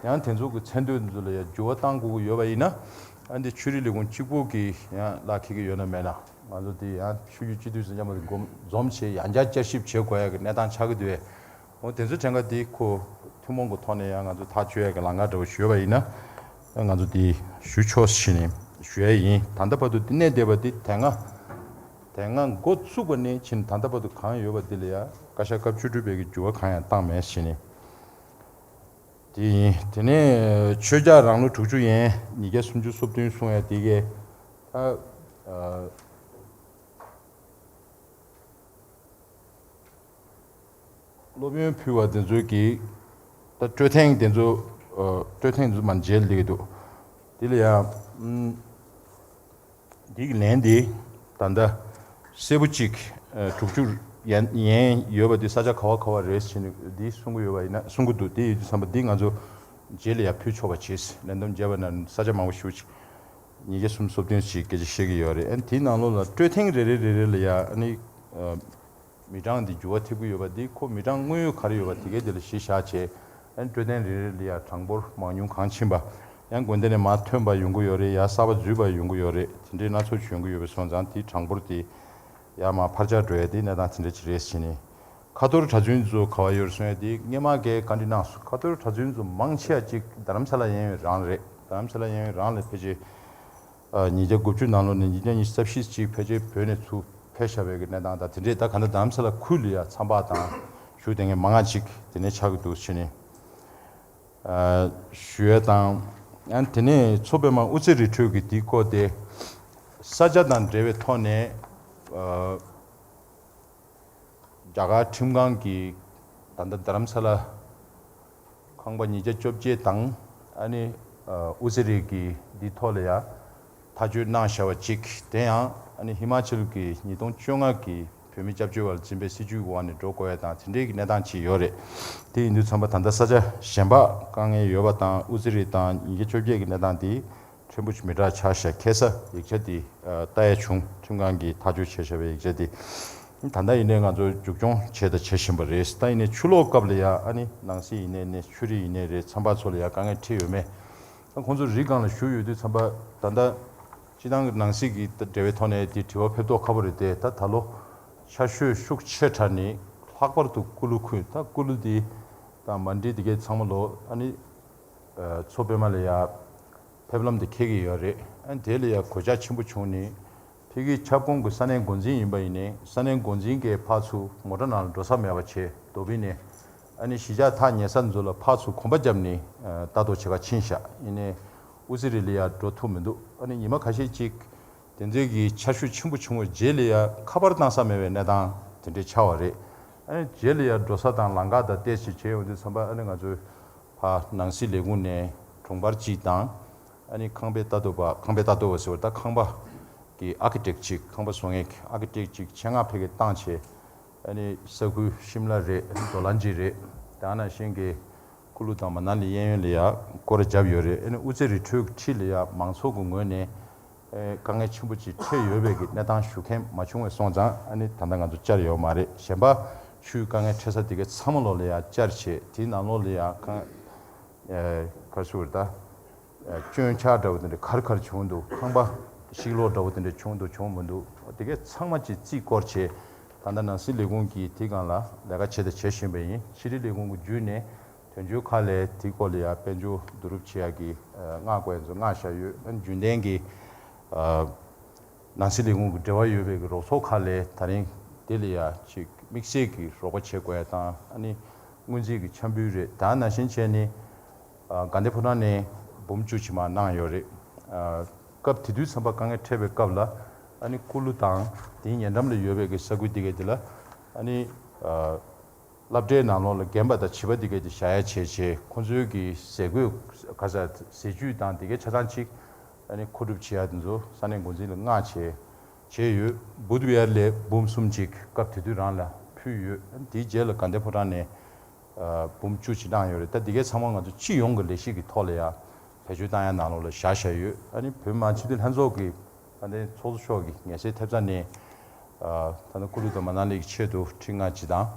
ཡང་དེ་ཚོ་གི་མཚན་དོད་འདི་ཚོ་ལ་ཡང་འགྱུར་བ་གཏང་དགོས་ཀྱི་ཡོད་པ་ཡིན་ན། ཨ་འདི་ཆོས་རིག་ལས་ཁུངས་གཅིག་པོ་གི་ཡང་ལག་འཁེལ་གྱི་ཡོད་ན་མེད་ན། ང་ཚོ་འདི་ཡང་ཆོས་བརྒྱུད་སྤྱི་འཐུས་ཚོ་མཉམ་པོ་འཛོམས་བྱས་ཡང་བསྐྱར་བསྐྱར་ཞིབ་བྱེད་དགོས་ཡ་གི་གནས་སྟངས་ཆགས་ཀྱི་འདུག་བས། འོ་དེ་ཚོ་དྲན་ག་འདི་ཁོ་ཐུན་མོང་གི་ཐོག་ནས་ཡང་ང་ཚོ་ཐག་གཅོད་ཡ་གི་ལམ་ཁ་འདྲ་བོ་ཞུས་པ་ཡིན་ན། ང་ཚོ་འདི་ཞུ་ཆོག་ཟེར་ནས་ཞུ་ཡ་ཡིན། ད་ལྟ་བར་དུ་འདི་གནས་བསྡད་པ་འདི་དེ་སྔ་དེ་སྔ་འགོ་བཙུགས་པ་ནས་ཕྱིན་ད་ལྟ་བར་དུ་གང་ཡོད་པ་འདི་ལ་ཡ་བཀའ་ཤག་སྐབས་བཅུ་དྲུག་པའི་གི་འགྱུར་བ་གང་ཡང་བཏང་མེད་ཟེར་ནས། དེ་ཡིན། དེ་ནས་ཆོས་རྒྱལ་རང་ལོ་དྲུག་ཅུ་ཡན་ཉིས་བརྒྱ་སུམ་ཅུ་སོ་བདུན་གསུང་ཡ་དེ་གས་ད་ཨ། སློབ་ཡོན་ཕུལ་བ་དེ་ཚོའི་གི་ད་སྤྲོད་ཐེངས་དེ་ཚོ་ཨ། སྤྲོད་ཐེངས་དེ་ཚོ་མར་མཇལ་ལེགས་འདུག་དེ་ལ་ཡང་ཨུམ། འདི་གི་ལན་དེ་ད་ལྟ་གསལ་པོ་གཅིག་ཨ། དྲུག་ཅུ་ཡན་ཡན་ཡོད་པ་འདི་ས་ཆ་ག་བ་ག་བ་རེད་ཟེར་ནས་འདི་གསུང་གི་ཡོད་པ་ཡིན་ན་གསུང་གི་འདུག་དེ་ཡོད་དུས་ཙམ་པ་འདི་ང་ཚོ་རྗེས་ལ་ཡང་ཕུལ་ཆོག་པ་བྱས། ལན་འདེབས་བརྒྱབ་པ་ན་ས་ཆ་མང་པོ་ཞེ་པོ་ཅིག་ཉིས་བརྒྱ་སུམ་ཅུ་སོ་བདུན་ཞིག་སྐད་ཆ་བཤད་ཀྱི་ཡོད་རེད། ཨ་ནི་དེའི་ནང་ལོགས་ལ་སྤྲོད་ཐེངས་རེ་རེ་རེ་རེ་ལ་ཡང་ཨ་ནི་ཨ། མི་གྲངས་འདི་འགྱུར་བ་ཐེབས་ཀྱི་ཡོད་པ་འདི་ཁོ་མི་གྲངས་དངོས་ཡོད་ག་རེ་ཡོད་པ་དེ་གའི་དེ་ལ་གཞི་བཞག་བྱས། ཨན་སྤྲོད་ཐེངས་རེ་རེ་ལ་ཡང་གྲངས་འབོར་མང་ཉུང་གང་ཕྱིན་པ། ཡང་དགོན་སྡེ་ནས་མར་ཐོན་པ་ཡོང་གི་ཡོད་རེད། ཡང་གསར་པ་འཛུལ་བ་ཡོང་གི་ཡོད་རེད། དེ་འདྲའི་སྣ་ཚོགས་ཅིག་ཡོང་གི་ཡོད་པ་སོང་ཙང་དེའི་གྲངས་འབོར་དེ་ཡར་མར་འཕར་ཆག་འགྲོ་ཡ་དེ་གནས་སྟངས་དེ་འདྲ་ཅིག་རེད་ཟེར་ནས། ཁ་ཐོར་གྲྭ་བཙུན་ཚོ་ག་བ་ཡོད་རེད་གསུང་ཡ་དེ་སྔས་མ་གའི་བཀའ་འདྲི་གནང་སོང་། ཁ་ཐོར་གྲྭ་བཙུན་ཚོ་མང་ཆེ་བ་ཅིག་རྡ་རམ་ས་ལ་གཡས་གཡོན་རང་རེད། རྡ་རམ་ས་ལ་གཡས་གཡོན་རང་ལ་ཕལ་ཆེར། ཉིས་བརྒྱ་དགུ་བཅུ་ནང་ལོགས་ནས་ཉིས་བརྒྱ་ཉི་ཤུ་རྩ་བཞི་ཅིག་ཕལ་ཆེར་བོད་ནས་ཚུར་ཕེབས་བཞག་པའི་གི་གནས་སྟངས་དང་། དེ་འདྲས་ད་ག་ད་དྷ་རམ་ས་ལ་ཁུལ་ལ་ཡ་ཚང་པ་དང་བཞུགས་བསྡད་མཁན་མང་ང་ཅིག་དེ་ནས་ཆགས་ཀྱི་འདུག་ཟེར་ནས་ཞུ་ཡས་དང་། ཨ་ནི་དེ་ནས་མཚོ་པདྨ་དབུ་རྩེ་རི་ཁྲོད་ཀྱི་དེའི་སྐོར་དེ་ས་ཆ་དང་འབྲེལ་བའི་ཐོག་ནས། རྒྱ་གར་ཁྲིམས་ཁང་གིས་ད་ལྟ་དྷ་རམ་ས་ལ་ཁང་པ་ཉིས་བརྒྱ་བཅོ་བརྒྱད་དང་། ཨ་ནི་ཨ་དབུ་རྩེ་རི་གི་འདི་ཐོག་ལ་ཡ་ཐག་གཅོད་གནང་བཞག་པ་གཅིག་དེ་ཡང་ཨ་ནི་ཧི་མ་ཅལ་གྱི་ཉིས་སྟོང་བཅོ་ལྔ་གི་བོད་མི་སྐྱབས་བཅོལ་བ་ལ་འཛིན་པའི་སྲིད་བྱུས་འོག་ནས་འགྲོ་དགོས་ཡ་དང་དེ་འདྲའི་གི་གནས་སྟངས་ཅིག་ཡོད་རེད། དེ་ཡིན་དུས་ཙམ་པ་ད་ལྟ་ས་ཆ་གཞན་པ་དཀའ་ངལ་ཡོད་པ་དང་། དབུ་རྩེ་རི་དང་ཉིས་བརྒྱ་བཅོ་བརྒྱད་ཀྱི་གནས་སྟངས་དེ་ཕྲན་བུ་ཞིག་མི་འདྲ་ཆགས་ཤག་ཁ་སང་ཡིག་ཆ་དེ་ཨ་ལྟ་ཡ་བྱུང་། ཁྲིམས་ཁང་གིས་ཐག་གཅོད་བྱས་བཞག་པའི་ཡིག་ཆ་དེ། ད་ལྟ་ཡིན་ནའི་ང་ཚོ་མཇུག་སྐྱོང་བྱས་དང་བྱེད་བཞིན་པ་རེད། ད་ཡིན་ནའི་ཆུ་ལོག་སྐབས་ལ་ཡ་ཨ་ནི་ནང་སྲིད་ཡིན་ནའི་ནས་ཆོས་རིག་ཡིན་ནའི་རེད། ཚང་པ་ཚོ་ལ་ཡ་དཀའ་ངལ་འཕྲད་ཡོད་མེད། ད་ཁོང་ཚོ་རི་སྒང་ལ་བཞུགས་ཡོད་དུས་ཙམ་པ་ད་ལྟ་སྤྱི་བཏང་གི་ནང་སྲིད་ཀྱི་འབྲེལ་བའི་ཐོག་ནས་དེ་དྲི་བ་ཕེབས་རྟོགས་ཁག་པོ་རེད་དེ། ད་ད་ལོ་ཆར་ཞོད་ཤུགས་ཆེ་དྲགས་ནས་ལྷག་པར་དུ་ཀུ་ལུ་ཁུལ། ད་ཀུ་ལུ་དེ་དང་མན་ཌི་དེ་གའི་ཚང་མ་ལོ་ཨ་ནི་མཚོ་པདྨ་ལ་ཡ་ཕེབས་ལམ་དེ་འཁེལ་གྱི་ཡོད་རེད། ཨ་ནི་དེ་ལ་ཡ་གོད་ཆག་ཆེན་པོ་བྱུང་ནས། ཕ་གི་ཁྱབ་ཁོངས་ཀྱི་ས་གནས་འགོ་འཛིན་ཡིན་པ་ཡིན་ནའི་ས་གནས་འགོ་འཛིན་གྱིས་ཕར་ཚུར་མོ་ཊ་ནང་ལ་འགྲོ་ས་མེད་པ་བྱས། རྡོ་སྦིས་ནས་ཨ་ནི་གཞིས་ཆགས་ཐག་ཉེ་ས་ཚོ་ལ་ཕར་ཚུར་གོམ་པ་བརྒྱབ་ནས་ཨ་ལྟ་རྟོག་བྱེད་ག་ཕྱིན་ཤག་ཡིན་ནའི་དབུ་རྩེ་རི་ལ་ཡ་འགྲོ་ཐུབ་མི་འདུག་ཨ་ནི་ཉི་མ་ཁ་ཤས་ཅིག་དེ་འདྲའི་གི་ཆར་ཞོད་ཆེན་པོ་བྱུང་བའི་རྗེས་ལ་ཡ་ཁ་པར་བཏང་ས་མེད་པའི་གནས་སྟངས་དེ་འདྲའི་ཆགས་པ་རེད། ཨ་ནི་རྗེས་ལ་ཡ་འགྲོ་ས་དང་ལམ་ཁ་དང་བལྟས་བྱས་བྱས་ཡོང་དུས་ཙམ་པ་ཨ་ནི་ང་ཚོའི་ཕར་ནང་སྲིད་ལས་ཁུངས་ནས་དྲུང་འཕར་གཅིག་དང་། ཨ་ནི་ཁང་པའི་ལྟ་རྟོག་པ། ཁང་པའི་ལྟ་རྟོག་པ་ཟེར་བ་ད་ཁང་པ་གི་ཨར་ཀི་ཊེག་ཅིག་ཁང་པ་བཟོ་མཁན་གྱི་ཨར་ཀི་ཊེག་ཅིག་ཆེད་མངགས་ཕ་གིར་བཏང་བྱས། ཨ་ནི་ས་ཁུལ་ཤིམ་ལ་རེད། ཨ་ནི་རྡོ་ལ་ཇི་རེད། དེ་ནང་བཞིན་གྱི་ཀུ་ལུ་དང་མ་ན་ལི་གཡས་གཡོན་ལ་ཡ་སྐོར་ར་བརྒྱབ་ཡོད་རེད། ཨ་ནི་དབུ་རྩེ་རི་ཁྲོད་ཀྱི་འཁྲིས་ལ་ཡ་མང་ཚོགས་ཀྱི་ངོས་ནས་ཨེ་དཀའ་ངལ་ཆེན་པོ་ཅིག་འཕྲད་ཡོད་པའི་གི་གནས་སྟངས་ཞུ་མཁན་མ་བྱུང་བས་སོང་ཙང་། ཨ་ནི་ད་ལྟ་ང་ཚོ་བཅར་ཡོད་མ་རེད། གཞན་པ་ཆུའི་དཀའ་ངལ་འཕྲད་ས་དེ་གའི་ཚང་མ་ལོག་ལ་ཡ་བཅར་བྱས། དེའི་ནང་ལོགས་ལ་ཡ་གང་ཨེ་ག་རེ་ཟེར་དགོས་རེད་ད། སྐྱོན་ཆག་འདྲ་བོ་དེ་འདྲ་ག་རེ་ག་རེ་བྱུང་འདུག་ཁང་པ་ཕྱིར་སློག་འདྲ་བོ་དེ་འདྲ་བྱུང་འདུག་བྱུང་མི་འདུག་དེ་གའི་ཚང་མ་ཅིག་རྩིས་སྐོར་བྱས། ད་ལྟ་ནང་སྲིད་ལས་ཁུངས་ཀྱིས་དེའི་སྒང་ལ་ལས་ཀ་བྱས་དང་བྱེད་བཞིན་པ་ཡིན། ཕྱི་དྲིལ་ལས་ཁུངས་ཀྱི་བརྒྱུད་ནས་དོན་གཅོད་ཁག་ལ་དེའི་སྐོར་ལ་ཡ་དཔལ་འབྱོར་བསྡུ་རུབ་བྱེད་ཡག་གི་མངགས་དགོས་ཡ་ཚོ་མངགས་བཞག་ཡོད། ཨ་ནི་རྒྱུན་ལྡན་གྱི་ནང་སྲིད་ལས་ཁུངས་ཀྱི་འབྲེལ་བ་ཡོད་པའི་གི་རོགས་ཚོགས་ཁག་ལ་ད་རིང་དེ་ལ་ཡ་ཅིག་དམིགས་བསལ་གྱི་རོགས་པ་བྱེད་དགོས་ཡ་དང་། ཨ་ནི་སྔོན་རྩིས་ཀྱི་འཆར་འབུལ་རེད། ད་ནང་བཞིན་བྱས་ནས། ཨ་དགའ་ལྡན་ཕོ་བྲང་ནས་འབུམ་བཅུ་ཅིག་མར་གནང་ཡོད་རེད། ཨ་སྐབས་དེ་དུས་ཙམ་པ་དཀའ་ངལ་འཕྲད་པའི་སྐབས་ལ་ཨ་ནི་ཀུ་ལུ་དང་དེའི་ཉེ་འགྲམ་ལ་ཡོད་པའི་གི་ས་ཁུལ་དེ་གའི་དེ་ལ་ཨ་ནི་ཨ་སློབ་གྲྭའི་ནང་ལོགས་ལ་རྒན་པ་དང་བྱིས་པ་དེ་གའི་དེ་བཞག་ཡ་བྱས་བྱས། ཁོང་ཚོའི་གི་ཟས་གོས་ག་ས་ཟས་བཅུད་དང་དེ་གའི་ཆ་ཚང་ཅིག་ཨ་ནི་མཁོ་སྒྲུབ་བྱེད་ཡ་དེ་ཚོ་ས་གནས་འགོ་འཛིན་ལ་མངགས་བྱས་བྱས་ཡོད། བུདྡྷ་བི་ཧར་ལ་འབུམ་གསུམ་ཅིག་སྐབས་དེ་དུས་རང་ལ་ཕུལ་ཡོད། ཨ་ནི་དེའི་རྗེས་ལ་དགའ་ལྡན་ཕོ་བྲང་ནས། ཨ་འབུམ་བཅུ་ཅིག་བཏང་ཡོད་རེད། ད་འདི་གའི་ཚང་མ་ང་ཚོ་སྤྱི་ཡོངས་ཀྱི་ལས་གཞི་གི་ཐོག་ལ་ཡ་བེད་སྤྱོད་བཏང་ཡ་ནང་ལོགས་ལ་བཞག་བཞག་ཡོད། ཨ་ནི་བོད་མི་མང་སྤྱི་འཐུས་ལྷན་ཚོགས་ཀྱི་ད་ལྟའི་ཚོགས་གཙོ་མཆོག་གི་ངེས་གསལ་ཐེབས་རྩ་ནས། ཨ་ད་ལྟ་ཀུ་ལུ་དང་མ་ན་ལི་གི་ཆེད་དུ་ཁྲི་ལྔ་ཅིག་དང་།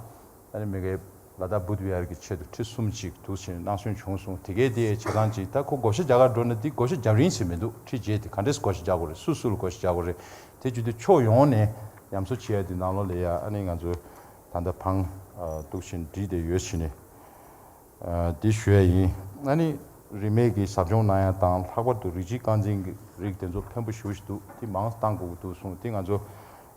ཨ་ནི་མ་གི་ལ་དྭགས་བུདྡྷ་བི་ཧར་གྱི་ཆེད་དུ་ཁྲི་གསུམ་ཅིག་འདུག་བྱས་ནས་གནང་སོན་བྱུང་སོང་། དེ་གའི་དེ་ཆ་ཚང་ཅིག་ད་ཁོ་བགོ་བཤའ་རྒྱག་གར་འགྲོ་ན་དེ་བགོ་བཤའ་རྒྱབ་རིན་ཟེར་མི་འདུག་ཁྲི་བརྗེས་དེ་ག་འདྲས་བགོ་བཤའ་རྒྱག་དགོས་རེད། སུ་སུ་ལ་བགོ་བཤའ་རྒྱག་དགོས་རེད། དེ་བྱེད་དུས་ཕྱོགས་ཡོངས་ནས་ཉམས་གསོ་བྱེད་ཡ་དེ་ནང་ལོགས་ལ་ཡ་ཨ་ནི་ང་ཚོ་ད་ལྟ་བང་ཨ་འདུག་བཞིན་བསྒྲིགས་བསྡད་ཡོད་བྱས་ནས། ཨ་འདི་ཞུ་ཡ་ཡིན། ཨ་ནི་རིན་མེད་ཀྱི་ཟབ་སྦྱོང་གནང་ཡ་དང་། ལྷག་པར་དུ་རིགས་གཅིག་རྐང་འཛིན་གྱི་རིགས་དེ་ཚོ་ཕན་པོ་ཞེ་པོ་ཞིག་འདུག་དེ་མང་བཏང་དགོས་ཀྱི་འདུག་གསུངས། དེ་ང་ཚོ་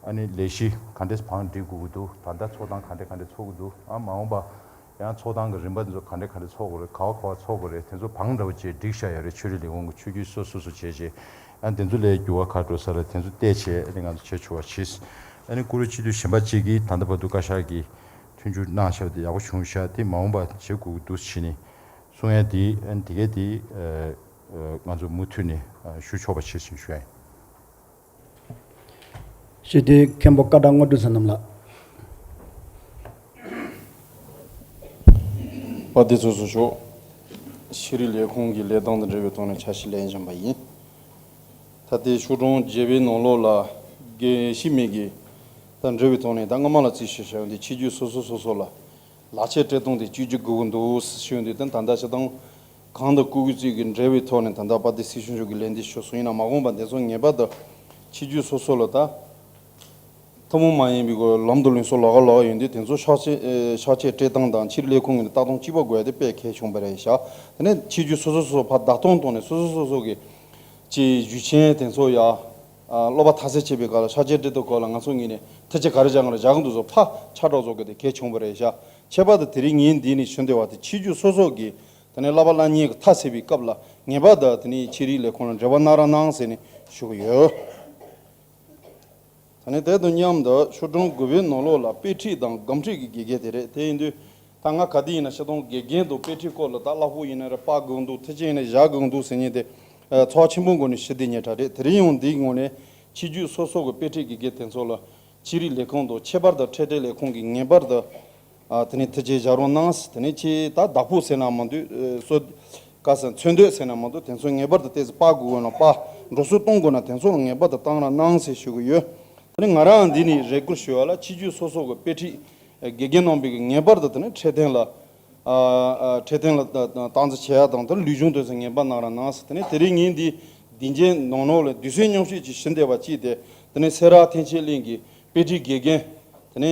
ཨ་ནི་ལས་གཞི་ག་འདྲས་བང་སྒྲིག་དགོས་ཀྱི་འདུག་ད་ལྟ་ཚོགས་སྟངས་ག་འདྲས་ག་འདྲས་ཚོགས་ཀྱི་འདུག་ཨ་མ་འོངས་པ་ཡང་ཚོགས་སྟངས་ཀྱི་རིམ་པ་དེ་ཚོ་ག་འདྲས་ག་འདྲས་ཚོགས་དགོས་རེད། ག་བ་ག་བ་ཚོགས་དགོས་རེད། དེ་ཚོ་བང་འདྲ་བོ་བྱས་བསྒྲིགས་བཞག་ཡོད་རེད། ཆོས་རིག་ལས་ཁུངས་ཀྱི་ཆོས་བརྒྱུད་སོ་སོ་སོ་བྱས་བྱས། ཨ་དེ་ཚོ་ལས་འགྱུར་བ་ག་འགྲོ་ས་རེད། དེ་ཚོ་བལྟས་བྱས་ཨ་ནི་ང་ཚོ་བྱེད་ཆོག་པ་བྱས། ཨ་ནི་ཀུ་རུ་སྤྱི་འཐུས་གཞན་པ་གཅིག་གིས་ད་ལྟ་བར་དུ་བཀའ་ཤག་གིས་མཐུན་འགྱུར་གནང་བཞག་པ་དེ་ཡག་པོ་བྱུང་ཤག་དེ་མ་འོངས་པ་བྱེད་དགོས་ཀྱི་འདུག་བྱས་ནས་གསུང་ཡ་དེ་ཨ་ནི་དེ་གས་དེ་ཨ་ཨ་ང་ཚོ་མུ་མཐུད་ནས་ཨ་ཞུ་ཆོག་པ་བྱེད་ཅིང་ཞུ་ཡ་ཡིན། སྤྱི་འཐུས་མཁན་པོ་ཀ་ད་དངོས་གྲུབ་བསོད་ནམས་ལགས། པ་དེ་ཚོ་སུ་ཞོག་ཤེས་རིག་ལས་ཁུངས་ཀྱི་ལས་སྟངས་དང་འབྲེལ་བའི་ཐོག་ནས་འཆར་གཞི་ལེན་བཞིན་པ་ཡིན། ད་ལྟའི་ཆོས་གྲོང་རྒྱལ་བའི་ནང་ལོགས་ལ་དགེ་བཤེས་མི་གི་དང་འབྲེལ་བའི་ཐོག་ནས་ད་སྔ་མ་ལ་རྩིས་ཞུ་བྱ་ཡོང་དུས་ཆོས་བརྒྱུད་སོ་སོ་སོ་སོ་ལ་ལག་ཁྱེར་སྤྲད་སྟངས་དེ་བཅོས་བསྒྱུར་དགོས་ཀྱི་འདུག་ཞུ་ཡོང་དུས། ད་ད་ལྟ་ཆ་ཚང་གང་དང་སྐུ་གི་རྩིས་ཀྱི་འབྲེལ་བའི་ཐོག་ནས་ད་ལྟ་པ་དེ་སྲིད་སྐྱོང་མཆོག་གིས་ལན་འདེབས་ཞུ་སོང་། ཡིན་ན་མ་འོངས་པ་འདི་ཚོ་ངེས་པར་དུ་ཆོས་བརྒྱུད་སོ་སོ་ལ་ད། ཐུན་མོང་མ་ཡིན་པའི་སྒོ་ལམ་དུ་ལེན་སྲོལ་ལག་ལག་ཡོད་དུས་དེ་ཚོ་ཤག་ཆེ་ཨེ་ཤག་ཆེ་སྤྲད་སྟངས་དང་ཕྱིར་ལས་ཁུངས་ཀྱི་ལྟ་སྟངས་གཅིག་པ་དགོས་ཡ་དེ་དཔེ་གལ་ཆེན་པོ་རེད་ཤག་དེ་ནས་ཆོས་བརྒྱུད་སོ་སོ་སོ་སོ་ཕར་བདག་སྐྱོང་བཏང་ནས་སོ་སོ་སོ་སོ་གི་ ཅེས་ཞུས་ཆེན་དེ་ཚོ་ཡ། ཨ། སློབ་པ་མཐར་སོན་བྱེད་པའི་སྐབས་ལ་ཕྱག་ཆེན་སྤྲེལ་ཐོག་སྐོར་ལ་ང་ཚོ་ངོས་ནས་ཐུགས་རྗེ་ག་རེ་བཞག་ང་རེ་བཞག་གི་འདུག་ཟེར་ཕར་ཕྱག་རོགས་བཟོ་དགོས་དེ་གལ་ཆེན་པོ་རེད་ཤག་ཁྱད་པར་དུ་དེ་རིང་ངས་འདི་ནས་ཞུ་འདོད་པ་དེ་ཆོས་བརྒྱུད་སོ་སོ་གི་དེ་ནས་བསླབ་པ་བསླབ་གཉེར་གྱི་མཐའ་ཟེར་བའི་སྐབས་ལ་ངེས་པར་དུ་དེ་ནས་ཆོས་རིག་ལས་ཁུངས་ལ་འབྲེལ་བ་གནང་རོགས་གནང་ཟེར་ནས་ཞུ་གི་ཡོད། དེ་ནས་དེ་དང་མཉམ་དུ་ཆོས་སྒྲོམ་དགུ་པའི་ནང་ལོགས་ལ་དཔེ་ཁྲིད་དང་སྒོམ་ཁྲིད་ཀྱི་དགེ་རྒན་དེ་རེད། དེ་ཡིན་དུས་ད་ང་ག་དུས་ཡིན་ན་སྤྱིར་བཏང་དགེ་རྒན་དང་དཔེ་ཁྲིད་སྐོར་ལ་ད་བསླབ་ཕྱོགས་ཡིན་ན་རེད། སྤར་དགོས་འདུག་ཐེག་ཆེན་ཡིན་ན་བཞག་དགོས་འདུག་ཟེར་མཁན་དེ་ཚོགས་ཆེན་པོའི་སྒོ་ནས་ཞུ་བདེ་ཉེ་དྲག་རེད། དེ་རིང་ཡང་འདིའི་ངོས་ནས་ཆོས་བརྒྱུད་སོ་སོ་གི་དཔེ་ཁྲིད་ཀྱི་དགེ་རྒན་དེ་ཚོ་ལ་ཆོས་རིག་ལས་ཁུངས་དང་ཁྱད་པར་དུ་འཕྲོད་བསྟེན་ལས་ཁུངས་ཀྱིས་ངེས་པར་དུ་ཨ། དེ་ནས་ཐུགས་རྗེ་བཞག་རོགས་གནང་། དེ་ནས་ཁྱེད་ད་བདག་པོ་ཟེར་ན་མ་འདུག་ཨ། སོ་ག་ཟེར་མཚོན་འདོད་ཟེར་ན་མ་འདུག་དེ་ཚོ་ངེས་པར་དུ་ཏོག་ཙམ་སྤར་དགོས་ན་སྤར། འགྲོ་སོང་གཏོང་དགོས་ན་དེ་ཚོ་ལ་ངེས་པར་དུ་བཏང་རོགས་གནང་ཟེར་ཞུ་གི་ཡོད། དེ་ནས་ང་རང་འདི་ནས་རེ་སྐུལ་ཞུ་བ་ལ་ཆོས་བརྒྱུད་སོ་སོ་གི་དཔེ་ཁྲིད་དགེ་རྒན་རྣམ་པས་ངེས་པར་དུ་དེ་ནས་འཕྲོད་བསྟེན་ལ་ཨ། ཨ། འཕྲོད་བསྟེན་ལ་ཏ་ཏ་སྟངས་འཛིན་བྱེད་ཡ་དང་དེ་ལུས་སྦྱོང་དེ་ཚོ་ངེས་པར་གནང་རོགས་གནང་ཟེར། དེ་ནས་དེ་རིང་ངས་འདི་བདེ་ཆེན་ནང་ནོར་ལ་དུས་ཚོད་མཉམ་ཞུགས་ཀྱིས་ཞུ་འདོད་པ་གཅིག་དེ། དེ་ནས་སེ་ར་ཐེག་ཆེན་གླིང་གི་དཔེ་ཁྲིད་དགེ་རྒན། དེ་ནས་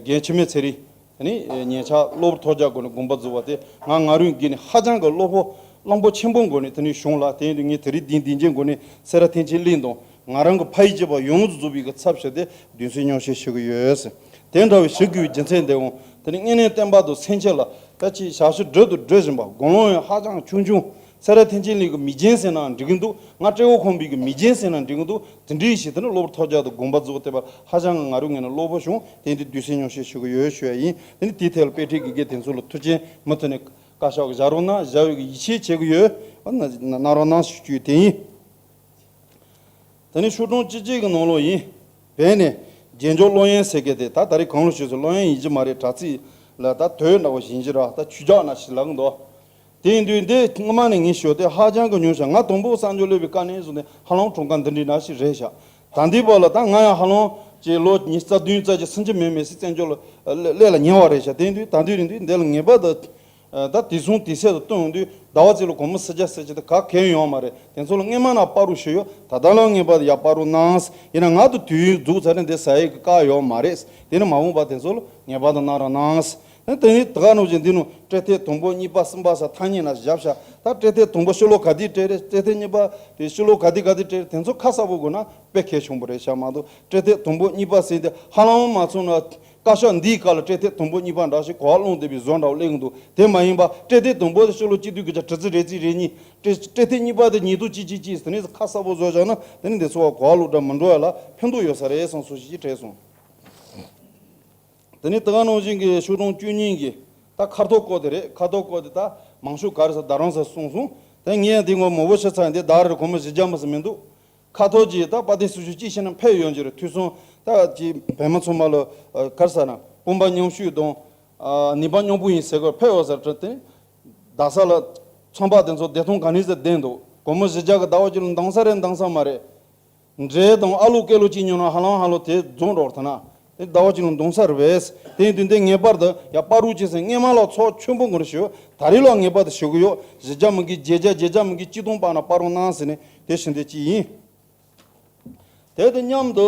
རྒན་འཆི་མེད་ཚེ་རིང་། དེ་ནས་ཉེ་ཆར་གློ་བུར་ཐོལ་རྒྱག་སྒོ་ནས་དགོངས་པ་རྫོགས་པ་དེ་ང་ང་རང་གིས་ནི་ཧ་ཅང་གི་བློ་ཕོག་གླང་པོ་ཆེན་པོའི་སྒོ་ནས་དེ་ནས་བྱུང་ལ། དེ་ཡིན་དུས་ངས་དེ་རིང་འདི་བདེ་ཆེན་སྒོ་ནས་སེ་ར་ཐེག་ཆེན་གླིང་དང་ང་རང་གི་ཕ་ཡུལ་གཅིག་པ་ཡོངས་སུ་རྫོགས་པའི་གི་ཚབ་བྱས་ཏེ་བདེ་ཆེན་མཉམ་ཞུགས་ཞུ་གི་ཡོད། དེ་འདྲ་བའི་ཞུ་དགོས་པའི་རྒྱུ་མཚན་དེའང་དེ་ནི་དངོས་གནས་བསྟན་པ་དང་སེམས་ཅན་ལ་ད་ཅིག་ཞབས་ཞུ་སྒྲུབ་དང་སྒྲུབ་བཞིན་པ། དགུང་ལོ་ཡང་ཧ་ཅང་ཆུང་ཆུང་། སེ་ར་ཐེག་ཆེན་གླིང་གི་མི་རྒན་ཟེར་ནའང་འགྲིག་གི་འདུག་ང་སྤྲེའུ་ཁང་པའི་གི་མི་རྒན་ཟེར་ནའང་འགྲིག་གི་འདུག་དེ་འདྲའི་ཞིག་དེ་ནི་གློ་བུར་ཐོལ་རྒྱག་དང་དགོངས་པ་རྫོགས་བསྡད་པ་ཧ་ཅང་གི་ང་རང་ངོས་ནས་བློ་ཕོག་བྱུང་། དེ་འདི་བདེ་ཆེན་མཉམ་ཞུགས་ཞུ་གི་ཡོད་ཞུ་ཡ་ཡིན། དེ་ནི་དེའི་ཐད་ལ་དཔེ་ཁྲིད་དགེ་རྒན་དེ་ཚོ་ལ་ཐུགས་རྗེ་མུ་མཐུད་ནས་བཀའ་ཤག་གི་བཞག་རོགས་གནང་། བཞག་ཡོད་གི་ཡིད་ཆེས་བྱེད་གི་ཡོད། ཨ་ན་ན་གནང་རོགས་གནང་ཞུ་རྒྱུ་དེ་ཡིན། དེ་ནས་ཆོས་སྒྲོམ་བཅུ་གཅིག་གི་ནང་ལོགས་ཡིན། བོད་ནས་རྒྱལ་འཇོག་སློབ་ཡོན་ཟེར་མཁན་དེ་ད་ད་རེས་གང་ལ་ཞུས་སོ། སློབ་ཡོན་ཡིན་གྱི་མ་རེད། དྲ་ཚིགས་ལ་ད་དོད་འདྲ་བོ་ཡིན་གྱི་ར། ད་ཆོས་རྒྱག་ན་ཞིག་ལབ་གི་འདུག་དེ་ཡིན་དུས་འདི་སྔོན་མ་ནས་ངས་ཞུ་དེ་ཧ་ཅང་གི་ཉུང་ཤག་ང་དང་པོ་གསར་འབྱོར་སླེབས་པའི་སྐབས་ནས་བཟུང་སྟེ་ཧ་ལམ་གྲངས་ཀ་འདི་འདྲའི་ནང་ཞིག་རེད་ཤག་ད་འདི་བར་ལ་ད་ང་ཡང་ཧ་ལམ་ཅིག་ལོ་ཉི་ཤུ་རྩ་བདུན་རྩ་བརྒྱད་སུམ་ཅུ་མེད་མེད་སྲིད་བཙན་བྱོལ་ལ་སླེབས་ལ་ཉེ་བ་རེད་ཤག་དེ་ཡིན་དུས་ད་འདི་རིང་དུས་འདི་ལ་ངེས་པར་དུ་ད་དེ་སོང་དེ་སེ་དུ་བཏོན་ཡོང་དུས་ཟླ་བ་གཅིག་ལ་སྒོར་མོ་སུམ་བརྒྱ་ཟེར་གྱི་དེ་ག་གལ་ཡོད་མ་རེད། དེ་ཚོ་ལ་སྔོན་མ་ནས་སྤར་རོགས་ཞུས་ཡོད། ད་ལྟ་ལ་ངེས་པར་དུ་ཡར་སྤར་རོགས་གནང་། ཡིན་ན་ང་དང་དུས་ཡུན་རྫོགས་ཚར་ནས་འདི་ཟ་ཡས་ཀྱི་བཀག་ཡོད་མ་རེད། དེ་ནི་མ་འོངས་པ་དེ་ཚོ་ལ་ངེས་པར་དུ་གནང་རོགས་གནང་། དེ་ནི་ད་ག་ནང་བཞིན་འདི་ནང་སྤྲེལ་ཐེངས་དང་པོ་གཉིས་པ་གསུམ་པ་ཟེར་ཐ་སྙད་ནང་བཞག་ཤག་ད་སྤྲེལ་ཐེངས་དང་པོ་ཕྱི་ལོ་ག་དུས་སྤྲད་རེད། སྤྲེལ་ཐེངས་གཉིས་པ་དེ་ཕྱི་ལོ་ག་དུས་ག་དུས་སྤྲད་རེད། དེ་ཚོ་ཁ་གསལ་པོ་དགོས་ན་དཔེ་གལ་ཆེན་པོ་རེད་ཤག་མ་གཏོགས་སྤྲེལ་ཐེངས་དང་པོ་གཉིས་པ་ཟེར་དེ་ཧ་ལམ་མ་སོང་ན། བཀའ་ཤག་འདིའི་སྐབས་ལ་སྤྲེལ་ཐེངས་དང་པོ་གཉིས་པ་འདྲ་ཞིག་གོ་བ་བླངས་བསྡད་པའི་བཟོ་འདྲ་བོ་གླེང་གི་འདུག་དེ་མ་ཡིན་པ་སྤྲེལ་ཐེངས་དང་པོ་དེ་ཕྱི་ལོ་གཅིག་སྟོང་དགུ་བརྒྱ་དྲུག་ཅུ་རེ་གཅིག་རེ་གཉིས། སྤྲེལ་སྤྲེལ་ཐེངས་གཉིས་པ་དེ་ཉིས་སྟོང་གཅིག་གཅིག་གཅིག་དེ་ནས་ཁ་གསལ་པོ་བཟོས་བཞག་ན་དེ་ནི་འདི་ཚོ་བ་གོ་བ་བློ་འདྲ་མི་འགྲོ་ཡ་ལ་ཕན་ཐོགས་ཡོད་ས་རེད་བསམ་སོ་ཞིག་དྲན་སོང་། དེ་ནས་དེ་ག་ནང་བཞིན་གྱི་ཆོས་སྒྲོམ་བཅུ་གཉིས་ཀྱི་ད་ཁ་ཐོག་སྐོར་དེ་རེད། ཁ་ཐོག་སྐོར་དེ་ད་མང་ཤོས་ག་རེ་ཟེར་རྡ་རམ་ས་གསུངས་སོང་། དེ་ངས་འདི་ངོ་མ་བོ་ཤི་ཚ་ཡིན་དེ་ད་རེ་སྒོར་མོ་བཞི་བརྒྱ་མ་ཟིན་མི་འདུག་ཁ་ཐོག་ཅིག་ད་དཔལ་ལྡན་སྲི་ཞུ་གཅིག་བྱས་ན་ཕེབས་ཡོང་རྒྱུ་རེད། ཐོས་བསམ་ད་ཅིག་བོད་མི་ཚང་མ་ལ་ཨ་ག་རེ་ཟེར་ན་དཔུང་པ་མཉམ་གཤིབ་དང་ཨ་ནུས་པ་མཉམ་སྤུངས་ཡིན་ཟེར་གི་ཕེབས་ཡོང་ཟེར་དྲི་དེ། རྡ་ས་ལ་ཚོང་པ་དེ་ཚོ་བདེ་ཐང་ག་ནས་ཟེར་བསྡད་འདུག་སྒོར་མོ་བཞི་བརྒྱ་གི་ཟླ་བ་གཅིག་ལ་འདང་ས་རེད་འདང་ས་མ་རེད། འབྲས་དང་ཨ་ལུ་ཀེ་ལོ་གཅིག་ཉོས་ན་ཧ་ལམ་ཧ་ལམ་དེ་རྫོང་འགྲོ་བར་ཐལ་ན། དེ་ཟླ་བ་གཅིག་ལ་འདང་ས་རེད་པས། དེ་ཡིན་དུས་འདི་ངེས་པར་དུ་ཡ་སྤར་རོགས་བྱེད་ཟེར་སྔོན་མ་ལ་ཚོགས་ཆེན་པོ་ངོ་རེ་ཞུ། ད་རེས་ལ་ངེས་པར་དུ་ཞུ་གི་ཡོད། བཞི་བརྒྱ་མི་དགོས་བརྒྱད་བརྒྱ་བརྒྱད་བརྒྱ་མི་དགོས་གཅིག་སྟོང་སྤར་ན་སྤར་རོགས་གནང་ཟེར་ནས་དེ་ཞུ་འདོད་ཅིག་ཡིན། དེ་དང་མཉམ་དུ་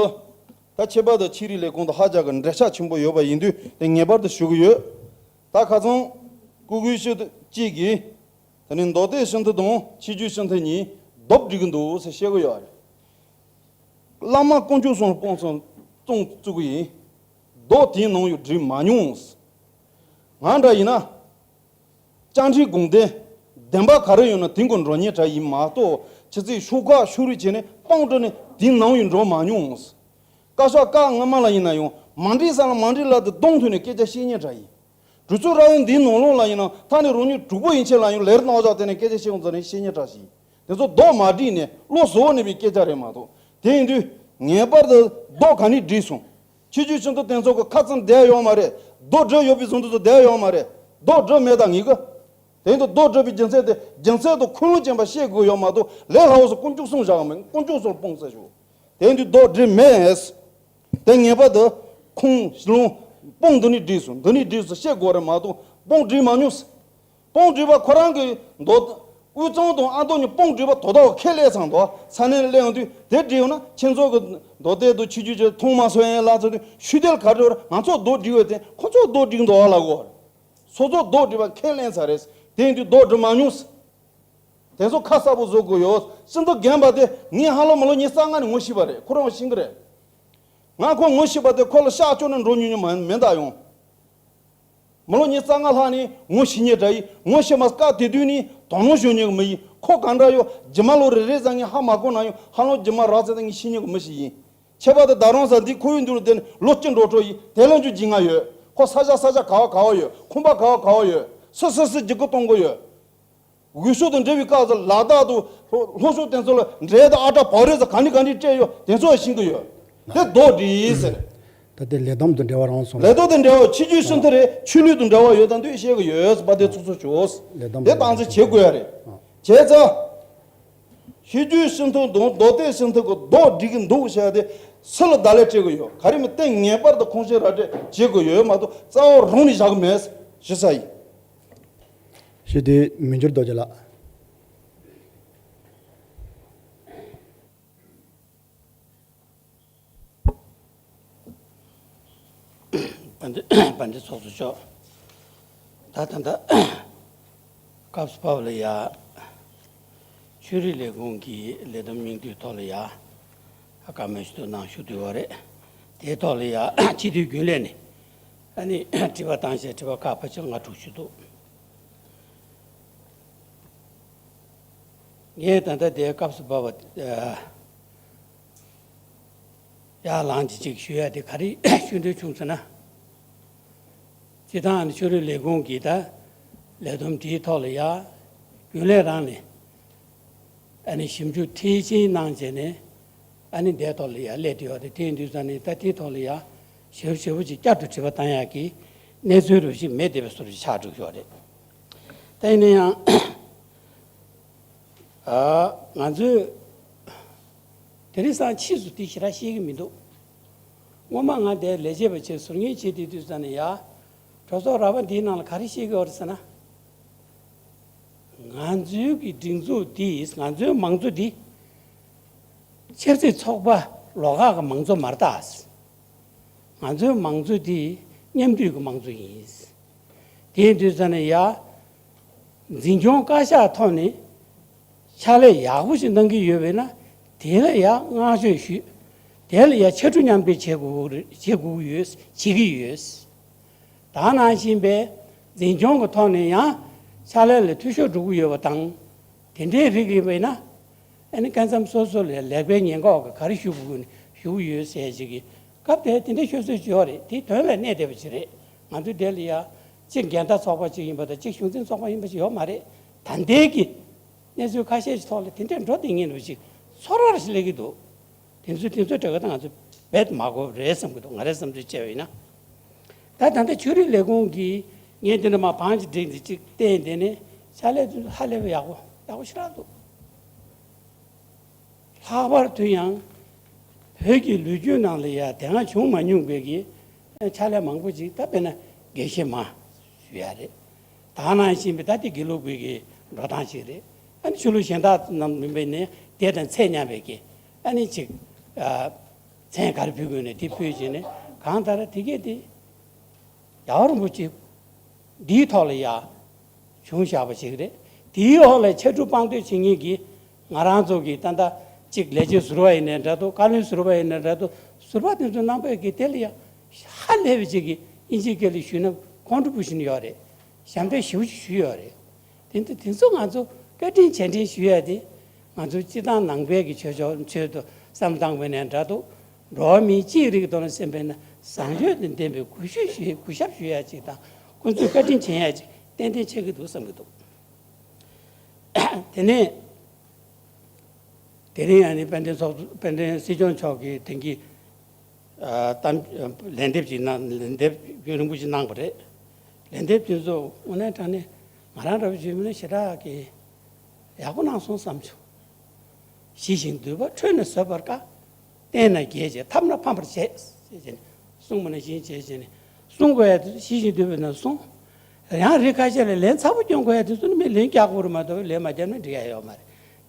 ད་ཁྱད་པར་དུ་ཆོས་རིག་ལས་ཁུངས་དང་ཧ་ཅང་གི་འབྲེལ་ཆགས་ཆེན་པོ་ཡོད་པ་ཡིན་དུས་དེ་ངེས་པར་དུ་ཞུ་གི་ཡོད། ད་ཁ་སང་སྐུ་སྒེར་ཞུ་གཅིག་གིས། དེ་ནས་མདོ་སྡེ་ཞི་མཐུན་དང་ཆོས་བརྒྱུད་ཞི་མཐུན་གཉིས་རྡོབ་སྒྲིག་གི་འདུག་ཟེར་བཤད་གི་ཡོད་རེད། བླ་མ་དཀོན་མཆོག་གསུམ་ལ་དཔང་བཙུགས་བཙུགས་གི་ཡིན། རྡོ་དེའི་ནང་ཡོད་སྒྲིག་མ་མྱོང་། ང་འདྲ་ཡིན་ན། བཅར་འདྲི་དགོངས་དོན་བདེན་པ་ག་རེ་ཡོད་ན་དེ་མགོ་འགྲོ་ཉེན་འདྲ་ཡིན་མ་གཏོགས་ཕྱི་ཚེས་ཤོག་ཁག་ཤོག་རིས་བྱས་ནས་དཔང་སྤྲད་ནས་དེའི་ནང་ཡོད་འགྲོ་མ་མྱོང་། བཀའ་ཤག་བཀའ་སྔ་མ་ལ་ཡིན་ན་ཡང་མ་འགྲིག་ས་ལ་མ་འགྲིག་ལབ་དེ་གདོང་ཐུག་ནས་སྐད་ཆ་བཤད་ཉེན་འདྲ་ཡིན། གྲོས་ཚོགས་ར་བའི་འདིའི་ནང་ལོགས་ལ་ཡིན་ན་ད་ནི་རང་ཉིད་གྲོགས་པོ་ཡིན་ཆེད་ལ་ཡང་ལེར་གནང་བཞག་དེ་ནས་སྐད་ཆ་བཤད་འོང་ཙང་ནས་བཤད་ཉེན་འདྲ་ཞིག་དེ་ཚོ་རྡོག་མ་བསྒྲིགས་ནས་བློ་གཟུ་བོ་གནས་པའི་སྐད་ཆ་རེད་མ་གཏོགས། དེ་ཡིན་དུས་ངེས་པར་དུ་རྡོག་ག་ནས་བསྒྲིགས་སོང་། ཆོས་བརྒྱུད་ཞི་མཐུན་མཐུན་ཚོགས་ཀྱི་ཁ་ཚང་བསྡད་ཡོད་མ་རེད། རྡོག་བསྒྲིགས་ཡོད་པའི་བཟོ་འདྲ་ཚོ་བསྡད་ཡོད་མ་རེད། རྡོག་བསྒྲིགས་མེད་ད་ངེས་གི། དེ་ཡིན་དུས་རྡོག་བསྒྲིགས་པའི་རྒྱུ་མཚན་དེ་རྒྱུ་མཚན་དང་ཁུངས་ལུང་ཅན་པ་བཤད་དགོས་ཡོད་མ་གཏོགས་ལས་སླ་བོ་སུ་དཀོན་མཆོག་གསུམ་བཞག་མེད། དཀོན་མཆོག་གསུམ་ལ་དཔང་བཙུགས་ཞུ། དེ་ཡིན་དུས་རྡོག་བསྒྲིགས་མེད། དེ་ངེས་པར་དུ་ཁུངས་ལུང་དཔང་འདི་ནས་བསྒྲིགས་སོང་། འདི་ནས་བསྒྲིགས་སོང་བཤད་དགོས་རེད་མ་གཏོགས་དཔང་བསྒྲིགས་མ་མྱོང་། དཔང་བསྒྲིགས་པ་ཁོ་རང་གི་མདོ་དབུས་གཙང་དང་ཨ་མདོ་གཉིས་དཔང་བསྒྲིགས་པ་དོ་བདག་ཁས་ལེན་ཚང་དོ་ས་གནས་ལ་གླེང་དུས་དེ་བསྒྲིགས་ཡོང་ན་ཁྱེད་ཚོ་གི་མདོ་སྟོད་དུ་ཆོས་བརྒྱུད་ཀྱི་ཐོག་མ་སོ་ཡན་ལ་ཚོ་དུས་ཤུལ་དེ་ལ་ག་རེ་རེད། ང་ཚོ་རྡོག་བསྒྲིགས་ཡོད་དེ་ཁོ་ཚོ་རྡོག་བསྒྲིགས་འདུག་ཨ་ལ་གོ། སོ་སོ་རྡོག་བསྒྲིགས་པ་ཁས་ལེན་ཚར་རེད། དེ་ཡིན་དུས་རྡོག་བསྒྲིགས་མ་མྱོང་། དེ་ཚོ་ཁ་གསལ་པོ་བཟོ་དགོས་ཡོད། སྤྱི་འཐུས་རྒན་པ་དེ་ངས་ཧ་ལམ་མི་ལོ་ཉི་ཤུ་རྩ་ལྔ་ནས་ངོ་ཤེས་པ་རེད། ཁོ་རང་ཤེས་ཀྱི་རེད། ང་ཁོ་ངོ་ཤེས་པ་དེ་ཁོ་ལ་ཤག་བཅོ་ན་འགྲོ་མྱོང་མྱོང་མ་མེད་ད་ཡོང་། མི་ལོ་ཉི་ཤུ་རྩ་ལྔ་ལྷག་ནས་ངོ་ཤེས་མཁན་འདྲ་ཡིན། ངོ་ཤེས་མ་སྐབས་དེ་དུས་ནས་དོ་སྣང་ཞུ་མྱོང་གི་མི་ཡིན། ཁོ་གང་འདྲ་ཡོད་རྗེས་མ་ལོ་རེ་རེ་ཙམ་ངས་ཧ་མ་གོ་ན་ཡང་ཧ་ལམ་རྗེས་མ་རག་ཚད་ད་ངས་ཤེས་མྱོང་གི་མི་ཞིག་ཡིན། ཁྱད་པར་དུ་ད་རུང་ཟ་འདི་ཁོ་བོའི་མདུན་ལ་བསྡད་ནས་ལོ་གཅིག་འགྲོ་གྲབས་ཡིན། དེ་ལ་འཇུ་བགྱིས་ང་ཡོད། ཁོ་ས་ཆ་ས་ཆ་ག་བ་ག་བ་ཡོད། ཁང་པ་ག་བ་ག་བ་ཡོད། སུ་སུ་སུ་འཇིགས་སྐུལ་གཏོང་གི་ཡོད། འོས་ཤོག་དང་འབྲེལ་བའི་སྐབས་སུ་ལ་དྭགས་དང་ལྷོ་ལྷོ་ཕྱོགས་དེ་ཚོ་ལ་འབྲས་དང་ཨ་བྲ་བག་རིལ་ཟེར་ག་ནས་ག་ནས་སྤྲད་ཡོད་དེ་ཚོ་ཡང་ཤེས་ཀྱི་ཡོད། དེ་རྡོག་སྒྲིལ་ཟེར། ད་དེ་ལས་བསྡོམས་དང་འབྲེལ་བ་རང་སོང་ལས་བསྡོམས་དང་འབྲེལ་བ་ཆོས་བརྒྱུད་སྤྱི་འཐུས་རེད། ཆོས་ལུགས་དང་འབྲེལ་བ་ཡོད་དང་དུས་བཤད་ཀྱི་ཡོད་པ་དེ་ཚོ་ཚོ་བྱོས། ལས་བསྡོམས་དེ་དང་དང་ཚེ་བྱེད་དགོས་ཡ་རེད། ཨ། བྱས་ཙང་། ཆོས་བརྒྱུད་སྤྱི་འཐུས་དང་མདོ་སྟོད་སྤྱི་འཐུས་ཀྱི་རྡོག་སྒྲིལ་གྱི་འདུག་བཤད་དེ་སུ་ལ་བརྡ་ལན་སྤྲད་ཀྱི་ཡོད། ག་རེ་མི་བརྟེན་ངེས་པར་དུ་ཁུངས་སྐྱེལ་ར་སྤྲོད་བྱེད་དགོས་ཡོད་མ་གཏོགས་རྩ་བ་རང་ནས་བཞག་གི་མེད། ཞུ་ས་ཡིན། ཞུ་དེ་མི་འགྱུར་རྡོ་རྗེ་ལགས། དཔལ་ལྡན་དཔལ་ལྡན་ཚོགས་གཙོ་མཆོག་ད་ད་ལྟ་སྐབས་སུ་བབས་ལ་ཡ། ཆོས་རིག་ལས་ཁུངས་ཀྱི་ལས་བསྡོམས་སྙིང་བསྡུས་ཐོག་ལ་ཡ། བཀའ་མོལ་ཞུ་གཏུག་གནང་ཞུ་དུས་བ་རེད། དེའི་ཐོག་ལ་ཡ་སྤྱི་འཐུས་རྒྱུན་ལས་ནས་ཨ་ནི་དྲི་བ་བཏང་བྱས་དྲི་བ་ཁག་ཕལ་ཆེར་ལྔ་དྲུག་ཞུ་འདུག་ངས་ད་ལྟ་དེའི་སྐབས་སུ་བབས་པ། ཡར་ལངས་ཀྱི་ཅིག་ཞུ་ཡ་དེ་ག་རེ་ཞུ་འདོད་བྱུང་ཟེར་ན། སྤྱིར་བཏང་ནི་ཆོས་རིག་ལས་ཁུངས་ཀྱི་ད་ལས་བསྡོམས་དེའི་ཐོག་ལ་ཡ་རྒྱུན་ལས་རང་ནས་ཨ་ནི་ཞིབ་འཇུག་མཐིལ་ཕྱིན་གནང་བྱས་ནས་ཨ་ནི་འདིའི་ཐོག་ལ་ཡ་སླེབས་བསྡད་ཡོད་རེད། དེ་ཡིན་དུས་ཙང་ནས་ད་དེའི་ཐོག་ལ་ཡ་ཞིབ་ཞིབ་པོ་ཅིག་བསྐྱར་དུ་དྲི་བ་བཏང་ཡག་གི་གནས་ཚུལ་རུ་ཞིག་མེད་བསྡད་པའི་བཟོ་འདྲ་ཞིག་ཆགས་འགྲོ་གི་ཡོད་རེད། ད་ཡིན་ན་ཡང་། ཨ། ང་ཚོས་དེ་རིང་སང་ཕྱིས་སུ་དེ་ཞེ་དྲག་ཤེས་ཀྱི་མི་འདུག་སྔོན་མ་ང་དེར་ལས་བྱེད་པ་བྱས་ཟུར་ཉན་བྱེད་དུས་དུས་ཙམ་ནས་ཡ། གྲོས་ཚོགས་ར་བ་འདིའི་ནང་ལ་ག་རེ་བཤད་ཀྱི་ཡོད་རེད་ཟེར་ན། ང་ཚོའི་གི་སྒྲིག་འཛུགས་འདི་ང་ཚོའི་མང་གཙོ་འདི་ཆབ་སྲིད་ཚོགས་པ་ལོགས་ཀ་གི་མང་གཙོ་མ་རེད་ད། ང་ཚོའི་མང་གཙོ་འདི་མཉམ་འདུས་ཀྱི་མང་གཙོ་ཡིན། དེ་ཡིན་དུས་ཙམ་ནས་ཡ། འཛིན་སྐྱོང་བཀའ་ཤག་ཐོག་ནས་ཕྱག་ལས་ཡག་པོ་ཞིག་གནང་གི་ཡོད་པས་ན་དེ་ལ་ཡ་བསྔགས་བརྗོད་ཞུས། དེ་ལ་ཡ་ཕྱར་གྲུ་མཉམ་འབྲེལ་བྱེད་དགོས་རེད། བྱེད་དགོས་ཡོད། བྱེད་ཀྱི་ཡོད། ད་ནང་བཞིན་པའི་འཛིན་སྐྱོང་གི་ཐོག་ནས་ཡང་ཕྱག་ལས་ལ་འཐུས་ཤོར་འགྲོ་གི་ཡོད་པ་དང་། དེ་འདྲའི་རིགས་ཡིན་པས་ན། ཨ་ནི་སྐབས་མཚམས་སོ་སོ་ལ་ལེགས་སྤེལ་ཉེས་འགོག་གི་ག་རེ་ཞུ་དགོས་ནས་ཞུ་གི་ཡོད་ཟེར་ཅིག་གི་སྐབས་དེར་དེ་འདྲའི་ཤོད་སྲོལ་ཅིག་ཡོད་རེད། དེ་དོན་ལ་གནས་བསྡད་པ་ཅིག་རེད། ང་ཚོའི་དེ་ལ་ཡ་གཅིག་འགལ་ཟླ་ཚོགས་པ་ཅིག་ཡིན་པ་དང་གཅིག་གཞུང་འཛིན་ཚོགས་པ་ཡིན་པ་ཅིག་ཡོད་མ་རེད། ད་ལྟའི་གི་གནས་ཚུལ་ཁ་ཤས་ཀྱི་ཐོག་ལ་དེ་འདྲའི་འགྲོ་བསྡད་མཁན་འདྲ་ཅིག་ཚོར་བ་ཞིག་སླེབས་ཀྱི་འདུག་དེ་ཚོ་དེ་ཚོ་དྲ་ག་དང་ང་ཚོ་རྦད་མ་དགོས་རེད་བསམ་གྱི་འདུག་ང་རའི་བསམ་ཚུལ་བྱས་པ་ཡིན་ན། ད་ད་ལྟ་ཆོས་རིག་ལས་ཁུངས་ཀྱིས་ངས་འདི་འདྲ་མ་བང་ཅིག་བསྒྲིགས་འདི་ཅིག་བསྟན་དེ་ནས་ཕྱག་ལས་ཚོ་ཧ་ལས་པ་ཡག་པོ་ཡག་པོ་ཞེ་དྲག་འདུག་ལྷག་པར་དུ་ཡང་བོད་ཀྱི་ལོ་རྒྱུས་ནང་ལ་ཡ་དེ་སྔ་བྱུང་མ་མྱོང་པའི་གི་ཕྱག་ལས་མང་པོ་ཅིག་ད་དཔེར་ན་དགེ་བཤེས་མ་ཞུ་ཡ་རེད། ད་ནང་བཞིན་པའི་ད་དེ་དགེ་ལུགས་པའི་གི་འགྲོ་སྟངས་ཤིག་རེད། ཨ་ནི་ཆོས་ལུགས་གཞན་དག་རྣམས་མིན་པའི་ནི་དེ་དང་ཚད་མཉམ་པའི་གི་ཨ་ནི་ཅིག་ཨ། མཚན་ག་རེ་ཕུལ་དགོས་ནས་དེ་ཕུལ་བྱས་ནས་གང་ལྟར་དེ་གས་དེ་རྒྱལ་བ་རིན་པོ་ཆེ་འདིའི་ཐོག་ལ་ཡ་བྱུང་བཞག་པ་ཞིག་རེད། དེའི་འོག་ལ་ཕྱར་གྲུ་དཔང་འདོད་བྱེད་མཁན་གྱི་ང་རང་ཚོ་གི་ད་ལྟ་གཅིག་ལས་བྱེད་ཟུར་པ་ཡིན་ནའི་འདྲ་འདུག་བཀའ་བློན་ཟུར་པ་ཡིན་ནའི་འདྲ་འདུག་ཟུར་པ་དེ་ཚོ་རྣམ་པས་ཀྱི་དེ་ལ་ཡ་ཧ་ལས་པའི་ཅིག་གི་དབྱིན་ཇིའི་སྐད་ལ་ཞུས་ན་ཁོང་ཁྲོ་པོ་ཞིག་ཡོད་རེད། ཞབས་འདེགས་ཞེ་པོ་ཅིག་ཞུས་ཡོད་རེད། དེ་འདི་དེ་ཚོ་ང་ཚོ་བཀའ་དྲིན་བྱས་དྲིན་ཞུ་ཡ་དེ་ང་ཚོ་སྤྱི་བཏང་ནང་པའི་གི་ཆོས་ཕྱོགས་ཆོས་དུ་བསམ་བློ་བཏང་བའི་ནས་འདྲ་འདུག་འགྲོ་བ་མིའི་སྤྱིའི་རིགས་དོན་ལ་སེམས་པའི་ནས་བཟང་སྤྱོད་དང་ལྡན་པའི་གུས་ཞབས་ཞུ་གུས་ཞབས་ཞུ་ཡ་ཅིག་དང་ཁོ་ཚོས་བཀའ་དྲིན་བྱེད་ཡ་ཅིག་ཏན་ཏན་ཆགས་ཀྱི་འདུག་བསམ་གྱི་འདུག་དེ་ནས་དེ་རིང་ཨ་ནི་དཔལ་ལྡན་ཚོགས་དཔལ་ལྡན་སྲིད་སྐྱོང་མཆོག་གིས་དེང་གི་གཏམ་ལན་འདེབས་ཅིག་གནང་ལན་འདེབས་རྒྱུན་རིང་པོ་ཞིག་གནང་བ་རེད། ལན་འདེབས་དེ་ཚོ་དངོས་གནས་དྲང་གནས་ང་རང་འདྲ་བོ་ཞིག་མིན་ན་ཞེ་དྲག་གི་ཡག་པོ་གནང་སོང་བསམ་བྱུང་། ཞི་ཞིང་དུལ་བ་ཁྲོས་ནས་བཟོད་པར་དཀའ། བསྟེན་ན་རྒྱས་བྱེད་ཐབས་ན་ཕམ་པར་བྱེད། ཅེས་བྱས་ནས་གསུངས་པ་ནང་བཞིན་བྱས་བྱས་ནས་གསུང་དགོས་ཡ་དེ་ཚོ་ཞི་ཞིང་དུལ་བའི་ནང་གསུངས། ཡང་རིགས་ཁ་ཤས་ལ་ལན་ཚ་པོ་སྐྱོན་དགོས་ཡ་དེ་ཚོ་ནི་མི་ལན་རྒྱག་དགོས་རེད་མ་གཏོགས་ལན་མ་བརྒྱབ་ན་འགྲིག་ཡ་ཡོད་མ་རེད།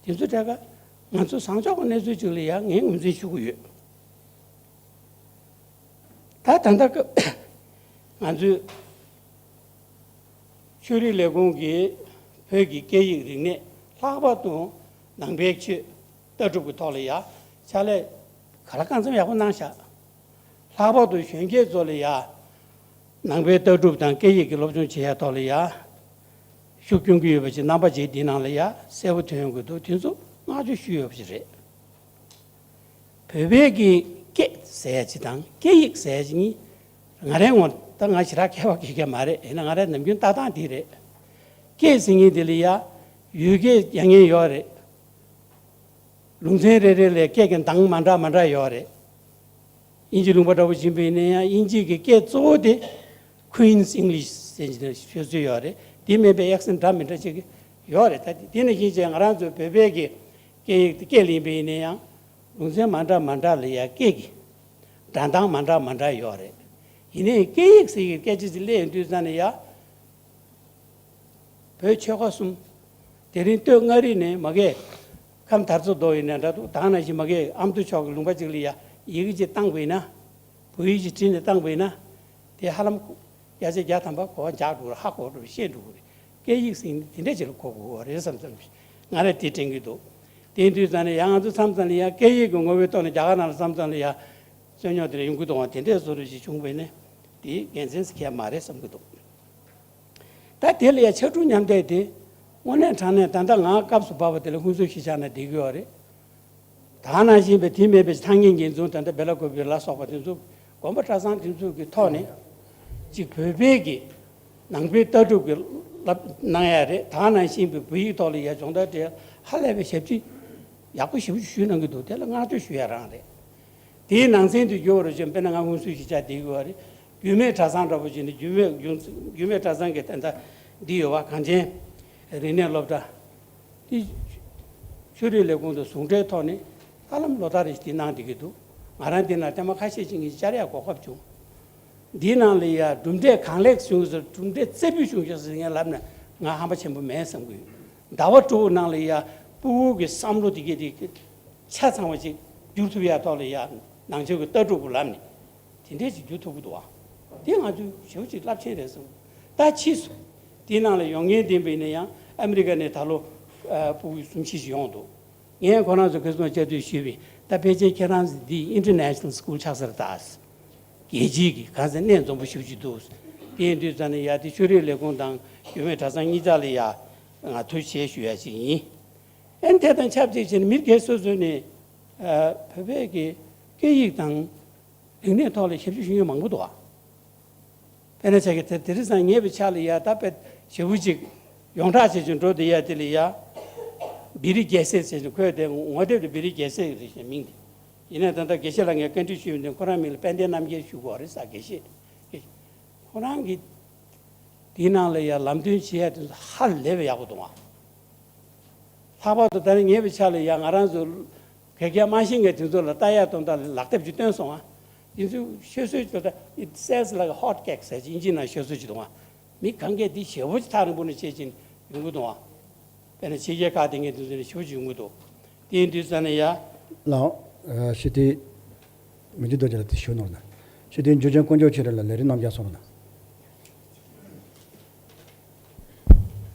དེ་ཚོ་གྲས་ཀ་ང་ཚོ་བཟང་ཕྱོགས་ཀྱི་གནས་ཚུལ་ཅིག་ལ་ཡང་ངས་ངོས་འཛིན་ཞུ་གི་ཡོད། ད་ད་ལྟ་སྐབས་ང་ཚོའི་ཆོས་རིག་ལས་ཁུངས་ཀྱིས་བོད་ཀྱི་སྐད་ཡིག་རིག་གནས་ ལྷག་པར་དུ་ནང་པའི་ཆོས་ལྟ་གྲུབ་ཀྱི་ཐོག་ལ་ཡ་ཕྱག་ལས་ག་ལ་གང་འཚམ་ཡག་པོ་གནང་ཤག་ལྷག་པར་དུ་གཞོན་སྐྱེས་ཚོ་ལ་ཡ་ནང་པའི་ལྟ་གྲུབ་དང་སྐད་ཡིག་གི་སློབ་སྦྱོང་བྱེད་ཡ་ཐོག་ལ་ཡ་ཤུགས་སྐྱོན་གྱི་ཡོད་པ་ཅིག་རྣམ་པ་ཅིག་འདི་ནང་ལ་ཡ་གསལ་པོ་ཐོན་ཡོང་གི་འདུག་དེ་ཚོ་བསྔགས་བརྗོད་ཞུ་ཡོད་པ་ཅིག་རེད། བོད་པའི་གི་སྐད་ཟེར་ཡ་ཅིག་དང་སྐད་ཡིག་ཟེར་ཡ་ཅིག་གཉིས་ང་རའི་ངོ་ད་ང་ཞེ་དྲག་མཁས་པ་གི་སྐད་མ་རེད། ཡིན་ན་ང་རའི་ནམ་རྒྱུན་ལྟ་སྟངས་དེ་རེད། སྐད་ཟེར་མཁན་དེ་ལ་ཡ་ཡུལ་སྐད་རྒྱག་མཁན་ཡོད་རེད། ལུང་ཚན་རེ་རེ་ལ་སྐད་ཀྱི་གདངས་མ་འདྲ་མ་འདྲ་ཡོད་རེད། དབྱིན་ཇི་ལུང་པ་འདྲ་པོ་ཕྱིན་པ་ཡིན་ན་ཡང་དབྱིན་ཇི་གི་སྐད་གཙོ་བོ་དེ་Queen's English ཟེར་གྱི་ཤོད་སྲོལ་ཡོད་རེད། དེ་མིན་པའི་accent འདྲ་མི་འདྲ་ཅིག་ཡོད་རེད། ད་དེ་ནང་བཞིན་བྱས་ང་རང་ཚོའི་བོད་པའི་གི་སྐད་ཡིག་དེ་སྐད་ལ་ཡིན་པ་ཡིན་ན་ཡང་ལུང་ཚན་མ་འདྲ་མ་འདྲ་ལ་ཡང་སྐད་ཀྱི་སྒྲ་གདངས་མ་འདྲ་མ་འདྲ་ཡོད་རེད། ཡིན་ནའི་སྐད་ཡིག་ཟེར་གྱི་སྐད་ཆ་ཅིག་སླེབས་ཡོང་དུས་ཙམ་ནས་ཡ། བོད་ཆོལ་ཁ་གསུམ། དེ་རིང་སྟོད་མངའ་རིས་ནས་མ་གིའི་ཁམས་དར་མཚོ་རྡོ་ཡིན་ན་འདྲ་འདུག་ད་ག་ནང་བཞིན་མ་གིའི་ཨ་མདོ་ཕྱོགས་ཀྱི་ལུང་པ་ཅིག་ལ་ཡ་ཡི་གེ་ཅིག་བཏང་པ་ཡིན་ན། བོད་ཡིག་ཅིག་བྲིས་ནས་བཏང་པ་ཡིན་ན། དེ་ཧ་ལམ་བརྒྱ་ཆ་བརྒྱ་ཐམ་པ་གོ་བ་འཇགས་འགྲོ་གི་རེད། ཧ་གོ་འགྲོ་གི་རེད། ཤེས་འགྲོ་གི་རེད། སྐད་ཡིག་ཟེར་མཁན་དེ་འདྲ་ཅིག་ལ་གོ་དགོས་པ་རེད་བསམ་བསམ་ང་རང་དེ་དྲན་གྱི་འདུག་དེ་དུས་ཙམ་ནས་ཡང་ང་ཚོ་མཚམས་མཚམས་ལ་ཡ་སྐད་ཡིག་གི་ངོ་བོའི་ཐོག་ནས་རྒྱ་གར་ནང་ལ་མཚམས་མཚམས་ལ་ཡ་རྩོད་རྙོག་དེ་འདྲ་ཡོང་གི་འདུག་བ། དེ་འདྲའི་བཟོ་འདྲ་ཞིག་བྱུང་བ་ཡིན་ན་དེ་དགེ་མཚན་ཞིག་གང་ཡང་མ་རེད་བསམ་གྱི་འདུག་ད་དེ་ལ་ཡ་ཕྱར་གྲུ་མཉམ་འདེགས་དེ་དངོས་གནས་དྲང་གནས་ད་ལྟ་ང་སྐབས་སུ་བབས་པ་དེ་ལ་ཧུན་སུར་གཞིས་ཆགས་ན་བསྡད་ཀྱི་ཡོད་རེད། ད་ག་ནང་བཞིན་པའི་དེ་མེད་པའི་ཐང་རྒྱལ་རྒྱལ་འཛུགས་ད་ལྟ་སྦེ་ལ་ཀོ་བི་ལ་སོགས་པ་དེ་ཚོ་དགོན་པ་གྲྭ་ཚང་དེ་ཚོ་གི་ཐོག་ནས་གཅིག་བོད་པའི་གི་ནང་པའི་ལྟ་གྲུབ་ཀྱི་བསླབ་གནང་ཡ་རེད། ད་ག་ནང་བཞིན་པའི་བོད་ཡིག་ཐོག་ལ་ཡ་སྦྱོང་བརྡར་སྤྲད་ཧ་ལས་པའི་ཞབས་ཕྱི་ཡག་པོ་ཞེ་པོ་ཞུས་གནང་གི་འདུག་དེ་ལ་བསྔགས་བརྗོད་ཞུ་ཡ་རང་རེད། དེའི་ནང་ཚན་དུ་གྱུར་བ་རུ་བྱོན་དཔེར་ན་ང་ཧུན་སུར་གཞིས་ཆགས་བསྡད་ཡོད་རེད། རྒྱུད་སྨད་གྲྭ་ཚང་འདྲ་པོ་བྱས་ནས་རྒྱུད་སྨད་རྒྱུད་སྨད་གྲྭ་ཚང་གི་ད་ལྟ་འདི་ཡོད་པ་གངས་ཅན་རིག་གནས་སློབ་གྲྭ་དེ་ཆོས་རིག་ལས་ཁུངས་དང་ཟུང་འབྲེལ་ཐོག་ནས་ཧ་ལམ་ལོ་ལྟར་རེ་བཞིན་དེ་གནང་བསྡད་ཀྱི་འདུག་ང་རང་དེ་ན་ཐེངས་མ་ཁ་ཤས་ཅིག་ངས་བཅར་ཡ་གོ་སྐབས་བྱུང་། འདིའི་ནང་ལ་ཡ་གྲུབ་འབྲས་གང་ལེགས་བྱུང་ཟེར་གྲུབ་འབྲས་རྩེ་ཕུད་བྱུང་ཤག་ཟེར་ངས་ལབ་ན་ང་ཧམ་པ་ཆེན་པོ་མེད་བསམ་གྱི་ཡོད། ཟླ་བ་དྲུག་ནང་ལ་ཡ་ཕྲུ་གུ་གི་བསམ་བློ་དེ་གས་དེ་ཆ་ཚང་བ་ཅིག་བསྒྱུར་ཐུབ་ཡ་ཐོག་ལ་ཡ་ནང་ཆོས་ཀྱི་ལྟ་གྲུབ་ཀྱི་ལམ་ནས་དེ་འདྲས་ཅིག་བསྒྱུར་ཐུབ་ཀྱི་འདུག་ཨ། དེ་ང་ཚོའི་ཞེ་པོ་ཅིག་རླབས་ཆེན་རེད་བསམ། ད་ཕྱིས་སུ་དེའི་ནང་ལ་ཡོང་མཁན་དེ་འདྲ་ཡིན་ན་ཡང་ཨ་མི་རི་ཀ་ནས་ད་ལོ་ཕྲུ་གུ་གསུམ་བཞི་ཞིག་ཡོང་འདུག་ངས་ཁོ་རང་ཚོ་ཁ་སང་བཅར་དུས་ཞུས་པས་ད་ཕལ་ཆེར་ཁྱེད་རང་ཚོ་འདི་International School ཆགས་ས་རེད་ད། རྒྱལ་སྤྱིའི་གི་གང་ཟེར་གནས་འཛོམས་པོ་ཞེ་པོ་ཅིག་འདུག་དེ་ཡིན་དུས་ཙམ་ནས་ཡ་དེ་ཆོས་རིག་ལས་ཁུངས་དང་རྒྱུད་སྨད་གྲྭ་ཚང་གཉིས་ཆ་ལ་ཡ་ང་ཐུགས་རྗེ་ཆེ་ཞུ་ཡ་ཞིག་ཡིན། ཨན་དེ་དང་ཆབས་ཅིག་བྱས་ནས་མི་སྒེར་སོ་སོ་ནས་ཨ་བོད་པའི་གི་སྐད་ཡིག་དང་རིག་གནས་ཐོག་ལ་ཞབས་ཕྱི་ཞུ་མཁན་མང་པོ་འདུག་ཨ། དཔེར་ན་ཆ་གི་དེ་དེ་རིང་སང་ཉེ་བའི་ཆ་ལ་ཡ་ད་དཔེ་ཞེ་པོ་ཅིག་ཡོངས་གྲགས་བྱེད་ཀྱི་འགྲོ་བསྡད་ཡ་དེ་ལ་ཡ། བི་རི་རྒྱལ་སྲས་ཟེར་ནས་ཁོས་དེ་ངོ་དེབ་དེ་བི་རི་རྒྱལ་སྲས་རེད་ཞེས་མིང་དེ། ཡིན་ནའི་ད་ལྟ་དགེ་བཤེས་ལགས་ངས་བཀའ་འདྲི་ཞུས་པ་ནས་ཁོ་རང་མིང་ལ་དཔལ་ལྡན་རྣམ་རྒྱལ་ཞུ་དགོས་རེད་ཟེར་དགེ་བཤེས། ཁོ་རང་གིས་དེའི་ནང་ལ་ཡ་ལམ་སྟོན་བྱེད་ཡ་དེ་ཚོ་ཧ་ལས་པའི་ཡག་པོ་འདུག་ཨ། ལྷག་པར་དུ་ད་ནི་ཉེ་བའི་ཆ་ལ་ཡ་ང་རང་ཚོ་ག་གེ་མ་ཤེས་མཁན་དེ་ཚོ་ལ་ལྟ་ཡ་དང་ད་ལག་དེབ་ཅིག་བཏོན་སོང་ཨ། དེ་ཚོ་ཤོད་སྲོལ་ཅིག་ད་It sells like hotcakes ཟེར་གྱི་དབྱིན་ཇིའི་ནང་ཤོད་སྲོལ་ཅིག་འདུག་ཨ། མི་གང་གས་འདི་ཞེ་པོ་ཅིག་ཐག་རིང་པོ་ནས་བྱེད་ཀྱིན་ཡོང་གི་འདུག་ཨ། དཔེར་ན་ཕྱི་རྒྱལ་ཁག་དེ་ངས་དེ་ཚོ་ནས་ཞེ་པོ་ཅིག་ཡོང་གི་འདུག་དེ་ཡིན་དུས་ཙམ་ནས་ཡ། ལགས། ཨ་ཞི་བདེ། མི་འགྱུར་རྡོ་རྗེ་ལགས་དེ་ཞུ་གནང་ན། ཞི་བདེ་འཇུ་ཆེན་དཀོན་མཆོག་ཆོས་སྒྲོན་ལགས་ལས་རིམ་རྣམ་བཞག་སོང་ན།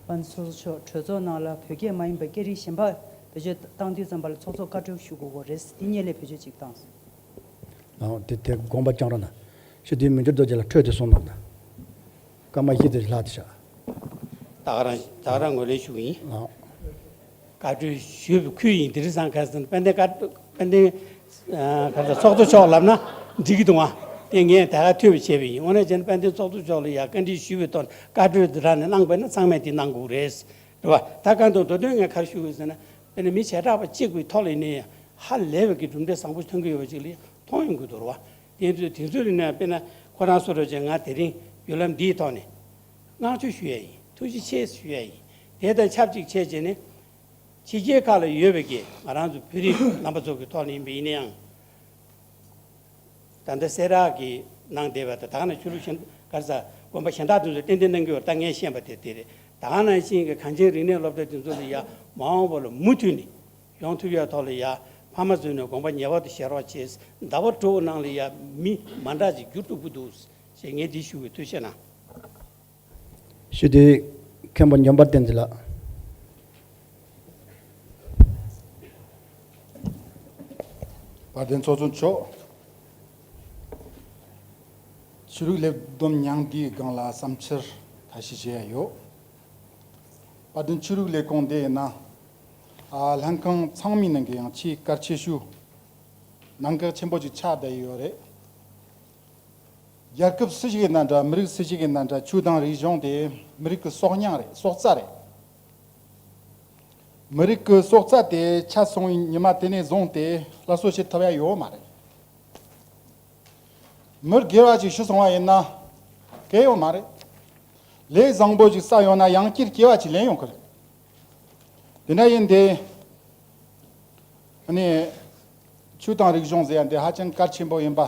པན་ཚོགས་གཙོ་མཆོག་གྲོས་ཚོགས་ནང་ལ་བོད་སྐད་མ་ཡིན་པའི་སྐད་རིགས་གཞན་པ་བེད་སྤྱོད་བཏང་དུས་ཙམ་པ་ལ་ཚོགས་གཙོ་བཀའ་འཁྲོལ་ཞུ་དགོས་ཀྱི་རེད། འདི་སྔོན་ལ་བེད་སྤྱོད་ཅིག་བཏང་སོང་། ལགས་དེ་དེ་དགོངས་པ་བཅངས་རོགས་གནང་། ཞི་བདེ་མི་འགྱུར་རྡོ་རྗེ་ལགས་འཕྲོས་དེ་གསུངས་གནང་ན། སྐར་མ་བཞི་ཙམ་ཞིག་ལྷག་དེ་ཤག་ད་ག་རང་ད་ག་རང་ངོས་ལེན་ཞུ་གི་ཡིན། ལགས། བཀའ་འཁྲོལ་ཞུས་པའི་ཁུལ་ཡིན། དེ་རིང་སང་ཁ་སང་དཔལ་ལྡན་བཀའ་དཔལ་ལྡན་ཨ་ག་ཚོགས་གཙོ་མཆོག་ལབ་ན་འགྲིག་གི་འདུག་ཨ། དེ་ངས་ད་ག་ཐོས་པ་བྱས་པ་ཡིན། དངོས་གནས་བྱས་ན་དཔལ་ལྡན་ཚོགས་གཙོ་མཆོག་ལ་ཡ་བཀའ་འདྲི་ཞུས་པའི་ཐོག་ནས་བཀའ་འཁྲོལ་འདི་རང་ནས་གནང་པ་ཡིན་ན་ཚང་མས་དེ་གནང་དགོས་རེད། རེད་བ། ད་གང་དུ་མདོ་དོན་ངས་ག་རེ་ཞུ་དགོས་ཟེར་ན། དཔེར་ན་མི་བྱེ་བྲག་པ་གཅིག་པུའི་ཐོག་ལ་ཡིན་ན་ཡང་ཧ་ལས་པའི་གི་གྲུབ་འབྲས་བཟང་པོ་ཐོན་གྱི་ཡོད་པ་ཅིག་ལ་མཐོང་ཡོང་གི་འདུག་རེད་བ། དེ་ཚོ་དེ་ཚོ་ཡིན་ན་དཔེར་ན་ཁོ་རང་སོ་རུ་བྱས་ང་དེ་རིང་བརྒྱུད་ལམ་འདིའི་ཐོག་ནས་བསྔགས་བརྗོད་ཞུ་ཡ་ཡིན། ཐུགས་རྗེ་ཆེ་ཞུ་ཡ་ཡིན། དེ་དང་ཆབས་ཅིག་བྱས་བྱས་ནས་ཕྱི་རྒྱལ་ཁག་ལ་ཡོད་པའི་གི་ང་རང་ཚོ་བོད་རིགས་རྣམ་པ་ཚོ་གི་ཐོག་ནས་ཡིན་པ་ཡིན་ན་ཡང་། ད་ལྟ་སེ་ར་གི་ནང་བསྡད་པ་དང་ད་ག་ནང་ཆོས་ལུགས་གཞན་ག་རེ་ཟ་དགོན་པ་གཞན་དག་དེ་ཚོ་ཏན་ཏན་གནང་གི་ཡོད། ད་ངས་ཤེས་པ་དེ་དེ་རེད། ད་ག་ནང་བཞིན་གྱི་གངས་ཅན་རིག་གནས་སློབ་གྲྭ་དེ་ཚོ་ལ་ཡ་མ་འོངས་པ་ལ་མུ་མཐུད་ནས་ཡོང་ཐུབ་ཡ་ཐོག་ལ་ཡ་ཕ་མ་ཚོས་ནས་དགོངས་པ་ངེས་པར་དུ་བཞེས་རོགས་བྱེད། ཟླ་བ་དྲུག་ནང་ལ་ཡ་མི་མ་འདྲ་ཅིག་འགྱུར་ཐུབ་ཀྱི་འདུག་ཅེས་ངས་འདི་ཞུ་བའི་ཐུགས་བཞེས་གནང་། ཞུ་དེ་མཁན་པོ་འཇམ་དཔལ་བསྟན་འཛིན་ལགས། དཔལ་ལྡན་ཚོགས་གཙོ་མཆོག་ཆོས་རིག་ལས་བསྡོམས་ཉིན་འདིའི་སྒང་ལ་བསམ་འཆར་ཁ་ཤས་བཤད་ཡ་ཡོད། དཔལ་ལྡན་ཆོས་རིག་ལས་ཁུངས་འདི་ཡིན་ན། ཨ། ལྷན་ཁང་ཚང་མའི་ནང་གི་ཡང་ཆེས་གལ་ཆེ་ཤོས་གནད་འགག་ཆེན་པོ་ཅིག་ཆགས་བསྡད་ཡོད་རེད། རྒྱལ་ཁབ་སུ་ཞིག་ཡིན་ན་འདྲ། མི་རིགས་སུ་ཞིག་ཡིན་ན་འདྲ། ཆོས་དང་རིག་གཞུང་དེ་མི་རིགས་ཀྱི་སྲོག་ཉག་རེད། སྲོག་རྩ་རེད། མི་རིགས་ཀྱི་སྲོག་རྩ་དེ་ཆད་སོང་བའི་ཉི་མ་དེ་ནས་བཟུང་སྟེ་སླར་གསོ་བྱེད་ཐུབ་ཡ་ཡོད་མ་རེད། མི་སྒེར་བ་ཅིག་ཤི་སོང་བ་ཡིན་ན་གལ་ཡོད་མ་རེད། ལས་བཟང་པོ་ཅིག་བསགས་ཡོང་ན་ཡང་བསྐྱར་སྐྱེ་བ་ཅིག་ལེན་ཡོང་གི་རེད། དེ་འདྲ་ཡིན་དེ། ཨ་ནི། ཆོས་དང་རིག་གཞུང་ཟེར་ཡ་འདི་ཧ་ཅང་གལ་ཆེན་པོ་ཡིན་པ།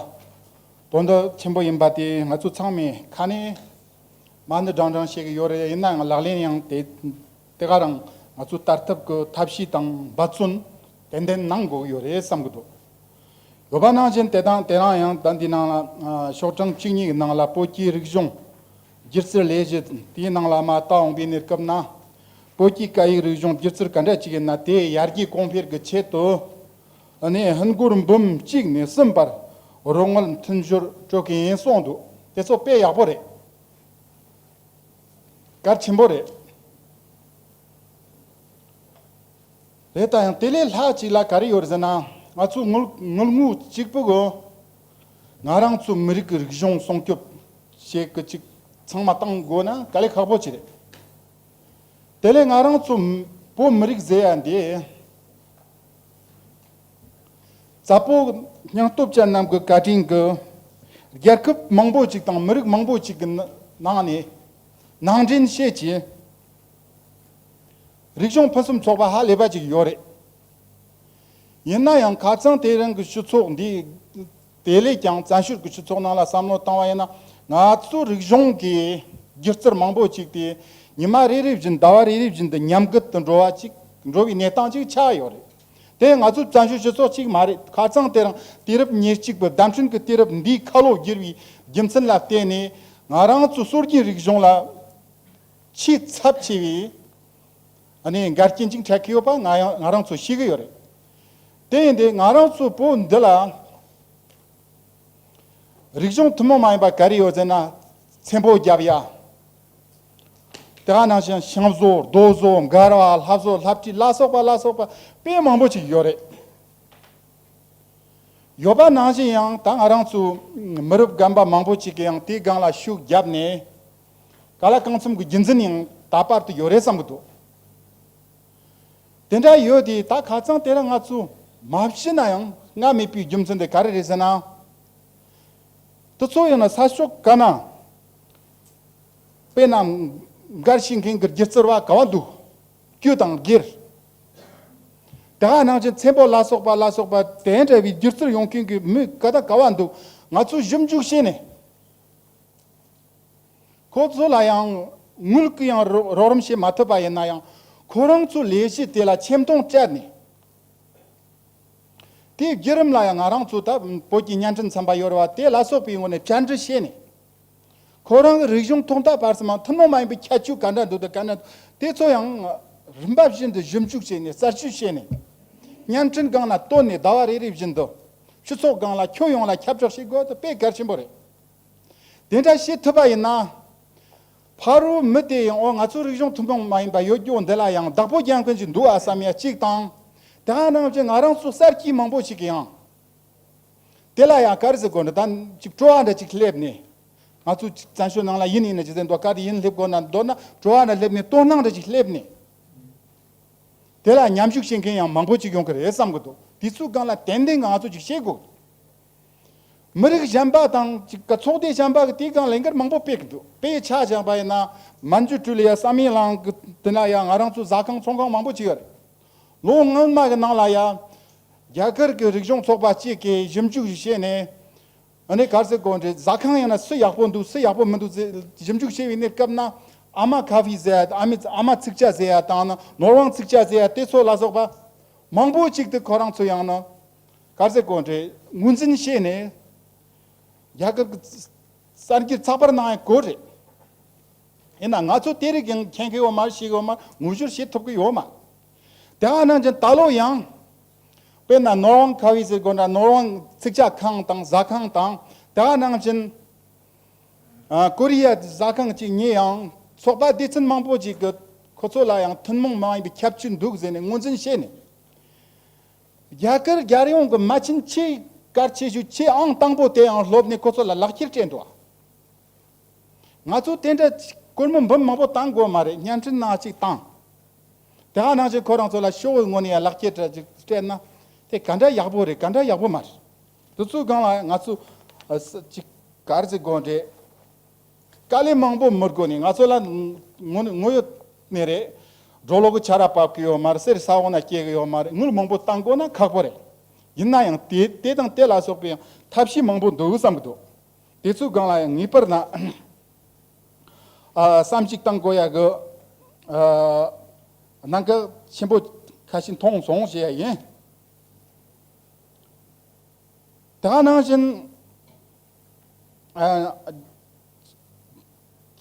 དོན་དག་ཆེན་པོ་ཡིན་པ་དེ་ང་ཚོ་ཚང་མས་ཁ་ནས་མ་ཎི་བགྲང་བགྲང་བཤད་ཀྱི་ཡོད་རེད། ཡིན་ན་ཡང་ལག་ལེན་ཡང་དེ་དེ་ག་རང་ང་ཚོ་དར་ཐབས་ཀྱི་ཐབས་ཤེས་དང་འབད་བརྩོན་ཏན་ཏན་གནང་དགོས་ཀྱི་ཡོད་རེད་བསམ་གྱི་འདུག་ཡོད་པ་ནང་བཞིན་དེ་དང་དེ་རིང་ཡང་ད་འདི་ནང་ལ། ཨ། ཤོག་གྲངས་བཅུ་གཉིས་ཀྱི་ནང་ལ་བོད་ཀྱི་རིག་གཞུང་སྒྱུ་རྩལ་ལས་གཞི་དེའི་ནང་ལ་མར་བལྟ་འོང་བའི་གནས་སྐབས་ན། བོད་ཀྱི་སྐད་ཡིག་རིག་གཞུང་སྒྱུ་རྩལ་ག་འདྲ་ཅིག་ཡིན་ན་དེ་ཡར་རྒྱས་གོང་འཕེལ་གྱི་ཆེད་དུ། ཨ་ནི་ཧིན་སྒོར་འབུམ་གཅིག་ནས་གསུམ་བར་རོགས་དངུལ་མཐུན་སྦྱོར་སྤྲོད་ཀྱི་ཡིན་གསུངས་འདུག་དེ་ཚོ་དཔེ་ཡག་པོ་རེད། གལ་ཆེན་པོ་རེད། རེད། ད་ཡང་དེ་ལས་ལྷག་ཅིག་ལ་ག་རེ་ཡོད་རེད་ཟེར་ན། ང་ཚོ་དངུལ་དངུལ་དངོས་གཅིག་པུ་གི་ང་རང་ཚོ་མི་རིགས་ཀྱི་རིག་གཞུང་སྲུང་སྐྱོབ་བྱེད་ཀྱི་ཅིག་ཚང་མ་བཏང་དགོས་ན་དཀའ་ལས་ཁག་པོ་ཅིག་རེད། དེ་ལས་ང་རང་ཚོ་བོད་མི་རིགས་ཟེར་ཡ་འདི། ཙ་པོ་སྙིང་སྟོབས་ཅན་རྣམས་ཀྱི་བཀའ་དྲིན་གྱིས་རྒྱལ་ཁབ་མང་པོ་ཅིག་དང་མི་རིགས་མང་པོ་ཅིག་གི་ནང་ནས་ནང་འདྲེན་བྱེད་ཀྱི་རིག་གཞུང་ཕུན་སུམ་ཚོགས་པ་ཧ་ལས་པ་ཅིག་ཡོད་རེད། ཡིན་ན་ཡང་ཁ་སང་དེ་རིང་གི་སྤྱི་ཚོགས་འདི། དེ་ལས་ཀྱང་བཙན་བྱོལ་གྱི་སྤྱི་ཚོགས་ནང་ལ་བསམ་བློ་བཏང་བ་ཡིན་ན། ང་ཚོ་རིག་གཞུང་གི་སྒྱུ་རྩལ་མང་པོ་ཅིག་དེ་ཉི་མ་རེ་རེ་བཞིན་ཟླ་བ་རེ་རེ་བཞིན་དུ་ཉམས་རྒུད་དུ་འགྲོ་བ་ཅིག་འགྲོ་བའི་གནས་སྟངས་ཅིག་ཆགས་ཡོད་རེད། དེ་ང་ཚོ་བཙན་བྱོལ་སྤྱི་ཚོགས་གཅིག་མ་རེད། ཁ་སང་དེ་རིང་དུས་རབས་ཉེར་གཅིག་པའི་བརྡ་འཕྲིན་གྱི་དུས་རབས་འདིའི་ཁ་ལོ་བསྒྱུར་བའི་རྒྱུ་མཚན་ལ་བརྟེན་ནས་ང་རང་ཚོ་སྲོལ་རྒྱུན་རིག་གཞུང་ལ་ཆེས་ཚབས་ཆེ་བའི། ཨ་ནི་འགལ་རྐྱེན་ཅིག་འཕྲད་ཀྱི་ཡོད་པ་ང་ཡང་ང་རང་ཚོ་ཤེས་ཀྱི་ཡོད་རེད། དེ་ཡིན་དུས་ང་རང་ཚོ་བོད་འདི་ལ་རིག་གཞུང་ཐུན་མོང་མ་ཡིན་པ་ག་རེ་ཡོད་ཟེར་ན། ཚེམ་བུ་རྒྱབ་ཡ། དེ་ག་ནང་བཞིན་ཤིང་བཟོ། རྡོ་བཟོ། མགར་བ། ལྷ་བཟོ། ལྷ་བྲིས་ལ་སོགས་པ་ལ་སོགས་པ་དཔེ་མང་པོ་ཅིག་ཡོད་རེད། ཡོད་པ་ནང་བཞིན་ཡང་ད་ང་རང་ཚོ་མི་རབས་རྒན་པ་མང་པོ་ཅིག་གིས་ཡང་དེའི་སྒང་ལ་ཤུགས་བརྒྱབ་ནས། ག་ལ་གང་འཚམ་གྱི་རྒྱུན་འཛིན་ཡང་ད་བར་དུ་ཡོད་རེད་བསམ་གྱི་འདུག་དེ་འདྲ་ཡོད་དེ་ད་ཁ་སང་དེ་རིང་ང་ཚོ་མ་བཤད་ན་ཡང་སྔ་མེད་པའི་རྒྱུ་མཚན་དེ་ག་རེ་རེད་ཟེར་ན། དེ་ཚོ་ཡིན་ན་ས་ཕྱོགས་ག་ན། དཔེར་ན་མགར་བྱེད་མཁན་གྱི་སྒྱུ་རྩལ་བ་ག་བ་འདུག་གཡུ་དང་སྒེར། དེ་ག་ནང་བཞིན་ཚེམ་བུ་ལ་སོགས་པ་ལ་སོགས་པ་དེ་འདྲ་བའི་སྒྱུ་རྩལ་ཡོང་མཁན་གྱི་མི་ག་ད་ག་བ་འདུག་ང་ཚོས་ཞིབ་འཇུག་བྱས་ནས། ཁོ་ཚོ་ལ་ཡང་དངུལ་གྱི་ཡང་རོགས་རོགས་རམ་བྱེད་མ་ཐུབ་པ་ཡིན་ན་ཡང་། ཁོ་རང་ཚོའི་ལས་གཞི་དེ་ལ་ཆེ་མཐོང་སྤྲད་ནས། དེའི་བརྒྱུད་རིམ་ལ་ཡང་ང་རང་ཚོ་ད་བོད་ཀྱི་བརྙན་འཕྲིན་ཚན་པ་ཡོད་རེད་བ། དེ་ལ་སོགས་པའི་ངོས་ནས་བཅར་འདྲི་བྱས་ནས། ཁོ་རང་གི་རིག་གཞུང་ཐོག་མཐའ་བར་གསུམ་ཐུན་མོང་མ་ཡིན་པའི་ཁྱད་ཆོས་ག་འདྲ་འདུག་དང་ག་འདྲ་འདུག་དེ་ཚོ་ཡང་རིམ་པ་བཞིན་དུ་ཞིབ་འཇུག་བྱས་ནས་གསར་བཅོས་བྱས་ནས། བརྙན་འཕྲིན་སྒང་ལ་བཏོན་ནས་ཟླ་བ་རེ་རེ་བཞིན་དུ་སྤྱི་ཚོགས་སྒང་ལ་ཁྱོན་ཡོངས་ལ་ཁྱབ་བསྒྲགས་བྱེད་དགོས་དེ་དཔེ་གལ་ཆེན་པོ་རེད། དེ་འདྲ་བྱེད་ཐུབ་པ་ཡིན་ན། ཕ་རོལ་མི་དེ་ཡང་འོ་ང་ཚོ་རིག་གཞུང་ཐུན་མོང་མ་ཡིན་པ་ཡོད་རྒྱུ་འདི་ལ་ཡང་བདག་པོ་རྒྱག་མཁན་ཞིག་འདུག་ཨ་བསམ་ཡ་གཅིག་དང་། དེ་ག་ནང་བཞིན་ང་རང་ཚོ་གསར་སྐྱེས་མང་པོ་ཞིག་གིས་ཡང་། དེ་ལ་ཡང་ག་རེ་ཟེར་དགོས་ན་ད་ཅིག་སྤྲོ་བ་འདྲ་ཅིག་སླེབས་ནས། ང་ཚོ་ཅིག་བཙན་བྱོལ་ནང་ལ་ཡིན་ཡིན་ན་ཅི་ཟེར་འདུག་ག་དེ་ཡིན་སླེབས་དགོས་ན་མདོར་ན་སྤྲོ་བ་འདྲ་སླེབས་ནས་དོ་སྣང་འདྲ་ཅིག་སླེབས་ནས། དེ་ལ་མཉམ་ཞུགས་བྱེད་མཁན་ཡང་མང་པོ་ཅིག་ཡོང་གི་རེད་བསམ་གི་འདུག་དེ་ཚོའི་སྒང་ལ་ཏན་ཏན་ང་ཚོ་ཅིག་བྱེད་དགོས། མི་རིགས་གཞན་པ་དང་ཅིག་ག་ཚོགས་སྡེ་གཞན་པ་གི་དེའི་སྒང་ལས་འགུལ་མང་པོ་སྤེལ་གི་འདུག་དཔེ་ཆ་བཞག་པ་ཡིན་ན། མན་ཇུ་ཀྲུའུ་ལི་ཡ་བསམ་ཡས་གླིང་གི་དེ་ན་ཡང་ང་རང་ཚོ་ཟ་ཁང་ཚོང་ཁང་མང་པོ་ཅིག་ཡོད་རེད། ལོ་སྔོན་མ་གི་ནང་ལ་ཡང་རྒྱ་གར་གྱི་རིག་གཞུང་ཚོགས་པ་གཅིག་གིས་ཞིབ་འཇུག་བྱས་ནས། ཨ་ནི་ག་རེ་ཟེར་དགོས་རེད། ཟ་ཁང་ཡིན་ན་སུ་ཡག་པོ་འདུག་སུ་ཡག་པོ་མི་འདུག་ཟེར་ཞིབ་འཇུག་བྱས་པའི་གནས་སྐབས་ན། ཨ་མ་ཁ་ཧྥི་ཟེར་ཡ། ཨ་མི་ཨ་མ་ཚིག་ཇ་ཟེར་ཡ་དང་ནོར་དབང་ཚིག་ཇ་ཟེར་ཡ་དེ་ཚོ་ལ་སོགས་པ་མང་པོ་ཅིག་དེ་ཁོ་རང་ཚོ་ཡང་ན་ག་རེ་ཟེར་དགོས་རེད། ངོས་འཛིན་བྱས་ནས་རྒྱ་གར་གྱི་གསར་འགྱུར་ཚགས་པར་གནང་ཡ་དགོས་རེད། ཡིན་ན་ང་ཚོ་དེ་རིགས་ཀྱང་མཁྱེན་གྱི་ཡོད་མ་རེད། ཤེས་ཀྱི་ཡོད་མ་རེད། ངོ་སྦྱོར་བྱེད་ཐུབ་ཀྱི་ཡོད་མ་རེད། དེ་ག་ནང་བཞིན་ད་ལོ་ཡང་ དཔེར་ན་ནོར་དབང་ཁ་ཝེ་ཟེར་དགོས་འདྲ། ནོར་དབང་ཚིག་ཇ་ཁང་དང་ཟ་ཁང་དང་དེ་ག་ནང་བཞིན། ཨ། ཀོ་རི་ཡ་ཟ་ཁང་གཅིག་གཉིས་ཡང་ཚོགས་པ་སྡེ་ཚན་མང་པོ་ཅིག་གིས་ཁོ་ཚོ་ལ་ཡང་ཐུན་མོང་མ་ཡིན་པའི་ཁྱད་ཆོས་འདུག་ཟེར་ནས་ངོས་འཛིན་བྱས་ནས། རྒྱ་གར་རྒྱལ་ཡོངས་ཀྱི་མ་ཆེན་ཆེས་གལ་ཆེ་ཤོས་ཆེས་ཨང་དང་པོ་དེ་ཡང་སློབ་ནས་ཁོ་ཚོ་ལ་ལག་ཁྱེར་སྤྲད་འདུག་ང་ཚོ་དེ་འདྲ་སྒོར་མོ་འབུམ་མང་པོ་བཏང་དགོས་མ་རེད། བརྙན་འཕྲིན་ནང་གཅིག་བཏང་། དེ་ག་ནང་བཞིན་ཁོ་རང་ཚོ་ལ་ཤོག་བུའི་ངོས་ནས་ཡང་ལག་ཁྱེར་འདྲ་ཅིག་སྤྲད་ན་དེ་ག་འདྲ་ཡག་པོ་རེད། ག་འདྲ་ཡག་པོ་མ་རེད། དེ་ཚོའི་སྒང་ལ་ང་ཚོ་ཨ་ས་ཅིག་ག་རེ་ཟེར་དགོས་རེད། དཀའ་ལས་མང་པོ་མི་དགོས་ནས་ང་ཚོ་ལ་དངུལ་དངུལ་ཡོད་ནི་རེད། སྒྲོ་ལོག་གི་ཆར་པ་བབས་ཀྱི་ཡོད་མ་རེད། གསེར་ས་འོག་ན་སྐྱེ་གི་ཡོད་མ་རེད། དངུལ་མང་པོ་བཏང་དགོས་ན་ཁག་པོ་རེད། ཡིན་ན་ཡང་དེ་དེ་དང་དེ་ལ་སོགས་པའི་ཐབས་ཤེས་མང་པོ་འདུག་བསམ་གི་འདུག་དེ་ཚོའི་སྒང་ལ་ཡང་ངེས་པར་ན་ཨ་བསམ་གཞིག་བཏང་དགོས་ཡ་གི་ཨ་གནད་འགག་ཆེན་པོ་ཁ་ཤས་མཐོང་སོང་ཞེས་ཡ་ཡིན། དེ་ག་ནང་བཞིན། ཨ།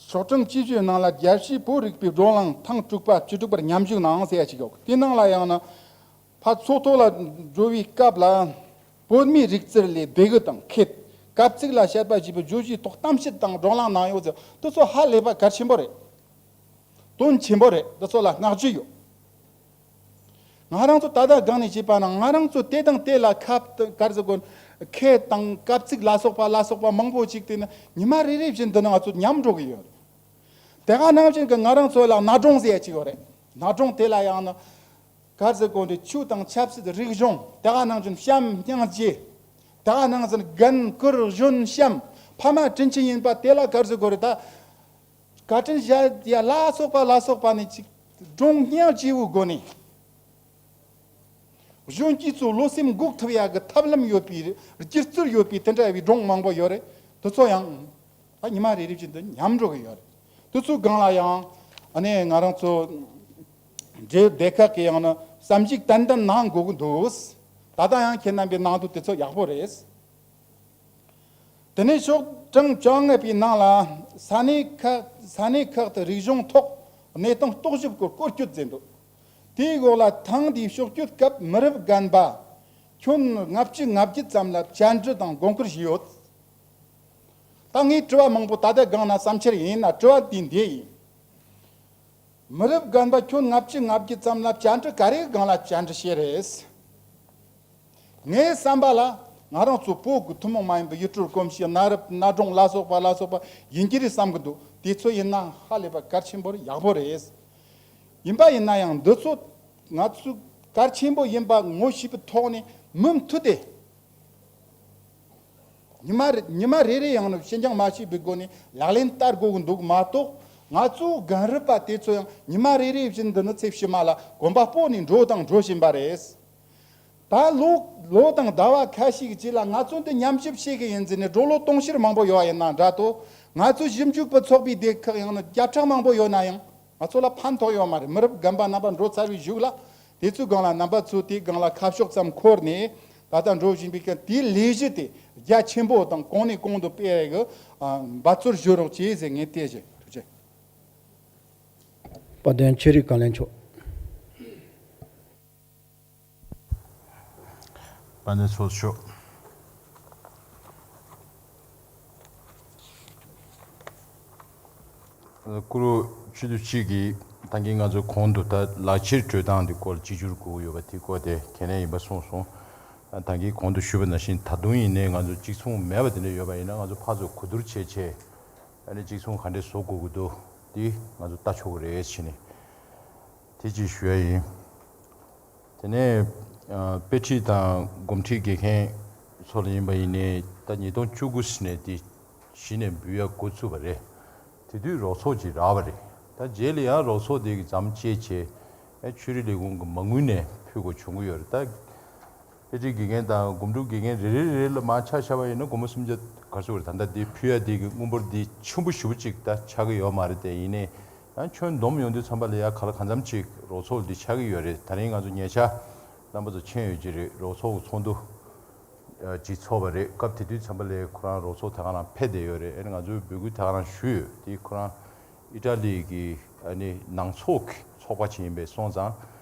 ཤོག་གྲངས་བཅུ་བཞིའི་ནང་ལ་རྒྱལ་སྤྱིའི་བོད་རིག་པའི་བགྲོ་གླེང་ཐེངས་དྲུག་པ་བཅུ་དྲུག་པར་མཉམ་ཞུགས་གནང་ཟེར་ཡ་ཅིག་ཡོད། དེའི་ནང་ལ་ཡང་ན་ཕར་ཚོགས་ཐོག་ལ་འགྲོ་བའི་སྐབས་ལ་བོད་མིའི་རིག་རྩལ་ལས་སྡེ་དགུ་དང་ཁེད་གབ་ཚིག་ལ་དཔྱད་པ་ཞེས་པའི་བརྗོད་གཞིའི་ཐོག་གཏམ་བཤད་དང་བགྲོ་གླེང་གནང་ཡོད་ཟེར། དེ་ཚོ་ཧ་ལས་པ་གལ་ཆེན་པོ་རེད། དོན་ཆེན་པོ་རེད། དེ་ཚོ་ལ་བསྔགས་བརྗོད་ཡོད། ང་རང་ཚོ་ད་ལྟ་སྒང་ནས་བྱས་པ་ན་ང་རང་ཚོ་དེ་དང་དེ་ལ་ཁ་ག་རེ་ཟེར་དགོས། ཁེ་དང་གབ་ཚིག་ལ་སོགས་པ་ལ་སོགས་པ་མང་པོ་ཅིག་དེ་ནི་ཉི་མ་རེ་རེ་བཞིན་དུ་ནི་ང་ཚོ་ཉམས་འགྲོ་གི་ཡོད་རེད། དེ་ག་ནང་བཞིན་གྱི་ང་རང་ཚོ་ལ་གནའ་སྒྲུང་ཟེར་ཡ་ཅིག་ཡོད་རེད། གནའ་སྒྲུང་དེ་ལ་ཡང་ནི་ག་རེ་ཟེར་དགོས་རེད། ཆོས་དང་ཆབ་སྲིད་རིག་གཞུང་། དེ་ག་ནང་བཞིན་བྱམས་སྙིང་རྗེ། དེ་ག་ནང་བཞིན་རྒན་བཀུར་གཞོན་བྱམས། ཕ་མ་དྲིན་ཆེན་ཡིན་པ་དེ་ལ་ག་རེ་ཟེར་དགོས་རེད་ད། བཀའ་དྲིན་བཞག་ཡ་ལ་སོགས་པ་ལ་སོགས་པ་ནི་ཅིག་སྒྲུང་སྙིང་རྗེ་བོའི་སྒོ་ནས། གཞོན་སྐྱེས་ཚོ་བློ་སེམས་འགུག་ཐུབ་ཡ་གི་ཐབས་ལམ་ཡོད་པའི་སྒྱུ་རྩལ་ཡོད་པའི་དེ་འདྲ་བའི་སྒྲུང་མང་པོ་ཡོད་རེད། དེ་ཚོ་ཡང་ད་ཉི་མ་རེ་རེ་བཞིན་དུ་ཉམས་འགྲོ་གི་ཡོད་རེད། དེ་ཚོའི་སྒང་ལ་ཡང་ཨ་ནི་ང་རང་ཚོ་འབྲེལ་ཡོད་སྡེ་ཁག་གི་ཡང་ན་བསམ་གཞིག་ཏན་ཏན་གནང་དགོས་ཀྱི་འདུག་ད་ལྟ་ཡང་ཁྱེད་རྣམ་པའི་གནང་འདུག་དེ་ཚོ་ཡག་པོ་རེད། དེ་ནས་ཤོག་གྲངས་བཅོ་ལྔ་པའི་ནང་ལ་ས་གནས་ཁག་ས་གནས་ཁག་ཏུ་རིག་གཞུང་ཐོག་གནས་སྟངས་རྟོག་ཞིབ་སྐོར་སྐོར་སྐྱོད་མཛད་འདུག་དེའི་འོག་ལ་ཐེངས་འདིའི་ཕྱོགས་བསྐྱོད་སྐབས་མི་རབས་རྒན་པ་ཁྱོན་ལྔ་བཅུ་ང་བརྒྱད་ཙམ་ལ་བཅར་འདྲི་དང་དགོངས་སྐོར་ཞུས་ཡོད། ད་ངས་དྲི་བ་མང་པོ་ད་ལྟ་སྒང་ན་བསམ་འཆར་ཡིན་ན་དྲི་བ་འདི་འདི་ཡིན། མི་རབས་རྒན་པ་ཁྱོན་ལྔ་བཅུ་ང་བརྒྱད་ཙམ་ལ་བཅར་འདྲི་ག་རེའི་སྒང་ལ་བཅར་འདྲི་བྱས་རེད། ངའི་བསམ་པ་ལ་ང་རང་ཚོ་བོད་ཀྱི་ཐུན་མོང་མ་ཡིན་པའི་ཡུལ་སྲོལ་གོམས་གཤིས། གནའ་རབས་གནའ་སྒྲུང་ལ་སོགས་པ་ལ་སོགས་པ་ཡིན་གྱི་རེད་བསམ་གྱི་འདུག་དེ་ཚོ་ཡིན་ན་ཧ་ལས་པ་གལ་ཆེན་པོ་རེད། ཡག་པོ་རེད། ཡིན་པ་ཡིན་ན་ཡང་འདི་ཚོ་ང་ཚོ་གལ་ཆེན་པོ་ཡིན་པ་ངོ་ཤེས་པའི་ཐོག་ནས་མུ་མཐུད་དེ། ཉི་མ་རེ་ཉི་མ་རེ་རེ་ཡང་ནི་ཤིན་སྦྱངས་མ་བྱས་པའི་སྒོ་ནས་ལག་ལེན་བསྟར་དགོས་ཀྱི་འདུག་མ་གཏོགས། ང་ཚོའི་རྒན་རབས་པ་དེ་ཚོ་ཡང་ཉི་མ་རེ་རེ་བཞིན་དུ་ནི་ཚེ་ཕྱི་མ་ལ་གོམ་པ་སྤོ་ནས་འགྲོ་དང་འགྲོ་བཞིན་པ་རེད། ད་ལོ་ལོ་དང་ཟླ་བ་ཁ་ཤས་ཀྱི་རྗེས་ལ་ང་ཚོ་འདི་ཉམས་ཞིབ་བྱེད་ཀྱི་ཡིན་ཟེར་ནས་སྒྲོ་ལོ་དུང་ཕྱུར་མང་པོ་ཡོད་པ་ཡིན་ན་འདྲ་དོ། ང་ཚོ་ཞིབ་འཇུག་པ་ཚོགས་པའི་སྡེ་ཁག་ཡང་ན་བརྒྱ་ཕྲག་མང་པོ་ཡོད་ན་ཡང་། ང་ཚོ་ལ་ཕན་ཐོགས་ཡོད་མ་རེད། མི་རབས་རྒན་པ་རྣམ་པ་འགྲོ་ཚར་བའི་གཞུག་ལ། དེ་ཚོའི་སྒང་ལ་རྣམ་པ་ཚོས་དེའི་སྒང་ལ་ཁ་ཕྱོགས་ཙམ་འཁོར་ནས་ད་ལྟ་འགྲོ་བཞིན་པའི་སྐབས་དེའི་ལས་གཞི་དེ་རྒྱ་ཆེན་པོ་དང་གོང་ནས་གོང་དུ་སྤེལ་ཡག་གི་ཨ་འབད་རྩོལ་ཞུ་རོགས་བྱེད་ཟེར། ངས་དེ་བཞིན་ཐུགས་རྗེ། དཔལ་ལྡན་ཆོས་རིག་བཀའ་བློན་མཆོག་དཔལ་ལྡན་ཚོགས་གཙོ། སྐུ་རུ་ཆུ་ཚོད་གཅིག་གི་ད་གིན་ང་ཚོ་གོང་དུ་ད་ལག་ཁྱེར་སྤྲོད་སྟངས་འདི་སྐོར་གཅིག་གྱུར་དགོས་ཀྱི་ཡོད་པ་དེ་སྐོར་དེ་གལ་གནད་ཡིན་པ་གསུངས་སོང་། ད་གིན་གོང་དུ་ཞུས་པ་ནང་བཞིན་ད་དུང་ཡིན་ནའི་ང་ཚོ་གཅིག་མཚུངས་མེད་པ་དེ་འདྲ་ཡོད་པ་ཡིན་ན་ང་ཚོ་ཕར་ཚུར་གོ་བསྡུར་བྱས་བྱས་ཨ་ནི་གཅིག་མཚུངས་ག་འདྲས་བཟོ་དགོས་ཀྱི་འདུག་འདི་ང་ཚོ་ལྟ་ཆོག་གི་རེད་བྱས་ནས་དེ་གཅིག་ཞུ་ཡ་ཡིན། དེ་ནས་ཨ་དཔེ་ཁྲིད་དང་དགོངས་ཁྲིད་དགེ་མཁན་ཚོ་ལ་ཡིན་པ་ཡིན་ནའི་ད་ཉིས་སྟོང་བཅུ་དགུ་ནས་དེ་གཞི་ནས་འབུལ་ཡ་འགོ་ཚུགས་པ་རེད། དེ་དུས་རོགས་ཚོགས་ཅིག་རག་པ་རེད། ད་རྗེས་ལ་ཡང་རོགས་ཚོགས་དེ་གི་མཚམས་བཅད་བྱས་ཨ་ཆོས་རིག་ལས་ཁུངས་ཀྱི་མ་དངུལ་ནས་ཕུལ་དགོས་བྱུང་གི་ཡོད་རེད། ད་དཔེ་ཁྲིད་དགེ་རྒན་དང་སྒོམ་སྒྲུབ་དགེ་རྒན་རེ་རེ་རེ་ལ་མར་ཆ་བཞག་པ་ཡིན་ན་སྒོར་མོ་སུམ་བརྒྱ་ག་ཚོད་རེད། ད་ལྟ་དེ་ཕུལ་ཡ་དེ་གི་དངུལ་འབོར་དེ་ཆེན་པོ་ཞེ་པོ་ཅིག་ད་ཆགས་ཀྱི་ཡོད་མ་རེད། དེ་ཡིན་ནའི་ཡང་ཁྱོན་བསྡོམས་ཡོང་དུས་ཙམ་པ་ལ་ཡ་ག་ལ་གང་འཚམ་ཅིག་རོགས་ཚོགས་འདི་ཆགས་ཀྱི་ཡོད་རེད། ད་རིང་ང་ཚོ་ཉེ་ཆར་རྣམ་པ་ཚོ་མཁྱེན་ཡོད་ཀྱི་རེད། རོགས་ཚོགས་ཚོགས་འདུ་ཨ་ཅིག་ཚོགས་པ་རེད། སྐབས་དེ་དུས་ཙམ་པ་ལ་ཁོ་རང་རོགས་ཚོགས་དེ་ག་རང་ཕེབས་བསྡད་ཡོད་རེད། ཨ་ནི་ང་ཚོས་འབོད་སྐུལ་དེ་ག་རང་ཞུས་ཡོད། དེ་ཁོ་རང་ཨི་ཊ་ལི་གི་ཨ་ནི་ནང་ཚོགས་ཀྱི་ཚོགས་པ་ཅིག་ཡིན་པས་སོང་ཙང་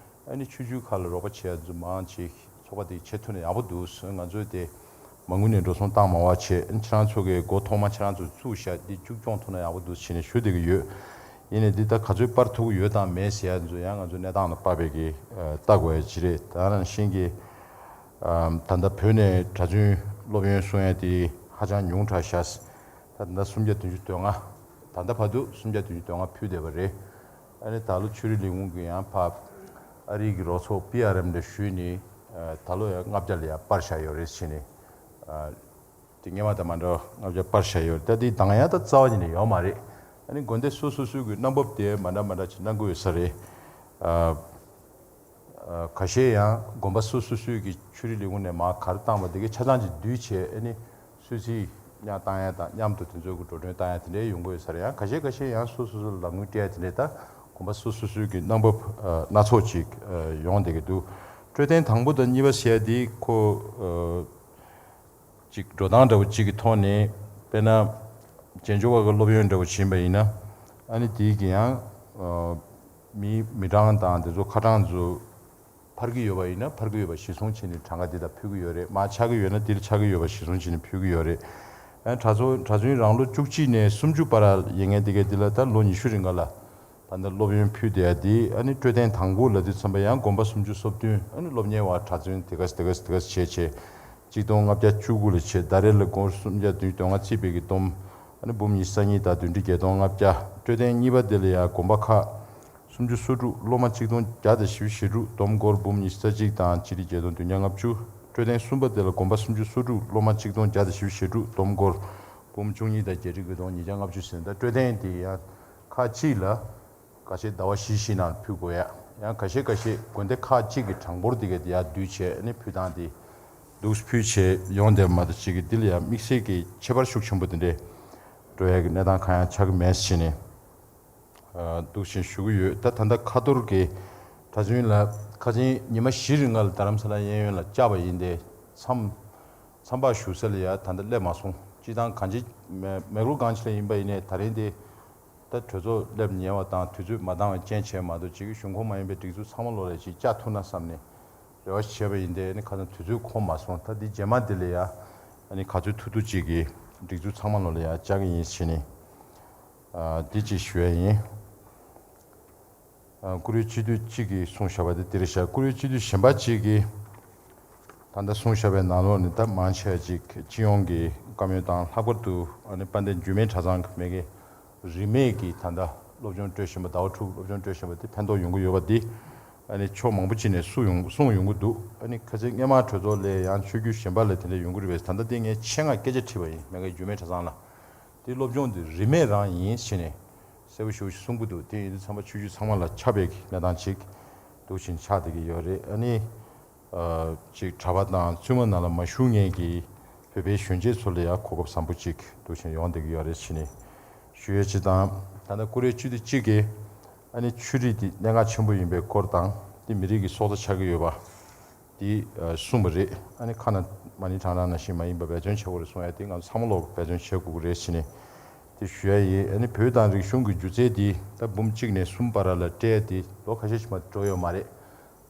ཨ་ནི་ཆོས་བརྒྱུད་ཁག་ལ་རོགས་པ་བྱེད་ཡ་ཚོ་མང་ཅིག་ ཚོགས་པ་དེ་བྱེད་ཐུབ་ན་ཡག་པོ་འདུག་ང་ཚོས་དེ་མ་དངུལ་ནས་འགྲོ་སོང་བཏང་མ་བ་བྱས། ཁྱེད་རང་ཚོ་གི་འགོ་ཐོག་མ་ཁྱེད་རང་ཚོ་བཙུགས་བཞག་འདི་མཇུག་སྐྱོང་ཐུབ་ན་ཡག་པོ་འདུག་བྱས་ནས་ཞུ་བསྡད་ཀྱི་ཡོད། ཡིན་ནའི་འདི་ད་ག་ཚོད་སྤར་ཐུབ་ཀྱི་ཡོད་དང་མེད་ཟེར་ཡ་ཚོ་ཡང་ང་ཚོ་གནས་སྟངས་ལ་དཔག་པའི་གི་ལྟ་དགོས་ཡ་ཅིག་རེད། ད་ནང་བཞིན་གྱི་ད་ལྟ་བོད་ནས་གྲྭ་བཙུན་སློབ་ཡོན་སོང་ཡ་དེ་ཧ་ཅང་ཉུང་དྲགས་ཤག་ད་ལྟ་སུམ་བརྒྱ་བདུན་ཅུ་དོན་ལྔ། ད་ལྟ་བར་དུ་སུམ་བརྒྱ་བདུན་ཅུ་དོན་ལྔ་ཕུལ་བསྡད་པ་རེད། ཨ་ནི་ད་ལོ་ཆོས་རིག་ལས་ཁུངས་ཀྱི་ཡང་ཕབ་ཨ་རིའི་གི་རོགས་ཚོགས་པི་ཨར་ཨེམ་ལ་ཞུས་ནས་ད་ལོ་ཡང་ལྔ་བརྒྱ་ལ་ཡང་སྤར་བཞག་ཡོད་རེད་ཟེར་ནས། དེ་སྔོན་མ་དང་མ་འདྲ་བ་ལྔ་བརྒྱ་སྤར་བཞག་ཡོད་རེད། ད་དེ་འདང་ཡ་ད་རྩ་བ་ཉིད་ནས་ཡོད་མ་རེད། ཨ་ནི་དགོན་སྡེ་སོ་སོ་སོའི་གི་གནང་བབ་དེ་མ་འདྲ་མ་འདྲ་ཅིག་གནང་གི་ཡོད་ས་རེད། ཨ། ཁ་ཤས་ཡང་དགོན་པ་སོ་སོ་སོའི་གི་ཆོས་རིག་ལས་ཁུངས་ནས་མར་ག་རེ་བཏང་བ་དེ་གའི་ཆ་ཚང་ཅིག་བསྡུས་བྱས། ཨ་ནི་སུད་སི་མཉམ་བཏང་ཡ་དང་མཉམ་དུ་དེ་ཚོའི་གི་འགྲོ་གྲོན་བཏང་ཡ་དེ་འདྲའི་ཡོང་གི་ཡོད་ས་རེད། ཡང་ཁ་ཤས་ཁ་ཤས་ཡང་སོ་སོ་སོ་ལ་དངུལ་སྤྲད་ཡ་དེ་འདྲའི་ད་དགོན་པ་སོ་སོ་སོའི་གི་གནང་བབ་སྣ་ཚོགས་ཅིག་ཡོང་བསྡད་ཀྱི་འདུག་སྤྲོད་བསྟེན་དང་པོ་དང་གཉིས་པ་ཟེར་ཡ་དེ་ཁོ། ཅིག་འགྲོ་སྟངས་འདྲ་བོ་ཅིག་གི་ཐོག་ནས། དཔེར་ན། རྗེས་འཇུག་པ་གི་སློབ་ཡོན་འདྲ་བོ་བྱིན་པ་ཡིན་ན། ཨ་ནི་དེའི་གི་ཡང་། མིའི་མི་གྲངས་དང་དེ་ཚོ་ཁ་གྲངས་ཚོ་འཕར་གྱི་ཡོད་པ་ཡིན་ན། འཕར་གྱི་ཡོད་པ་གཞིར་བཟུང་བྱས་ནས་གྲངས་ཀ་འདི་དག་ཕུལ་གྱི་ཡོད་རེད། མར་ཆག་གི་ཡོད་ན་འདིར་ཆག་གི་ཡོད་པ་གཞིར་བཟུང་བྱས་ནས་ཕུལ་གྱི་ཡོད་རེད། ཨ་ནི་གྲྭ་ཚོ་གྲྭ་བཙུན་རང་ལོ་བཅུ་གཅིག་ནས་སུམ་ཅུ་བར་ཡིན་མཁན་དེ་གའི་འདི་ལ་ད་ལོ་ཉི་ཤུ་རིང་ག་ལ། ད་ལྟ་སློབ་ཡོན་ཕུལ་བསྡད་ཡ་དེ་ཨ་ནི་སྤྲོད་བསྟེན་དང་པོ་ལབ་དུས་ཙམ་པ་ཡང་དགོན་པ་སུམ་ཅུ་སོ་བདུན། ཨ་ནི་སློབ་གཉེར་བ་གྲྭ་བཙུན་དེ་ག་དེ་ག་དེ་ག་བྱས་བྱས། གཅིག་སྟོང་ལྔ་བརྒྱ་བཅུ་དགུ་ལ་བྱས། ཟླ་རེ་ལ་སྒོར་སུམ་བརྒྱ་བདུན་ཅུ་དོན་ལྔ་བརྩིས་པའི་གི་བསྡོམས། ཨ་ནི་འབུམ་ཉི་ཤུ་རྩ་གཉིས་དང་བདུན་ཁྲི་བརྒྱད་སྟོང་ལྔ་བརྒྱ། སྤྲོད་བསྟེན་གཉིས་པ་དེ་ལ་ཡང་དགོན་པ་ཁག་སུམ་ཅུ་སོ་དྲུག། སློབ་མ་གཅིག་སྟོང་བརྒྱ་དང་བཞི་བཅུ་ཞེ་དྲུག། བསྡོམས་སྒོར་འབུམ་ཉི་ཤུ་རྩ་གཅིག་དང་སྤྱི་ཁྲི་བརྒྱད་སྟོང་བདུན་བརྒྱ་ལྔ་བཅུ། སྤྲོད་བསྟེན་གསུམ་པ་དེ་ལ་དགོན་པ་སུམ་ཅུ་སོ་དྲུག། སློབ་མ་གཅིག་སྟོང་བརྒྱ་དང་བཞི་བཅུ་ཞེ་དྲུག། བསྡོམས་སྒོར་འབུམ་བཅུ་གཉིས་དང་བརྒྱད་ཁྲི་དགུ་སྟོང་ཉིས་བརྒྱ་ལྔ་བཅུ་ཟིན། ད་སྤྲོད་བསྟེན་དེ་ཡང་ཁག་གཅིག་ལ་ཁ་ཤས་ཟླ་བ་བཞི་བཞི་ནང་ཕུལ་དགོས་ཡ། ཡང་ཁ་ཤས་ཁ་ཤས་དགོན་སྡེ་ཁག་གཅིག་གི་གྲངས་འབོར་དེ་ག་དེ་ཡར་བསྡུས་བྱས་ནས་ཕུལ་སྟངས་དེ་འདུག་ཕུལ་བྱས་ཡོང་བསྡད་མ་གཏོགས་ཅིག་གི་འདི་ལ་ཡང་དམིགས་བསལ་གྱི་ཁྱད་པར་ཤུགས་ཆེན་པོ་དེ་འདྲས་འགྲོ་ཡ་གི་གནས་སྟངས་གང་ཡང་ཆགས་ཀྱི་མེད་ཟེར་ནས་འདུག་ཅེས་ཞུ་གི་ཡོད། ད་ད་ལྟ་ཁ་ཐོར་གྱི་གྲྭ་བཙུན་ལ་ཁ་སང་ཉི་མ་བཞི་རིང་ལ་རྡ་རམ་ས་ལ་གཡས་གཡོན་ལ་བཅར་བ་ཡིན་ཏེ། མཚམས་མཚམས་པ་བཞུགས་ས་ལ་ཡ་ད་ལྟ་སླེབས་མ་སོང་། སྤྱི་བཏང་གང་ཅི་མེ་མེག་ལོར་གང་ཅི་ལ་ཡིན་པ་ཡིན་ནའི་ད་རིང་དེ། ད་གྲོས་ཚོགས་སླེབས་ཉེ་བ་དང་དུས་ཚོད་མ་འདང་བའི་རྐྱེན་བྱས་མ་གཏོགས་ཅིག་གཞུང་ཁོངས་མ་ཡིན་པའི་སྒྲིག་འཛུགས་ཚང་མ་ལོ་ལ་ཅིག་བཅར་ཐུབ་ན་བསམ་ནས་རེ་བ་བྱས་པ་ཡིན་ཏེ། ཨ་ནི་ཁ་སང་དུས་ཚོད་ཁོམ་མ་སོང་། ད་འདི་རྗེས་མ་འདི་ལ་ཡ་ཨ་ནི་ག་ཚོད་ཐུབ་ཐུབ་ཅིག་གིས་སྒྲིག་འཛུགས་ཚང་མ་ལོ་ལ་ཡ་བཅར་གི་ཡིན་ཟེར་ནས་འདི་ཅིག་ཞུ་ཡ་ཡིན། ཨ། བཀུར་འོས་སྤྱི་འཐུས་གཅིག་གིས་གསུངས་བཞག་པ་དེ་འདིར་བཞག་བཀུར་འོས་སྤྱི་འཐུས་གཞན་པ་གཅིག་གིས་ད་ལྟ་གསུངས་བཞག་པའི་ནང་ལོགས་ནས་ད་མང་ཆེ་བ་ཅིག་སྤྱི་ཡོངས་ཀྱི་བཀའ་མོལ་དང་། ལྷག་པར་དུ་ཨ་ནི་དཔལ་ལྡན་འགྱུར་མེད་གྲྭ་ཚང་གི་མ་གི་རིས་མེད་ཀྱི་ད་ལྟ་སློབ་སྦྱོང་སྤྲོད་བཞིན་པ། ཟླ་བ་དྲུག་སློབ་སྦྱོང་སྤྲོད་བཞིན་པ་དེ་ཕན་ཐོགས་ཡོང་གི་ཡོད་པ་འདི་ཨ་ནི་ཕྱོགས་མང་པོ་ཅིག་ནས་གསུངས་ཡོང་གསུངས་ཡོང་གི་འདུག་ཨ་ནི་ཁ་སང་སྔོན་མ་གྲོས་ཚོགས་ལ་ཡང་ཆོས་བརྒྱུད་གཞན་པ་ལ་དེ་འདྲ་ཡོང་གི་རེད་པས། ད་ལྟ་འདི་ངས་ཆེད་མངགས་སྐད་ཆ་དྲིས་པ་ཡིན། མ་གི་འགྱུར་མེད་གྲྭ་ཚང་ལ། དེ་སློབ་སྦྱོང་དེ་རིས་མེད་རང་ཡིན་ཟེར་ནས་གསལ་པོ་ཞེ་པོ་ཞིག་གསུང་གི་འདུག་དེ་ཡིན་དུས་ཚང་མ་ཆོས་བརྒྱུད་ཚང་མ་ལ་ཁྱབ་པའི་གནས་སྟངས་ཅིག་འདུག་བཞིན་ཆགས་བསྡད་ཀྱི་ཡོད་རེད། ཨ་ནི་ཨ་ཅིག་གྲྭ་པ་དང་བཙུན་མ་ནང་ལ་མ་ཞུགས་མཁན་གྱི་བོད་པའི་གཞོན་སྐྱེས་ཚོ་ལ་ཡང་གོ་སྐབས་བཟང་པོ་ཅིག་འདུག་བཞིན་ཡོང་བསྡད་ཀྱི་ཡོད་རེད་ཟེར་ནས་ཞུ་ཡས་ཅིག་དང་། ད་ལྟ་བཀུར་འོས་སྤྱི་འཐུས་གཅིག་གིས་ཨ་ནི་ཆོས་རིག་འདི་གནད་འགག་ཆེན་པོ་ཡིན་པའི་སྐོར་དང་། འདི་མི་རིགས་ཀྱི་སྲོག་རྩ་ཆགས་ཀྱི་ཡོད་པ། དེ་ཨ་གསུངས་པ་རེད། ཨ་ནི་ཁ་ན་མ་ཎི་བགྲང་བགྲང་ནང་བཞིན་མ་ཡིན་པ་འབད་བརྩོན་བྱེད་དགོས་རེད་གསུངས་ཡ་དེ་ང་ཚོ་ཚང་མ་ལོག་འབད་བརྩོན་བྱེད་དགོས་ཀྱི་རེད་ཟེར་ནས་དེ་ཞུ་ཡ་ཡིན། ཨ་ནི་བོད་དང་རིག་གཞུང་གི་སྒྱུ་རྩལ་འདི་ད་འབུམ་གཅིག་ནས་གསུམ་བར་ལ་སྤྲད་ཡ་དེ་ལོ་ཁ་ཤས་ཤིག་མ་འགྲོ་ཡོད་མ་རེད།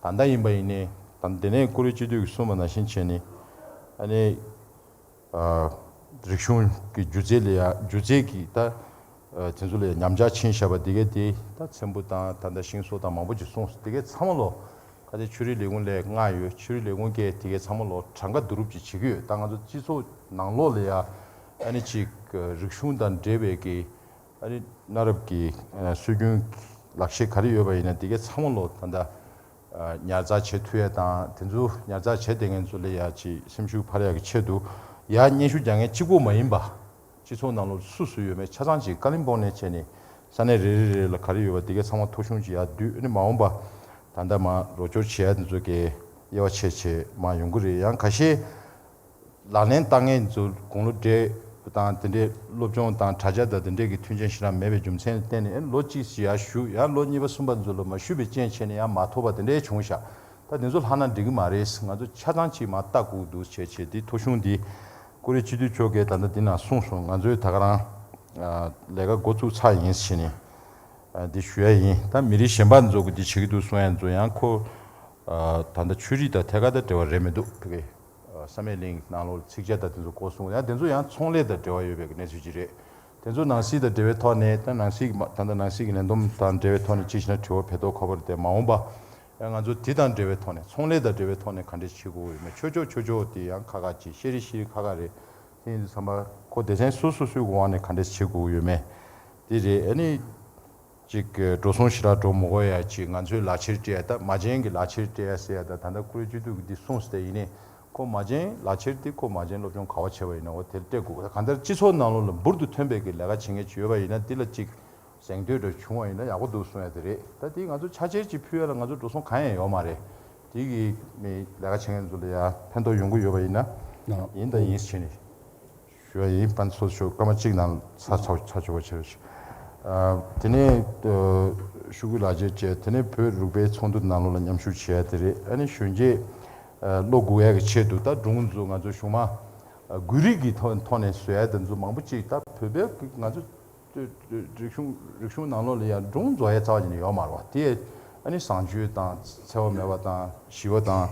ད་ལྟ་ཡིན་པ་ཡིན་ནའི་ད་དེ་ནས་བཀུར་འོས་སྤྱི་འཐུས་ཀྱིས་གསུངས་པ་ནང་བཞིན་བྱས་ནས་ཨ་ནི། ཨ། རིག་གཞུང་གི་སྒྱུ་རྩལ་ལ་ཡ་སྒྱུ་རྩལ་གྱི་ད་ཨ་དེ་ཚོ་ལ་ཡ་ཉམས་ཆག་ཕྱིན་བཞག་པ་དེ་གས་དེ་ད་ཚེམ་བུ་དང་ད་ལྟ་ཤིང་བཟོ་དང་མང་པོ་ཅིག་གསུངས་སོང་། དེ་གས་ཚང་མ་ལོ་ག་ཚོད་ཆོས་རིག་ལས་ཁུངས་ལ་མངགས་ཡོད། ཆོས་རིག་ལས་ཁུངས་ཀྱིས་དེ་གས་ཚང་མ་ལོ་གྲངས་ཀ་བསྡུ་རུབ་ཅིག་བྱེད་ཀྱི་ཡོད། ད་ང་ཚོ་སྤྱི་ཚོགས་ནང་ལོགས་ལ་ཡ་ཨ་ནི་ཅིག་རིག་གཞུང་དང་འབྲེལ་བའི་གི་ཨ་ནི་གནའ་རབས་ཀྱི་ཨ་སྲོལ་རྒྱུན་ལག་ཤེས་ག་རེ་ཡོད་པ་ཡིན་ན་དེ་གས་ཚང་མ་ལོ་ད་ལྟ། ཨ། ཉར་ཚགས་བྱེད་ཐུབ་ཡས་དང་། དེ་ཚོ་ཉར་ཚགས་བྱས་བསྡད་མཁན་ཚོ་ལ་ཡ་ཅིག་སེམས་ཤུགས་འཕར་ཡག་གི་ཆེད་དུ་ཡ་སྙན་ཞུ་རྒྱག་མཁན་གཅིག་པོ་མ་ཡིན་པ། སྤྱི་ཚོགས་ནང་ལོགས་སུ་སུ་ཡོད་མེད་ཆ་ཚང་ཅིག་ཀ་ལིམ་པོང་ནས་བྱས་ནས་ས་གནས་རེ་རེ་རེ་ལ་ག་རེ་ཡོད་པ་དེ་གས་ཚང་མ་ཐོ་གཞུང་ཅིག་ཡར་བསྡུས། ཨ་ནི་མ་འོངས་པ་ད་ལྟ་མར་རོགས་སྐྱོར་བྱེད་ཡ་དེ་ཚོ་གས་དབྱེ་བ་ཕྱེ་བྱས་མར་ཡོང་གི་རེད། ཡང་ཁ་ཤས། ལག་ལེན་བསྟར་མཁན་ཚོ་དགུང་ལོ་བགྲེས་དང་དེ་འདྲའི་སློབ་སྦྱོང་དང་དྲ་རྒྱ་དང་དེ་འདྲའི་གི་མཐུན་རྐྱེན་ཞེ་དྲག་མེད་པའི་རྒྱུ་མཚན་ལ་བརྟེན་ནས། ཨེ། ལོ་གཅིག་ཞིག་ཡར་བཞུགས། ཡང་ལོ་གཉིས་པ་གསུམ་པ་ཚོ་ལ་མ་བཞུགས་པའི་རྐྱེན་བྱས་ནས་ཡང་མ་ཐོབ་པ་དེ་འདྲའི་བྱུང་ཤག་ད་དེ་ཚོ་ལྷག་ན་འགྲིག་གི་མ་རེད། ང་ཚོ་ཆ་ཚང་ཅིག་མར་བལྟ་དགོས་འདུག་བྱས་བྱས། འདི་ཐོ་གཞུང་འདི་བཀུར་འོས་སྤྱི་འཐུས་མཆོག་གིས་ད་ལྟ་འདི་ནང་གསུངས་སོང་། ང་ཚོས་ད་ག་རང་ལས་ཀ་འགོ་བཙུགས་ཚར་ཡིན་ཟེར་ནས་འདི་ཞུ་ཡ་ཡིན། ད་མི་རིགས་གཞན་པ་ཚོ་གིས་འདི་བྱེད་ཀྱི་འདུག་གསུང་ཡ་ཚོ་ཡང་ཁོ། ད་ལྟ་ཆོས་རིག་དང་ཐད་ཀར་དང་འབྲེལ་བ་རེད་མི་འདུག་ཕ་གི། བསམ་ཡས་གླིང་ནང་ལོགས་ཚིག་ཇ་དང་དེ་ཚོ་གོ་སོང་ཡང་དེ་ཚོ་ཡང་ཚོང་ལས་དང་འབྲེལ་བ་ཡོད་པའི་གནས་ཚུལ་ཅིག་རེད། དེ་ཚོ་ནང་སྲིད་དང་འབྲེལ་བའི་ཐོག་ནས་ད་ནང་སྲིད་ཀྱི་མ་ད་ལྟ་ནང་སྲིད་ཀྱི་ལས་བསྡོམས་དང་འབྲེལ་བའི་ཐོག་ནས་ཅི་ཞིག་ན་དྲི་བ་ཕེ་ཏོག་ཁ་པར་དེ་མ་འོངས་པ་ཡང་ང་ཚོ་དེ་དང་འབྲེལ་བའི་ཐོག་ནས་ཚོང་ལས་དང་འབྲེལ་བའི་ཐོག་ནས་ག་འདྲས་བྱེད་དགོས་ཡོད་མེད་ཆོས་ཕྱོགས་ཆོས་ཕྱོགས་དེ་ཡང་ཁག་ཁག་ཅིག་ཤེས་རིག་ཤེས་རིག་ཁག་ཁག་རེད། དེ་ཡིན་དུས་ཙམ་པ་ཁོ་སྡེ་ཚན་སོ་སོ་སོའི་དབང་ནས་ག་འདྲས་བྱེད་དགོས་ཡོད་མེད་དེ་རེད། ཨ་ནི་ཅིག་འགྲོ་སོང་ཞེ་དྲག་འགྲོ་མི་དགོས་ཡ་ཅིག་ང་ཚོའི་ལག་ཁྱེར་སྤྲད་ཡ་ད་མ་བྱན་གྱི་ལག་ཁྱེར་སྤྲད་ཡ་ཟེར་ཡ་ད་ད་ལྟ་ཀུ་རེ་སྤྱི་འཐུས་ཀྱི་འདི་གསུངས་སྟེ་ཡིན་ནའི་ཁོ་མ་བྱན་ལག་ཁྱེར་འདི་ཁོ་མ་བྱན་སློབ་སྦྱོང་ག་བ་བྱས་པ་ཡིན་ན་འོ་དེར་སྤྲད་དགོས། གང་ལྟར་སྤྱི་ཚོགས་ནང་ལོགས་ལ་འབུར་དུ་ཐོན་པའི་གི་ལས་ཀ་བྱེད་མཁན་ཅིག་ཡོད་པ་ཡིན་ན་འདི་ལ་ཅིག་གཟེངས་བསྟོད་འདྲ་བྱུང་བ་ཡིན་ན་ཡག་པོ་འདུག་གསུང་ཡ་དེ་རེད། ད་འདི་ང་ཚོ་ཆ་ཤས་ཅིག་ཕུལ་ཡ་ལ་ང་ཚོ་འགྲོ་སོང་གང་ཡང་ཡོད་མ་རེད། དེ་གི་མི་ལས་ཀ་བྱེད་མཁན་ཚོ་ལ་ཡ་ཕན་ཐོགས་ཡོང་གི་ཡོད་པ་ཡིན་ན་ཡིན་དང་ཡིན་བྱས་ནས། ཞུ་བ་ཡིན། པན་ཚོ་ཞུ་སྐར་མ་གཅིག་ནང་ཚར་ཚར་ཚར་ཆོག་པ་བྱེད་རོགས་ཞུ། ཨ། དེ་ནས་ཨ། ཤོག་གུ་ལག་འཁྱེར་བཅས་དེ་ནས་བོད་རིག་པའི་ཚོགས་འདུ་ནང་ལོགས་ལ་མཉམ་ཞུགས་བྱས་དེ་རེད། ཨ་ནི་གཞོན་སྐྱེས་ཨ། བློ་འགུག་ཡག་གི་ཆེད་དུ་ད་སྒྲུང་ཚོ་ང་ཚོ་གཞུང་མ་ཨ། དགོས་རིགས་ཀྱི་ཐོག་ཐོག་ནས་བཟོ་ཡ་དེ་ཚོ་མང་པོ་ཅིག་ད་བོད་པའི་ང་ཚོ་རིག་གཞུང་རིག་གཞུང་ནང་ལོགས་ལ་ཡང་སྒྲུང་རྫོགས་ཡ་རྩ་བ་ཉིད་ནས་ཡོད་མ་རེད་བ། དེ་ཨ་ནི་བཟང་སྤྱོད་དང་འཚེ་བ་མེད་པ་དང་ཞི་བ་དང་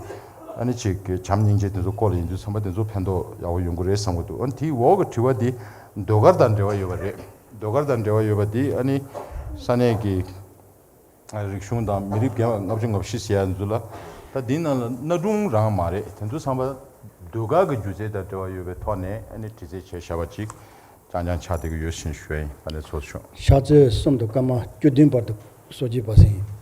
ཨ་ནི་ཅིག་གི་བྱམས་སྙིང་རྗེ་དེ་ཚོ་སྐོར་ལ་ཡིན་དུས་ཚང་མ་དེ་ཚོ་ཕན་ཐོགས་ཡག་པོ་ཡོང་གི་རེད་བསམ་གི་འདུག་ཨ་ནི་དེའི་འོག་གི་དྲི་བ་དེ་ཟློས་གར་དང་འབྲེལ་བ་ཡོད་པ་རེད། ཟློས་གར་དང་འབྲེལ་བ་ཡོད་པ་དེ་ཨ་ནི་ས་གནས་ཀྱི་རིག་གཞུང་དང་མི་རིགས་རྒན་པ་ལྔ་བཅུ་ང་བཞི་ཟེར་ཡ་ཚོ་ལ་ད་དེའི་ནང་ལ་གནའ་སྒྲུང་རང་མ་རེད། དེ་ཚོ་ཚང་མ་ཟློས་གར་གྱི་སྒྱུ་རྩལ་དང་འབྲེལ་བ་ཡོད་པའི་ཐོག་ནས་ཨ་ནི་འདྲི་རྩད་བྱས་བཞག་པ་ཅིག་རྐྱང་རྐྱང་ཆགས་བསྡད་ཀྱི་ཡོད་ཟེར་ཞུ་ཡ་ཡིན། དཔལ་ལྡན་ཚོགས་གཙོ་མཆོག་ཕྱག་ཚོད་གསུམ་དང་སྐར་མ་བཅུ་བདུན་བར་དུ་གསོལ་ཇ་འབག་ཟིན་ཡིན།